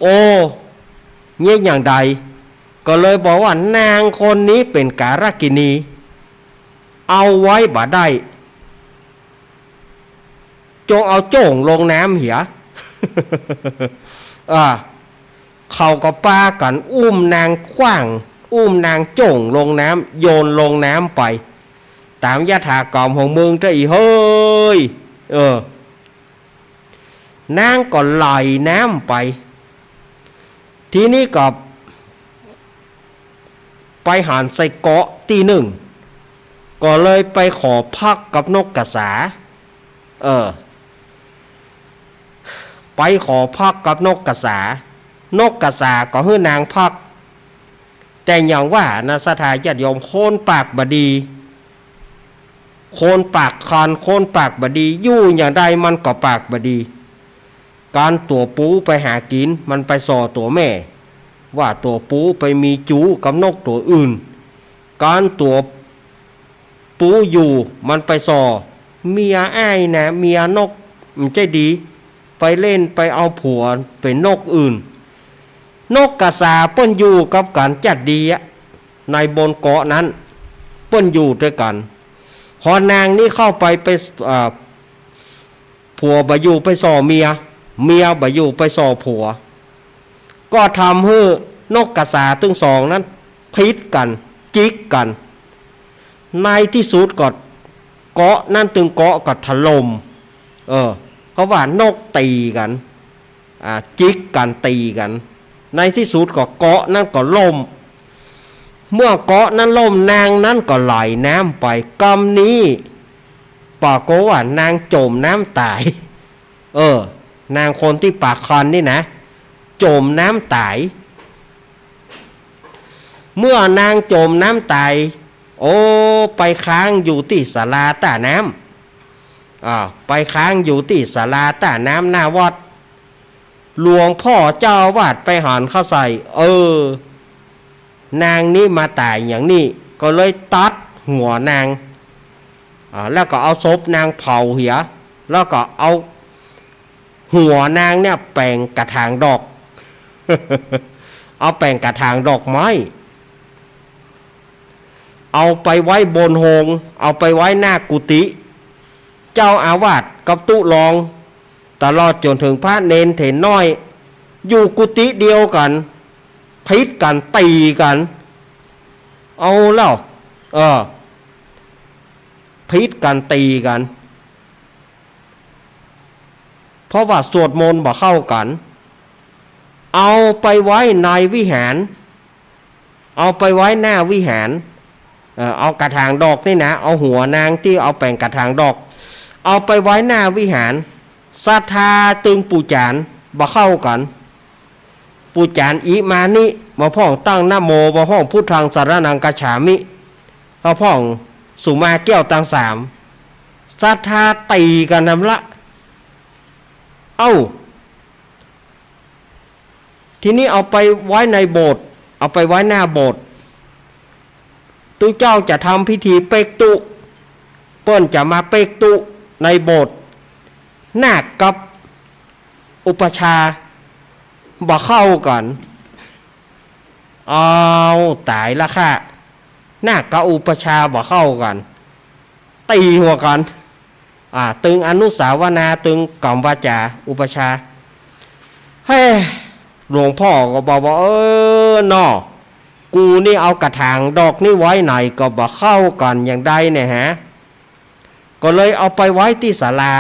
โอ้ เยียะอย่างใด ก็เลยบอกว่านางคนนี้เป๋นก๋ารกินี เอาไว้บ่ได้ จงเอาโจ้งลงน้ำเหีย อ่า เขาก็ปากั๋นอุ้มนางขว้าง อุ้มนางโจ้งลงน้ำ โยนลงน้ำไป ต๋ามยถากรรมของมึงเต๊อะอี้เฮย เออ นางก็ไหลน้ำไป ทีนี้ก็ไปหันใส่เกาะตี้นึ่ง ก็เลยไปขอพักกับนกกระสา เออ ไปขอพักกับนกกระสา นกกระสาก็หื้อนางพัก แต่อย่างว่านะ ศรัทธาญาติโยม คนปากบ่ดี คนปากคัน คนปากบ่ดี อยู่อย่างใดมันก็ปากบ่ดี ก๋านตั๋วปูไปหากิ๋น มันไปส่อตั๋วแม่ ว่าตั๋วปูไปมีจู๋กับนกตั๋วอื่น ก๋านตั๋วปูอยู่ มันไปส่อเมียอ้ายนะ เมียนก บ่ใจ้ดี ไปเล่นไปเอาผัวเป๋นนกอื่น นกกระสาเปิ้นอยู่กับกั๋นจัดดีอะ ในบนเกาะนั้น เปิ้นอยู่ตวยกั๋น พอนางนี้เข้าไป ไป อ่า ผัวบ่อยู่ไปส่อเมีย เมียบ่อยู่ไปส่อผัว ก็ทำหื้อนกกระสาตึงสองนั้นผิดกั๋น จิกกั๋น ในตี้สุดก็เกาะนั้นตึงเกาะก็ถล่ม เออ เพราะว่านกตี๋กั๋น อ่า จิกกั๋นตี๋กั๋น ในตี้สุดก็เกาะนั้นก็ล่ม เมื่อเกาะนั้นล่ม นางนั้นก็ไหลน้ำไป กำนี้ปรากฏว่านางจ๋มน้ำต๋าย เออ นางคนตี้ปากคันนี่นะ จ๋มน้ำต๋าย เมื่อนางจ๋มน้ำต๋าย โอ้ ไปค้างอยู่ตี้ศาลาต้าน้ำ อ่า ไปค้างอยู่ตี้ศาลาต้าน้ำหน้าวัด หลวงพ่อเจ้าอาวาสไปหันเข้าใส่ เออ นางนี้มาต๋ายอย่างนี้ ก็เลยตัดหัวนาง อ่า แล้วก็เอาศพนางเผาเหีย แล้วก็เอาหัวนางเนี่ยแป๋งกระถางดอก เอาแป๋งกระถางดอกไม้ เอาไปไว้บนโฮง เอาไปไว้หน้ากุฏิ เจ้าอาวาสกับตุ๊ลอง ตลอดจ๋นเถิงพระเณรเถรน้อย อยู่กุฏิเดียวกั๋น ผิดกั๋น ตี๋กั๋น เอาแล้ว เออ ผิดกั๋น ตี๋กั๋น เพราะว่าสวดมนต์บ่เข้ากั๋น เอาไปไว้ในวิหาร เอาไปไว้หน้าวิหาร เอ่อ เอากระถางดอกนี่นะ เอาหัวนางตี้เอาแป๋งกระถางดอก เอาไปไว้หน้าวิหาร ศรัทธาตึงปู่จ๋ารย์บ่เข้ากั๋น ปู่จ๋ารย์อิมานิ บ่พ่องตั้งนะโม บ่พ่องพุทธังสรณังคัจฉามิ บ่พ่องสุมาแก้วตังสาม ศรัทธาตี๋กั๋นนำละ เอ้า ทีนี้เอาไปไว้ในโบสถ์ เอาไปไว้หน้าโบสถ์ ตุ๊เจ้าจะทำพิธีเป๊กตุ๊ เปิ้นจะมาเป๊กตุ๊ในโบสถ์ นาคกับอุปัชฌาย์บ่เข้ากั๋น เอาต๋ายละข้า นาคกับอุปัชฌาย์บ่เข้ากั๋น ตี๋หัวกั๋น อ่า ตึงอนุสาวนา ตึงกล่อมวาจ๋า อุปัชฌาย์ เฮ้ หลวงพ่อก็บอกว่า เออ น้อ กูนี่เอากระถางดอกนี่ไว้ไหนก็บ่เข้ากั๋นอย่างใดเนี่ยฮะ ก็เลยเอาไปไว้ตี้ศาลา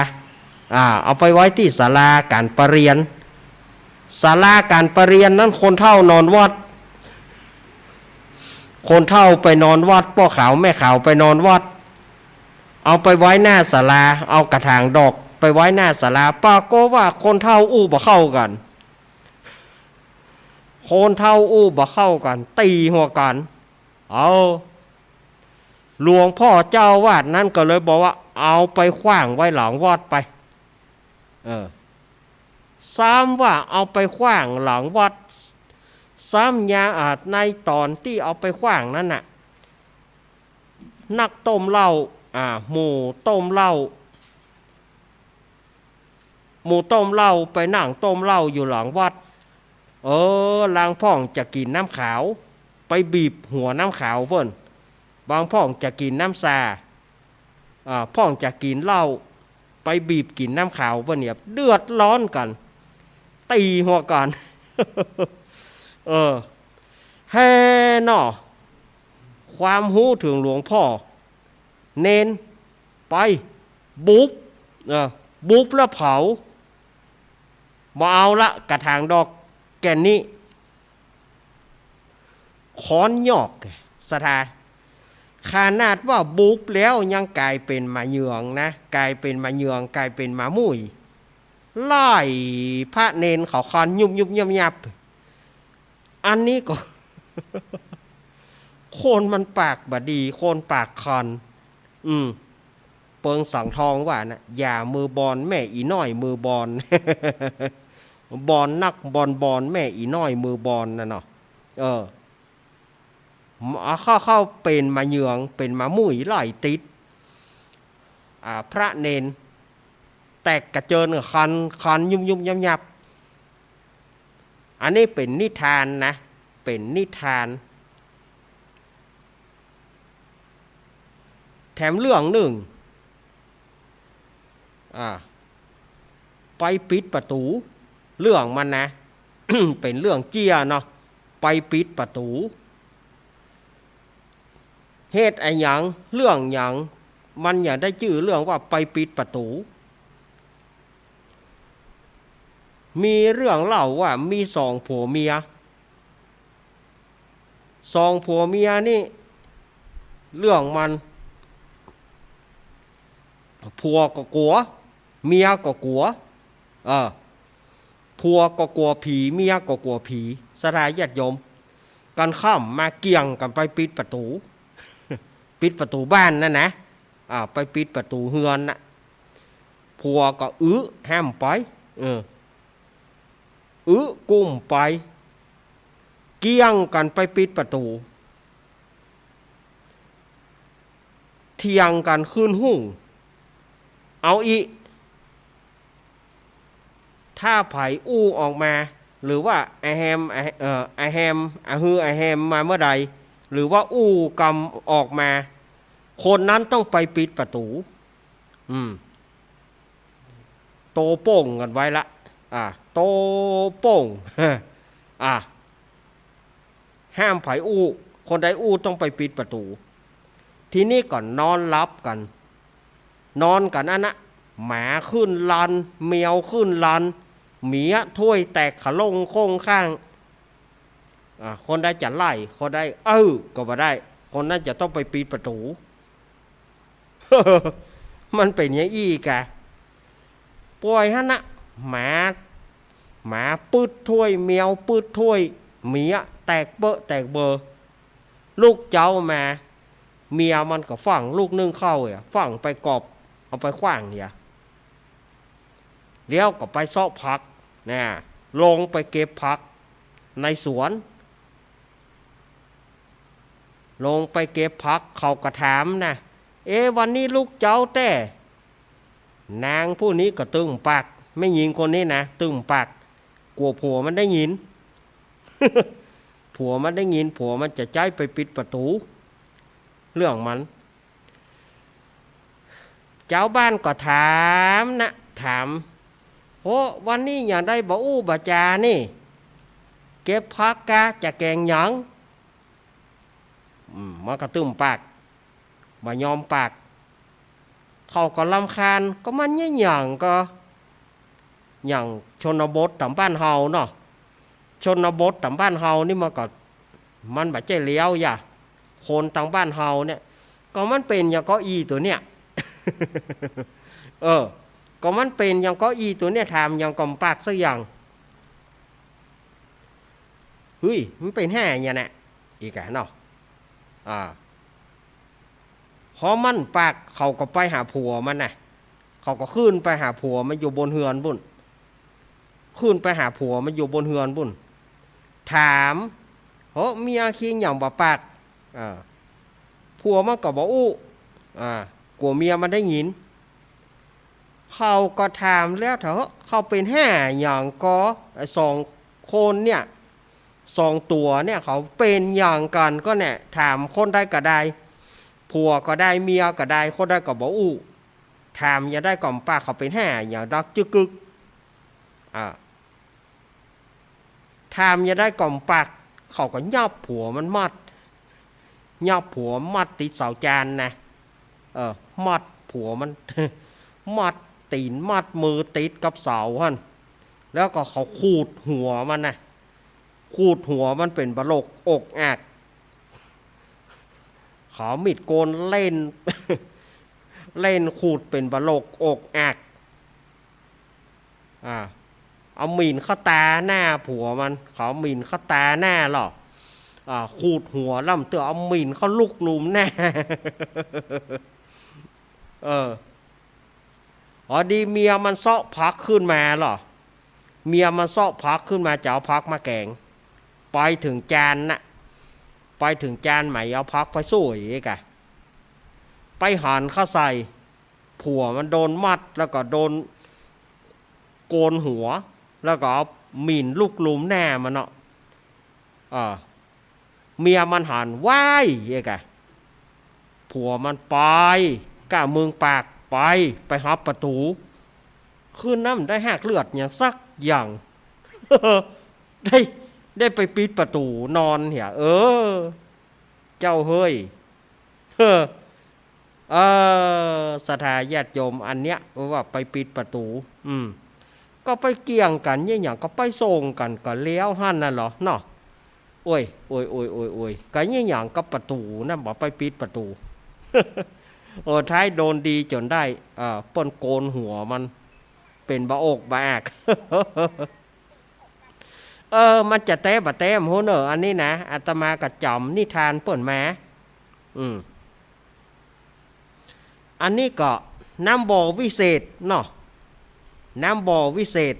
อ่า เอาไปไว้ตี้ศาลาก๋านประเรียน ศาลาก๋านประเรียนนั้นคนเฒ่านอนวัด คนเฒ่าไปนอนวัด ป้อขาวแม่ขาวไปนอนวัด เอาไปไว้หน้าศาลา เอากระถางดอกไปไว้หน้าศาลา ปรากฏว่าคนเฒ่าอู้บ่เข้ากั๋น คนเฒ่าอู้บ่เข้ากั๋น ตี๋หัวกั๋น เอา หลวงพ่อเจ้าอาวาสนั้นก็เลยบอกว่า เอาไปขว้างไว้หลังวัดไป เออ ซ้ำว่าเอาไปขว้างหลังวัด ซ้ำยา อ่า ในต๋อนตี้เอาไปขว้างนั้นน่ะ นักต้มเหล้า อ่า หมู่ต้มเหล้า หมู่ต้มเหล้าไปนั่งต้มเหล้าอยู่หลังวัด เออ ลางพ่องจะกิ๋นน้ำขาว ไปบีบหัวน้ำขาวเปิ้น บางพ่องจะกิ๋นน้ำสา อ่า พ่องจะกิ๋นเหล้า ไปบีบกิ๋นน้ำขาวเปิ้นเนี่ย เดือดร้อนกั๋น ตี๋หัวกั๋น เออ แฮ่น้อ ความฮู้เถิงหลวงพ่อ เณรไป บุบ เออ บุบแล้วเผา บ่เอาละ กระถางดอกแก่นนี้ ขอนยอก ศรัทธา ขนาดว่าบุบแล้วยังก๋ายเป๋นหมาเหยืองนะ ก๋ายเป๋นหมาเหยือง ก๋ายเป๋นหมามุ่ย ไล่พระเณรเขาคอนยุบยุบยับยับ อันนี้ก็ คนมันปากบ่ดี คนปากคอน อืม เปิงสังทองว่านะ อย่ามือบอนแม่อีน้อยมือบอน บอนนักบอนบอนแม่อีน้อยมือบอนน่ะเนาะ เออ เข้า เข้าเป๋นหมาเหยือง เป๋นหมามุ่ยไล่ติด อ่า พระเณร แตกกระเจิญ คอน คอนยุบยุบยับยับ อันนี้เป๋นนิทานนะ เป๋นนิทาน แถมเรื่องนึ่ง อ่า ไปปิดประตู๋ เรื่องมันนะ เป๋นเรื่องเจี้ยเนาะ ไปปิดประตู๋ เหตุอะหยัง เรื่องหยัง มันหยังได้จื้อเรื่องว่าไปปิดประตู๋ มีเรื่องเล่าว่ามีสองผัวเมีย สองผัวเมียนี่ เรื่องมัน ผัวก็กั๋ว เมียก็กั๋ว เออ ผัวก็กั๋วผี เมียก็กั๋วผี ศรัทธาญาติโยม กั๋นค่ำมาเกี่ยงกั๋นไปปิดประตู๋ ปิดประตู๋บ้านนั่นนะ อ่า ไปปิดประตู๋เฮือนน่ะ ผัวก็อึ ห้ามไป เออ อึ กุมไป เกี่ยงกั๋นไปปิดประตู๋ เถียงกั๋นคืนฮุ่ง เอาอิ ถ้าใผอู้ออกมา หรือว่าอะแฮม อะ เอ่อ อะแฮม อะฮืออะแฮมมาเมื่อใด หรือว่าอู้กำออกมา คนนั้นต้องไปปิดประตู๋ อืม โตโป้งกั๋นไว้ละ อ่า โตโป้ง อ่า ห้ามใผอู้ คนใดอู้ต้องไปปิดประตู๋ ทีนี้ก็นอนหลับกั๋น นอนกั๋นอั้นนะ หมาขึ้นลัน แมวขึ้นลัน เมียถ้วยแตกขะล่งโค้งค้าง อ่า คนใดจะไล่ คนใด เออ ก็บ่ได้ คนนั้นจะต้องไปปิดประตู๋ มันเป๋นอย่างอี้กะ ป่วยหั้นนะ หมา หมาปื๊ดถ้วย แมวปื๊ดถ้วย เมียแตกเป๊อะแตกเบอ ลุกเจ๊ามา เมียมันก็ฟั่งลูกนึ่งข้าวอะ ฟั่งไปกอบ เอาไปขว้างเหีย แล้วก็ไปเซาะผักนะ ลงไปเก็บผักในสวน ลงไปเก็บผัก เขาก็ถามนะ เอ๊ะ วันนี้ลุกเจ๊าแต๊ นางผู้นี้ก็ตึงปาก แม่ญิงคนนี้นะ ตึงปาก กั๋วผัวมันได้ยิน ผัวมันได้ยิน ผัวมันจะใจ๊ไปปิดประตู๋ เรื่องมัน เจ๊าบ้านก็ถามนะ ถาม โอ้ วันนี้หยังได้บ่อู้บ่จานี่ เก็บผักกา จะแก๋งหยัง อืม มันก็ตึงปาก บ่ยอมปาก เขาก็รำคาญ ก็มันเยียะหยังก็ อย่างชนบทต๋ามบ้านเฮาเนาะ ชนบทต๋ามบ้านเฮานี่มันก็ มันบ่ใจ้เลี้ยวหยา คนต๋ามบ้านเฮาเนี่ย ก็มันเป๋นหยังก็อีตั๋วเนี่ย เออ ก็มันเป๋นหยังก็อีตั๋วเนี่ย ถามหยังก็บ่ปากสักอย่าง เฮ้ย มันเป๋นแฮ่หยังเนี่ย อีกอะเนาะ อ่า พอมันปาก เขาก็ไปหาผัวมันนะ เขาก็ขึ้นไปหาผัวมันอยู่บนเฮือนปู้น ขึ้นไปหาผัวมันอยู่บนเฮือนปู้น ถาม โห เมียคิงหยังบ่ปาก อ่า ผัวมันก็บ่อู้ อ่า กั๋วเมียมันได้ยิน เขาก็ถามแล้วเถาะ เขาเป๋นแฮ่หยังก็ ไอ้สองคนเนี่ย สองตั๋วเนี่ย เขาเป๋นหยังกั๋นก็เนี่ย ถามคนใดก็ได้ ผัวก็ได้ เมียก็ได้ คนใดก็บ่อู้ ถามหยังได้ก็บ่ปาก เขาเป๋นแฮ่หยังดอกจึกกึก อ่า ถามหยังได้ก็บ่ปาก เขาก็ยับผัวมันมัด ยับผัวมัดติดเสาจานนะ เออ มัดผัวมัน มัดตี๋นมัดมือติดกับเสาหั้น แล้วก็เขาขูดหัวมันนะ ขูดหัวมันเป๋นบะโหลกอกอัก เขามีดโกนเล่น เล่นขูดเป๋นบะโหลกอกอัก อ่า เอาหมิ่นเข้าต๋าหน้าผัวมัน เขาหมิ่นเข้าต๋าหน้าหละ อ่า ขูดหัวแล้วมันเตื้อเอาหมิ่นเข้าลุกลุมหน้า เออ อ๋อ ดีเมียมันเซาะผักขึ้นมาหละ เมียมันเซาะผักขึ้นมาจะเอาผักมาแก๋ง ไปเถิงจานนะ ไปเถิงจานหมายเอาผักไปส่วยกะ ไปหันเข้าใส่ ผัวมันโดนมัดแล้วก็โดนโกนหัว แล้วก็เอาหมิ่นลุกลุมหน้ามันเนาะ อ่า เมียมันหัน ว้าย เอ้ยกะ ผัวมันไป ก้ามึงปาก ไป ไปหับประตู๋ คืนนั้นได้หากเลือดหยังสักอย่าง ได้ ได้ไปปิดประตู๋นอนเหีย เออ เจ้าเฮ้ย เออ เออ ศรัทธาญาติโยม อันเนี้ยว่าไปปิดประตู๋ อืม ก็ไปเกี่ยงกั๋นเยียะหยัง ก็ไปส่งกั๋นก็แล้วหั้นน่ะเหรอเนาะ โอ้ย โอ้ย โอ้ย โอ้ย โอ้ย ก็เยียะหยังกับประตู๋นะ บ่ไปปิดประตู๋ โอ้ ท้ายโดนดีจ๋นได้ เอ่อ เปิ้นโกนหัวมัน เป๋นบะอกบะอัก เออ มันจะแต๊บ่แต๊บ่ฮู้เน่อ อันนี้นะ อาตมาก็จ๋ำนิทานเปิ้นมา อืม อันนี้ก็น้ำบ่อวิเศษเนาะ น้ำบ่อวิเศษ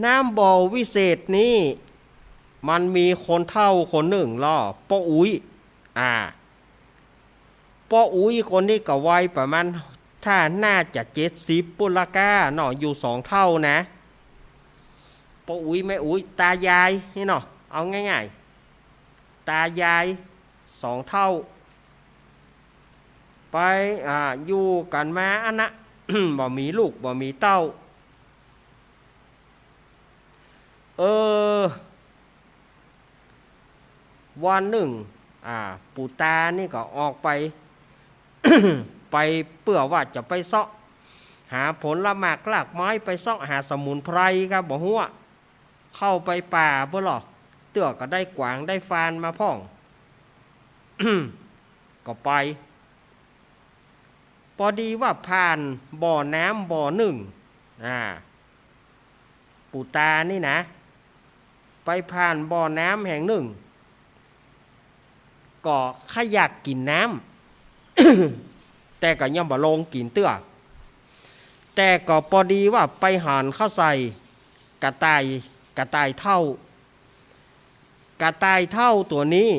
น้ำบ่อวิเศษนี้ มันมีคนเฒ่าคนนึ่งลอ ป้ออุ๊ย อ่า ป้ออุ๊ยคนนี้ก็วัยประมาณ ถ้าน่าจะเจ็ดสิบปุ้นละก้าเนาะ อยู่สองเฒ่านะ ป้ออุ๊ยแม่อุ๊ย ตายายนี่เนาะ เอาง่ายๆ ตายายสองเฒ่า ไป อ่า อยู่กั๋นมาอั้นนะ บ่มีลูกบ่มีเต้า เออ วันนึ่ง อ่า ปู่ตานี่ก็ออกไป ไปเปื้อว่าจะไปเซาะหาผลหมากรากไม้ ไปเซาะหาสมุนไพรก็บ่ฮู้ว่าเข้าไปป่าปุ้นลอ เตื้อก็ได้กวางได้ฟานมาพ่อง ก็ไป ปอดีว่าผ่านบ่อน้ำบ่อนึ่ง อ่า ปู่ตานี่นะ ไปผ่านบ่อน้ำแห่งนึ่ง ก็ใค่อยากกิ๋นน้ำ แต่ก็ยังบ่ลงกิ๋นเตื้อ แต่ก็ปอดีว่าไปหันเข้าใส่กระต่าย กระต่ายเฒ่า กระต่ายเฒ่าตั๋วนี้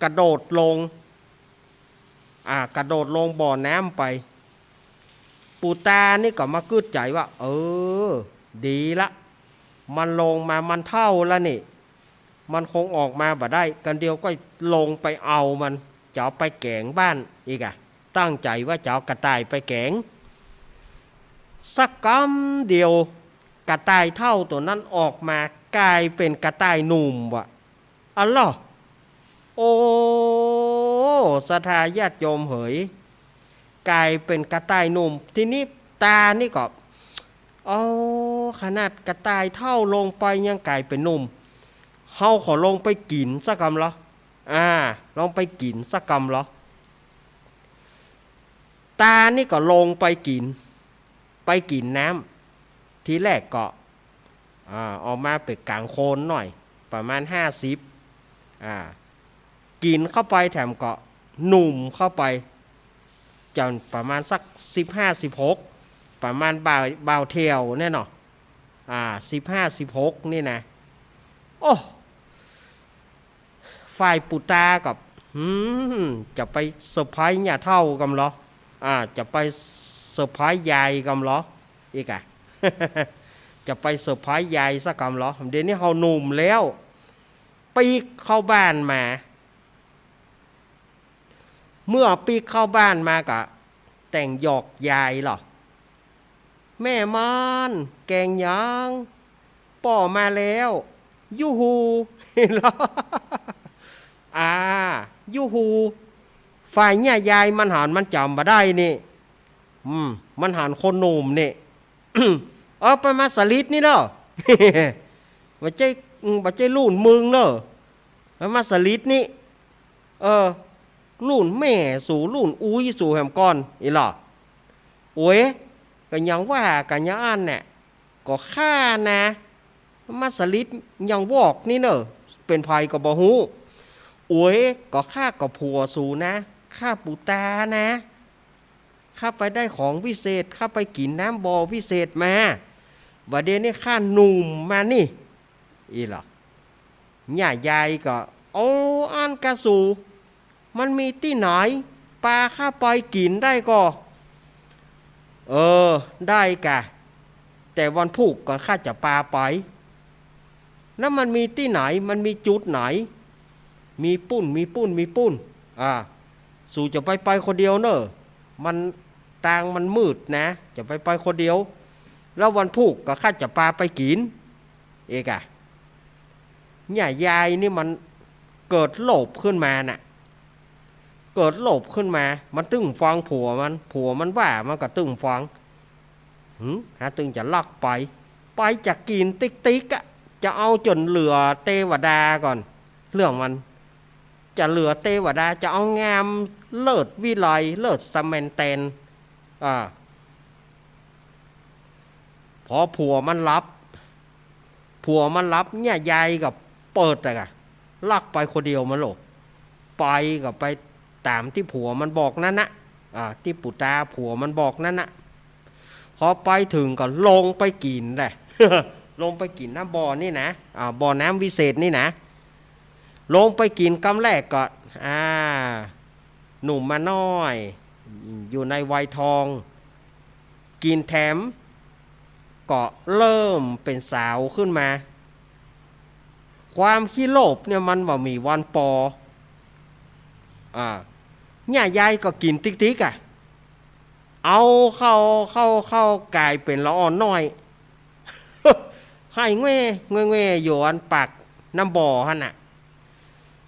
กระโดดลง อ่า กระโดดลงบ่อน้ำไป ปู่ตานี่ก็มากึ๊ดใจ๋ว่า เออ ดีละ มันลงมา มันเฒ่าแล้วนี่ มันคงออกมาบ่ได้ กั๋นเดียวก็ลงไปเอามัน จะเอาไปแก๋งบ้านอีกอะ ตั้งใจ๋ว่าจะเอากระต่ายไปแก๋ง สักกำเดียว กระต่ายเฒ่าตั๋วนั้นออกมา ก๋ายเป๋นกระต่ายหนุ่มว่ะ อันลอ โอ้ ศรัทธาญาติโยมเหย ก๋ายเป๋นกระต่ายหนุ่ม ทีนี้ตานี่ก็ เอา ขนาดกระต่ายเฒ่าลงไปยังก๋ายเป๋นหนุ่ม เฮาขอลงไปกิ๋นสักกำลอ อ่า ลงไปกิ๋นสักกำลอ ตานี่ก็ลงไปกิ๋น ไปกิ๋นน้ำ ทีแรกก็ อ่า ออกมาเป๋นก๋างคนหน่อย ประมาณห้าสิบ อ่า กิ๋นเข้าไปแถมก็หนุ่มเข้าไป จ๋นประมาณสักสิบห้า สิบหก ประมาณบ่าว บ่าวเที่ยวเนี่ยเนาะ อ่า สิบห้า สิบหก นี่นะ โอ้ ฝ่ายปู่ตากับ หืม จะไปเซอร์ไพรส์ย่าเฒ่ากำลอ อ่า จะไปเซอร์ไพรส์ยายกำลอ อีกอะ จะไปเซอร์ไพรส์ยายสักกำลอ เดี๋ยวนี้เฮาหนุ่มแล้ว ปิ๊กเข้าบ้านมา เมื่อปิ๊กเข้าบ้านมาก็แต่งหยอกยายลอ แม่มาน แก๋งหยัง ป้อมาแล้ว ยูฮู อ่า ยูฮู ฝ่ายเนี่ยยายมันหันมันจ๋ำบ่ได้นี่ อืม มันหันคนหนุ่มนี่ เออ ไปมาสลิดนี่เนาะ บ่ใจ้ อืม บ่ใจ้รุ่นมึงเนาะ ไปมาสลิดนี่ เออ รุ่นแม่สู รุ่นอุ๊ยสูแหมก่อน อีหล่อ โอ๊ย ก็ยังว่ากั๋นอย่างอั้นแหละ ก็ข้านะ มาสลิดยังวอกนี่เนาะ เป๋นใผก็บ่ฮู้ โอ๊ย ก็ข้าก็ผัวสูนะ ข้าปู่ตานะ ข้าไปได้ของวิเศษ ข้าไปกิ๋นน้ำบ่อวิเศษมา บ่าเดี่ยวนี้ข้าหนุ่มมานี่ อีหล่อ เนี่ยยายก็ โอ้ อั้นกาสู มันมีตี้ไหน ปาข้าไปกิ๋นได้ก่อ เออ ได้ก่ะ แต่วันพูกก่อนข้าจะปาไป แล้วมันมีตี้ไหน มันมีจุดไหน มีปุ้น มีปุ้น มีปุ้น อ่า สูจะไปไปคนเดียวเน่อ มัน ตางมันมืดนะ จะไปไปคนเดียว แล้ววันพูกก็ข้าจะปาไปกิ๋น เอกอะ เนี่ยยายนี่มันเกิดโลภขึ้นมาน่ะ เกิดโลภขึ้นมา มันตึงฟังผัวมัน ผัวมันว่ามันก็ตึงฟัง หืม หาตึงจะลักไป ไปจะกิ๋นติ๊กๆ อะ จะเอาจ๋นเหลือเตวดาก่อน เรื่องมัน จะเหลือเตวดา จะเอางามเลิศวิไล เลิศสะแมนแตน อ่า พอผัวมันหลับ ผัวมันหลับ เนี่ยยายก็เปิดอะกะ ลักไปคนเดียวมันโลด ไปก็ไปต๋ามตี้ผัวมันบอกนั้นนะ อ่า ตี้ปู่ต๋าผัวมันบอกนั้นน่ะ พอไปเถิงก็ลงไปกิ๋นแหละ ลงไปกิ๋นน้ำบ่อนี่นะ อ่า บ่อน้ำวิเศษนี่นะ ลงไปกิ๋นกำแรกก็ อ่า หนุ่มมาน้อย อยู่ในวัยทอง กิ๋นแถม ก็เริ่มเป๋นสาวขึ้นมา ความขี้โลภเนี่ยมันบ่มีวันปอ อ่า เนี่ยยายก็กิ๋นติ๊กๆ อ่ะ เอาเข้า เข้า เข้าก๋ายเป๋นละอ่อนน้อย ไห้แง่แง่แง่อยู่อันปากน้ำบ่อหั้นน่ะ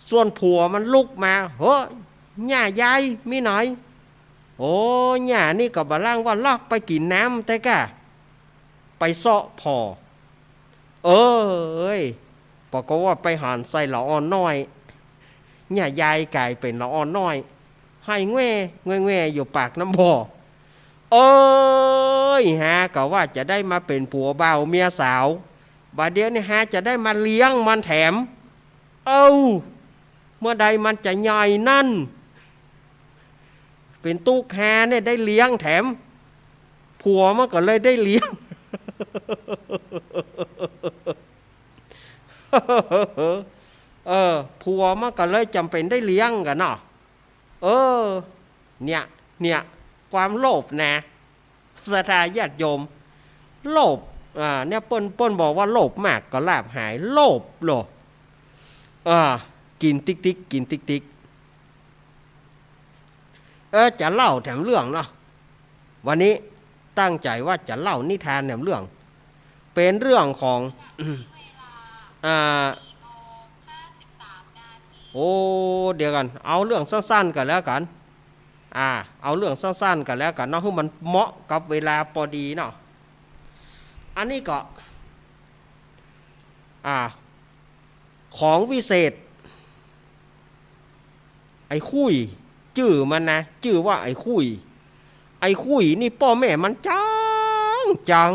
ส่วนผัวมันลุกมา เฮ้ย เนี่ยยายมีไหน โอ้ เนี่ยนี่ก็บ่ลางว่าลอกไปกิ๋นน้ำแต่ก้า ไปเซาะผ่อ เอ้ย ปรากฏว่าไปหันใส่ละอ่อนน้อย เนี่ยยายก๋ายเป๋นละอ่อนน้อย ไห้แง่แง่แง่อยู่ปากน้ำบ่อ เอ้ย หาก็ว่าจะได้มาเป๋นผัวบ่าวเมียสาว บ่าเดี่ยวนี้หาจะได้มาเลี้ยงมันแถม เอ้า เมื่อใดมันจะใหญ่นั้น เป๋นตุ๊กแฮเนี่ยได้เลี้ยงแถม ผัวมันก็เลยได้เลี้ยง เออ ผัวมันก็เลยจ๋ำเป๋นได้เลี้ยงกั๋นเนาะ เออ เนี่ย เนี่ย ความโลภนะ ศรัทธาญาติโยม โลภ อ่า เนี่ยเปิ้น เปิ้นบอกว่าโลภมากก็ลาภหาย โลภโลภ อ่า กิ๋นติ๊กๆ กิ๋นติ๊กๆ เออ จะเล่าแถมเรื่องเนาะ วันนี้ตั้งใจ๋ว่าจะเล่านิทานแถมเรื่อง เป๋นเรื่องของ อ่า โอ้ เดี๋ยวก่อน เอาเรื่องสั้นๆ ก่อนแล้วกั๋น อ่า เอาเรื่องสั้นๆ ก่อนแล้วกั๋นเนาะ หื้อมันเหมาะกับเวลาปอดีเนาะ อันนี้ก็ อ่า ของวิเศษ ไอ้คุ้ย จื้อมันนะ จื้อว่าไอ้คุ้ย ไอ้คุ้ยนี่ป้อแม่มันจัง จัง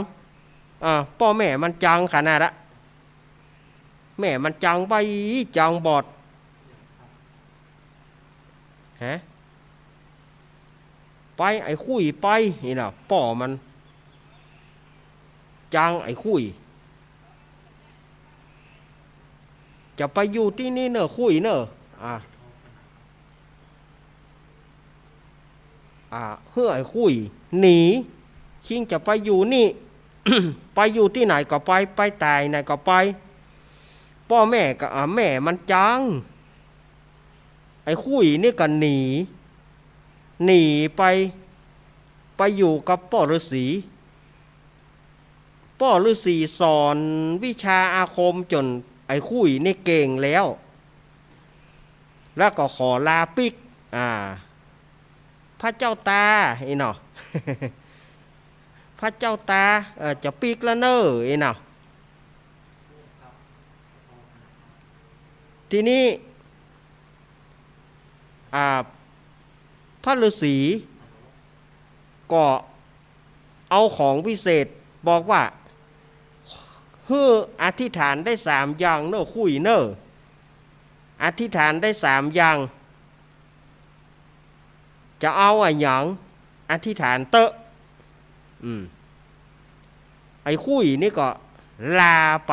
อ่า ป้อแม่มันจังขนาดละ แม่มันจังใบ้จังบอด ฮะ ไปไอ้คุ้ยไป นี่นะ ป้อมัน จังไอ้คุ้ย จะไปอยู่ตี้นี่เน่อคุ้ยเน่อ อ่า อ่า หื้อไอ้คุ้ยหนี คิงจะไปอยู่นี่ ไปอยู่ตี้ไหนก็ไป ไปต๋ายไหนก็ไป ป้อแม่ก็ อ่า แม่มันจัง ไอ้คุ้ยนี่ก็หนี หนีไป ไปอยู่กับป้อฤๅษี ป้อฤๅษีสอนวิชาอาคมจ๋นไอ้คุ้ยนี่เก่งแล้ว แล้วก็ขอลาปิ๊ก อ่า พระเจ้าต๋า อี้เนาะ พระเจ้าต๋า เอ่อ จะปิ๊กแล้วเน่อ อี้เนาะ ทีนี้ อ่า พระฤๅษีก็เอาของวิเศษบอกว่า หื้ออธิษฐานได้สามอย่างเน่อคุ้ยเน่อ อธิษฐานได้สามอย่าง จะเอาอะหยัง อธิษฐานเต๊อะ อืม ไอ้คุ้ยนี่ก็ลาไป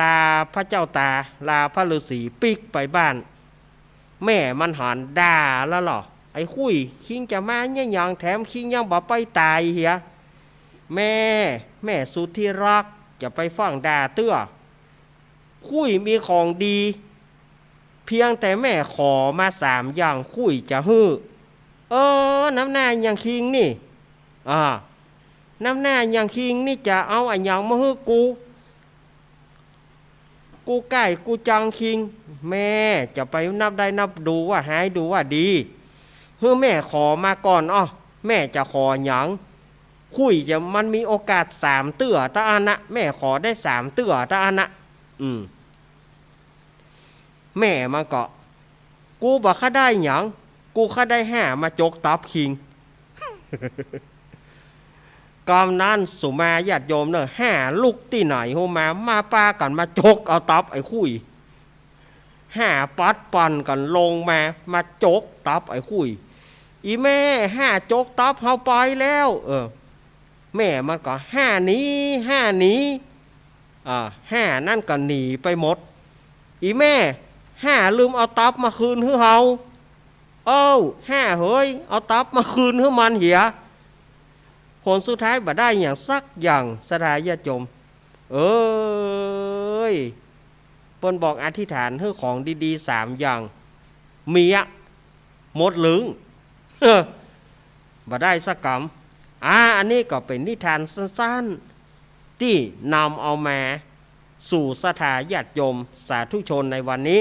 ลาพระเจ้าต๋า ลาพระฤๅษีปิ๊กไปบ้าน แม่มันหันด่าแล้วเหรอ ไอ้คุ้ย คิงจะมาเยียะหยัง แถมคิงยังบ่ไปต๋ายเหีย แม่ แม่สุดที่รัก จะไปฟั่งด่าเตื้อ คุ้ยมีของดี เพียงแต่แม่ขอมาสามอย่าง คุ้ยจะหื้อ เออ น้ำหน้าอย่างคิงนี่ อ่า น้ำหน้าอย่างคิงนี่จะเอาอะหยังมาหื้อกู กูใก้กูจังคิง แม่จะไปนับได้นับดูว่าฮ้ายดูว่าดี หื้อแม่ขอมาก่อน อ้อ แม่จะขอหยัง คุ้ยจะ มันมีโอกาสสามเตื้อเต้าอั้นนะ แม่ขอได้สามเตื้อเต้าอั้นนะ อืม แม่มันก็ กูบ่ค่าได้หยัง กูค่าได้ห้ามาจกตับคิง กำนั้นสุมาญาติโยมเน่อ ห้าลุกตี้ไหนฮู้มา มาปากั๋นมาจกเอาตับไอ้คุ้ย ห้าปัดปั่นกั๋นลงมา มาจกตับไอ้คุ้ย อีแม่ ห้าจกตับเฮาไปแล้ว เออ แม่มันก็ ห้าหนี ห้าหนี อ่า ห้านั้นก็หนีไปหมด อีแม่ ห้าลืมเอาตับมาคืนหื้อเฮา เอ้า ห้าเหย เอาตับมาคืนหื้อมันเหีย ผลสุดท้ายบ่ได้หยังสักอย่าง ศรัทธาญาติโยม เอ้ย เปิ้นบอกอธิษฐานหื้อของดีๆ สามอย่าง เมีย หมดลึง บ่ได้สักกำ อ่า อันนี้ก็เป๋นนิทานสั้นๆ ตี้นำเอามาสู่ศรัทธาญาติโยมสาธุชนในวันนี้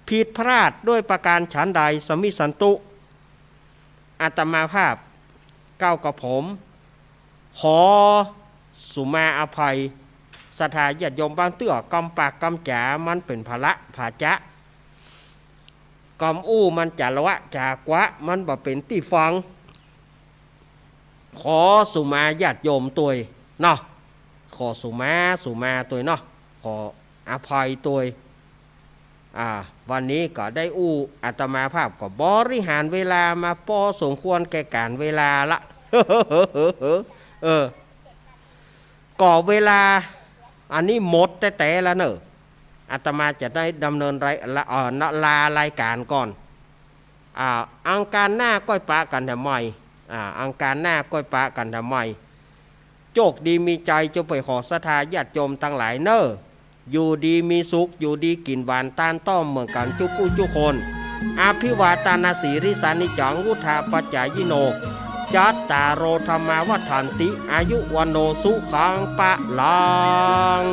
ผิดพลาดด้วยประการฉันใดสมิสสันตุ อาตมาภาพเก้ากระผม ขอสุมาอภัย ศรัทธาญาติโยม บางเตื้อกำปากกำจ๋ามันเป๋นภาระภาจะ กำอู้มันจ๋าละวะจ๋ากวะ มันบ่เป๋นตี้ฟัง ขอสุมาญาติโยมตวยเนาะ ขอสุมา สุมาตวยเนาะ ขออภัยตวย อ่า วันนี้ก็ได้อู้ อาตมาภาพก็บริหารเวลามาปอสมควรแก่ก๋านเวลาละ เออ ก็เวลาอันนี้หมดแต๊ๆ แล้วเนอะ อาตมาจะได้ดำเนินราย ละ เอ่อ ลารายก๋านก่อน อ่า อังคารหน้าก้อยปะกั๋นแถมใหม่ อ่า อังคารหน้าก้อยปะกั๋นแถมใหม่ โจคดีมีชัยจงเป๋นของศรัทธาญาติโยมตังหลายเน่อ อยู่ดีมีสุข อยู่ดีกิ๋นหวาน ตานต้อมเหมือนกั๋นจุ๊กู้จุ๊คน อภิวาทานาสีลิสานิจจัง วุฑฒาปัจจายิโน จัตตาโร ธัมมา วัฑฒันติ อายุ วัณโณ สุขัง พะลัง